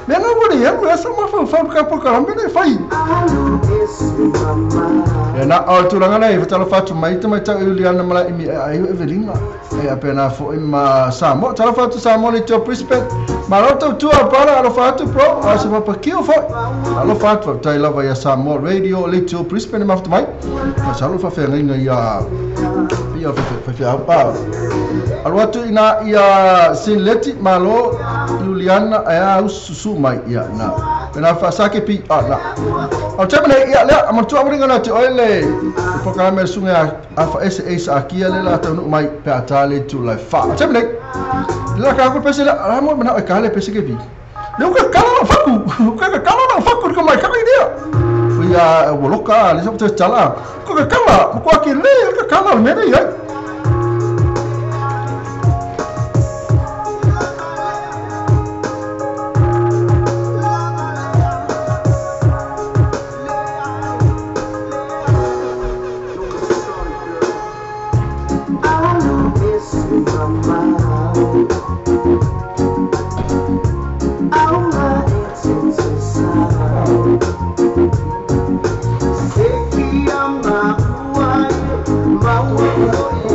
Le na mo le ya sa ma fa fa ka po ka me le fai. E na o tu langa nei fa fa tu mai te mai ta Juliana mala imi ai Evelina. E a pena fo ima sa mo talo fa tu sa mo le to Brisbane. Ma lo tu a para alo fa tu pro a se pa ki o fo. Alo fa tu tai lava ia sa mo radio le to Brisbane ma mai. Ma sa lo fa fe ngai ia ia fa fa pa. Alo atu ina ia Sinleti malo Juliana a usu mai ia na. Pena fa sa ke pi a na. O temene ia le ama tu amringa na te oile. Po ka me sunga a fa ese ese akia le la tanu mai pe atale tu la fa. Temene. La ka ko pese la mo na ka le pese ke pi. Le ka ka la fa ku. Ka ka la fa ku ko mai ka idea. Ia woloka le sa te tala. Ko ka kala ko ke le ka kala me le ia. Mau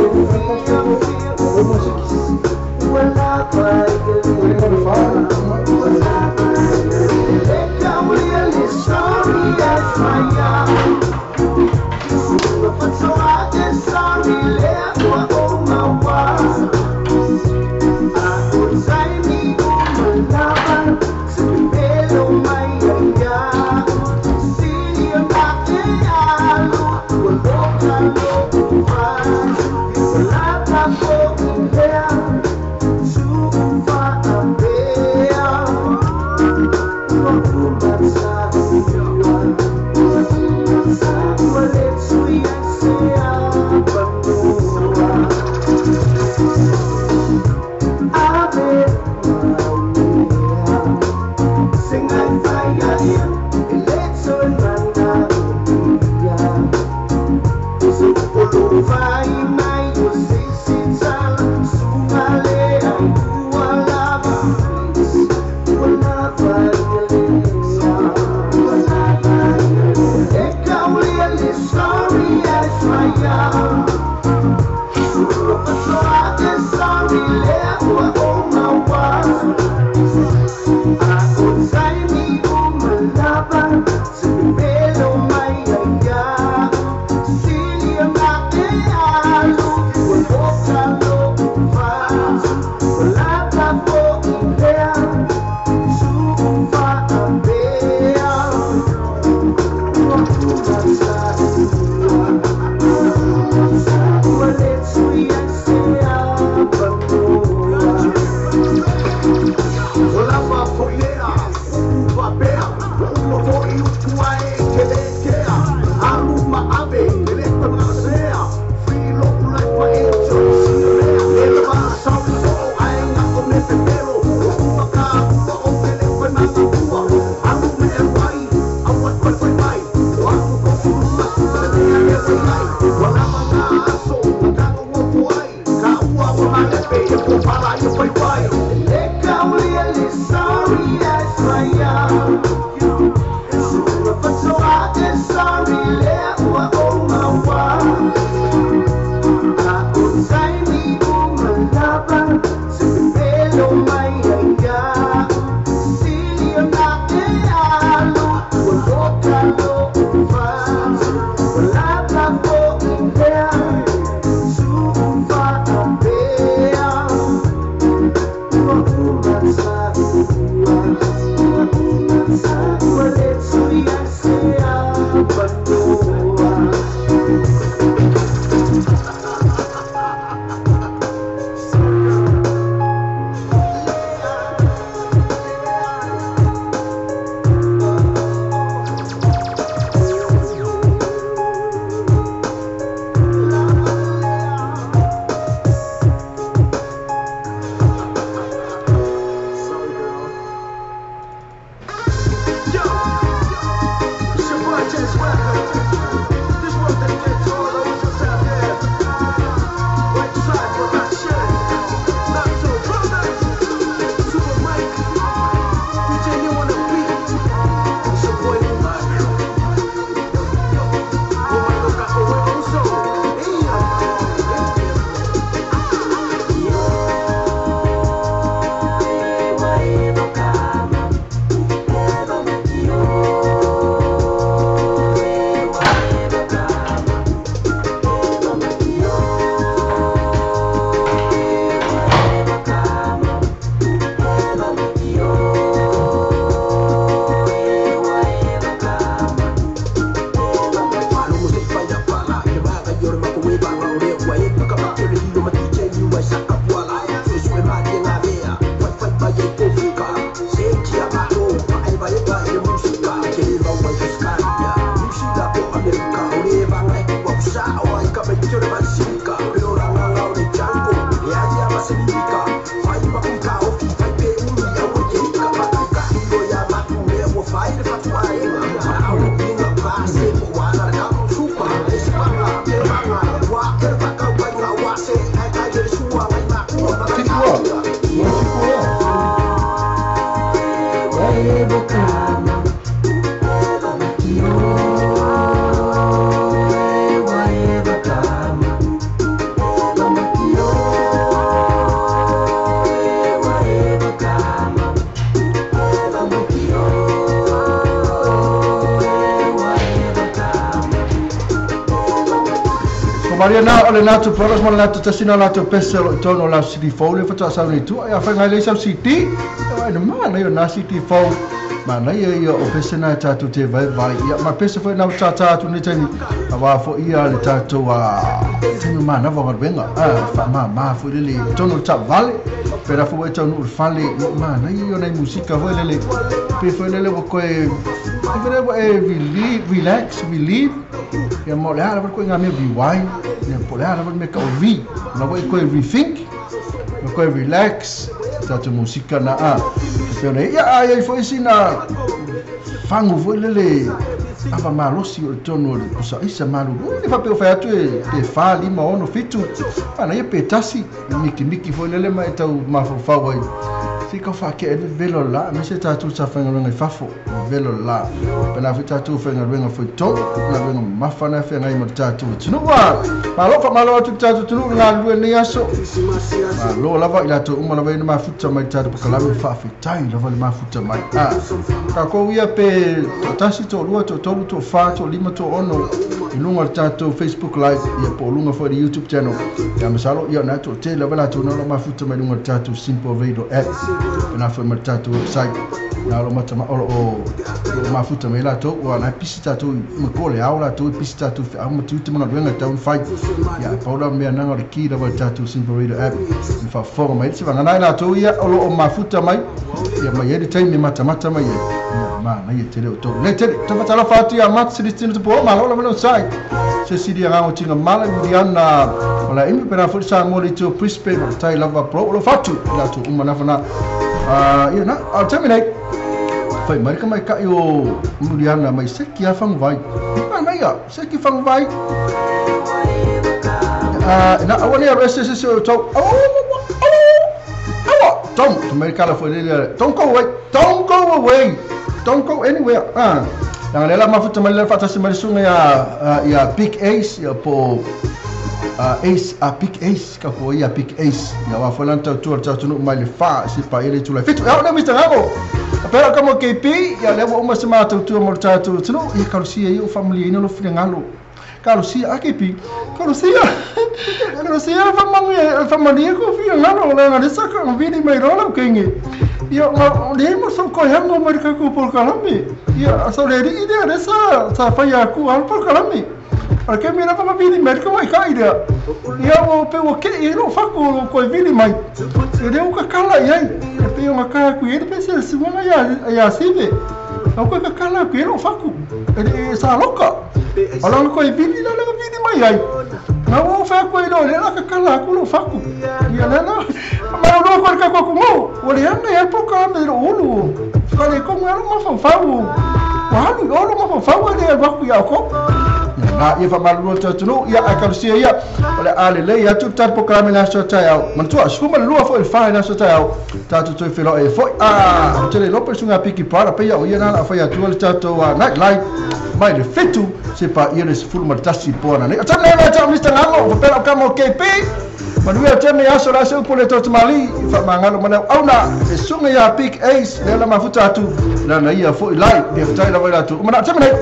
Maria na ole na tu prolos mo na tu tasina na tu pese lo tono la CD fo le fata sa ni tu ya fa ngai le sa CD e na ma na yo na CD fo ma na ye yo o pese na ta tu te vai vai ya ma pese fo na ta ta tu ni tani wa fo ia le ta tu wa tinu ma na va benga a fa ma ma fo le le tono ta vale pera fo e tono fale ma na yo na música fo le le pe fo le le ko e relax relieve ya mo le ala ko nga me rewind ya po le ala me ka re na ko ko rethink na ko relax ta tu música na a pero ya ai foi sina fango foi lele ava malosi o tono o sa isa malu le fa pe o fa tu e fa li ma ono fitu ana ye petasi miki miki foi lele ma tau ma fo fa wai fika fa ke e velo la me se ta tu sa fa ngalo fafo velo la pena fi ta tu fa ngalo fo to na ngalo mafa na fa ngai mo ta tu tunu wa malo fa malo tu ta tu tunu na lu ni aso malo lava ila tu uma lava ma futa mai ta tu kala fa fi tai lava ma futa mai a ka ko ia pe tasi to lua to tolu to fa to lima to ono ilunga ta tu Facebook live ia po lunga fo YouTube channel ya masalo ia na to te lava la tu na ma futa mai lunga ta tu Simple Radio app na fo ma ta tu website na lo mata ma o mafuta mai la to wa na pisita to ma kole au la to pisita to au ma tu te mga wenga town fight ya paula me nanga le ki la ta to Simple Radio app ni fa fo mai se vanga na la to ia o lo mafuta mai ya mai ele time mata mata mai ya ma na ye tele to le tele to fatala fatu ya mat 16 to po ma lo lo sai se si dia o tinga mala Juliana wala imi pera fo sa mo le to Brisbane tai lava pro lo fatu la to uma na fana ia na I'll terminate fai mai ka mai ka yo Juliana mai se ki afang vai na ia se ki fang vai na awani RSS so to oh don't America la fo le don't go away, don't go away. Don't go anywhere. Nanga lela mafuta mai le faatasi mai le suga ia Big Ace ia po Ace a Big Ace ka ko ia Big Ace ia wa foi lana tautua le tatunuu mai le 4 se paia le itulai 7 e ao Mr. Gago apera ka mo KP ia le ua uma se matautua mo le tatou atunuu ia kalosia ia o faamanuiaina lo finagalo kalosia a KP kalosia kalosia faamanuia ko finagalo leaga le saka vili mai loa lau kenge ia le mo so koe hango mai le kakou polokalame ia so le alii lea lea sa faia aku a le polokalame o le kemi lava ma vili mai le kamaikai lea ia ua pe ua ke'i ai lou faku o lou koe vili mai e lea ua kakala i ai e pei ona ka aku i ai le pese a le suaga iā Sive au koe kakala aku i ai lou faku e le sa loka o lana koe vili la lea vili mai ai na ua fai aku ai loa lea la kakala aku lou faku ia lea la malolo koe le kakou aku gou ua leaga i ai le polokalame i lou ulu ka le kogu ai lou mafaufau ua alu i o lou mafaufau e le alu aku iā oukou na ia faamalulu le tatunuu ia ae kalosia ia o le a lelei atu le tatou polokalame i le aso taeao manatua 12 foi i le 4 i le aso taeao tatou toe feiloai ai foi ou te le iloa pe le suiga Piki Brother pei o ia na la fai atua le tatou night live mai le 7 se paia le 11 po ananei. O tau nei mai tau Mr. Gago faapea lau kama o KP manuia tene i aso le aso upu le tautamali i faamagalo ma le auauna e suga ia Big Ace lea la mafuta atu lana ia foi live e fatai lava i latou uma na teme nei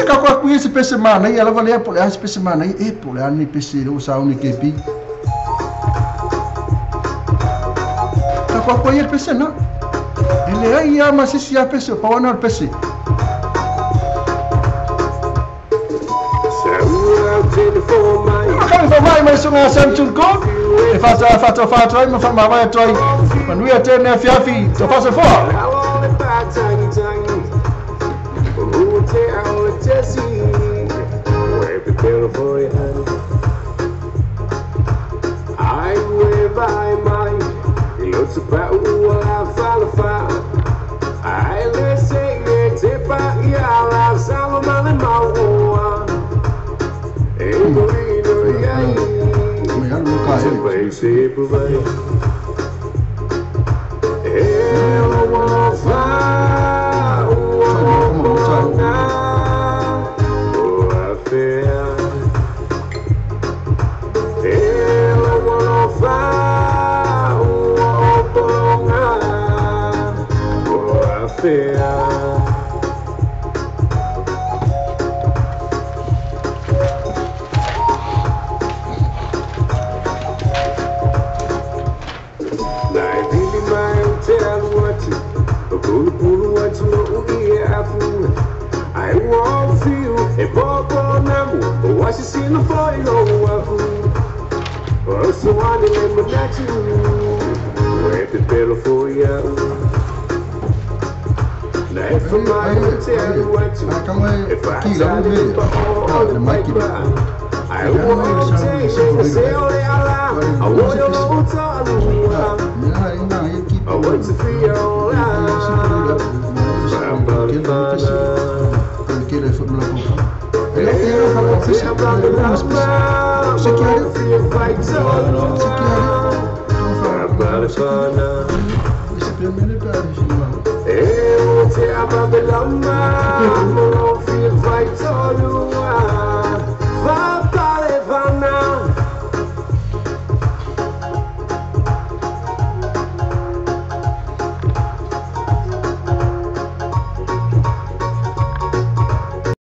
e kako aku ia se pese manaia lava lea po le a se pese manaia e po le a ni pese lea ua sauni KP kako aku ia le pese na e leai ia ma sisi a pese o pau ana o le pese. Kami whamai mai sunga Sam Tun Ko e whata whata whata ai ma whamawai atu ai manuia tēnei awhiawhi tō whasa foa.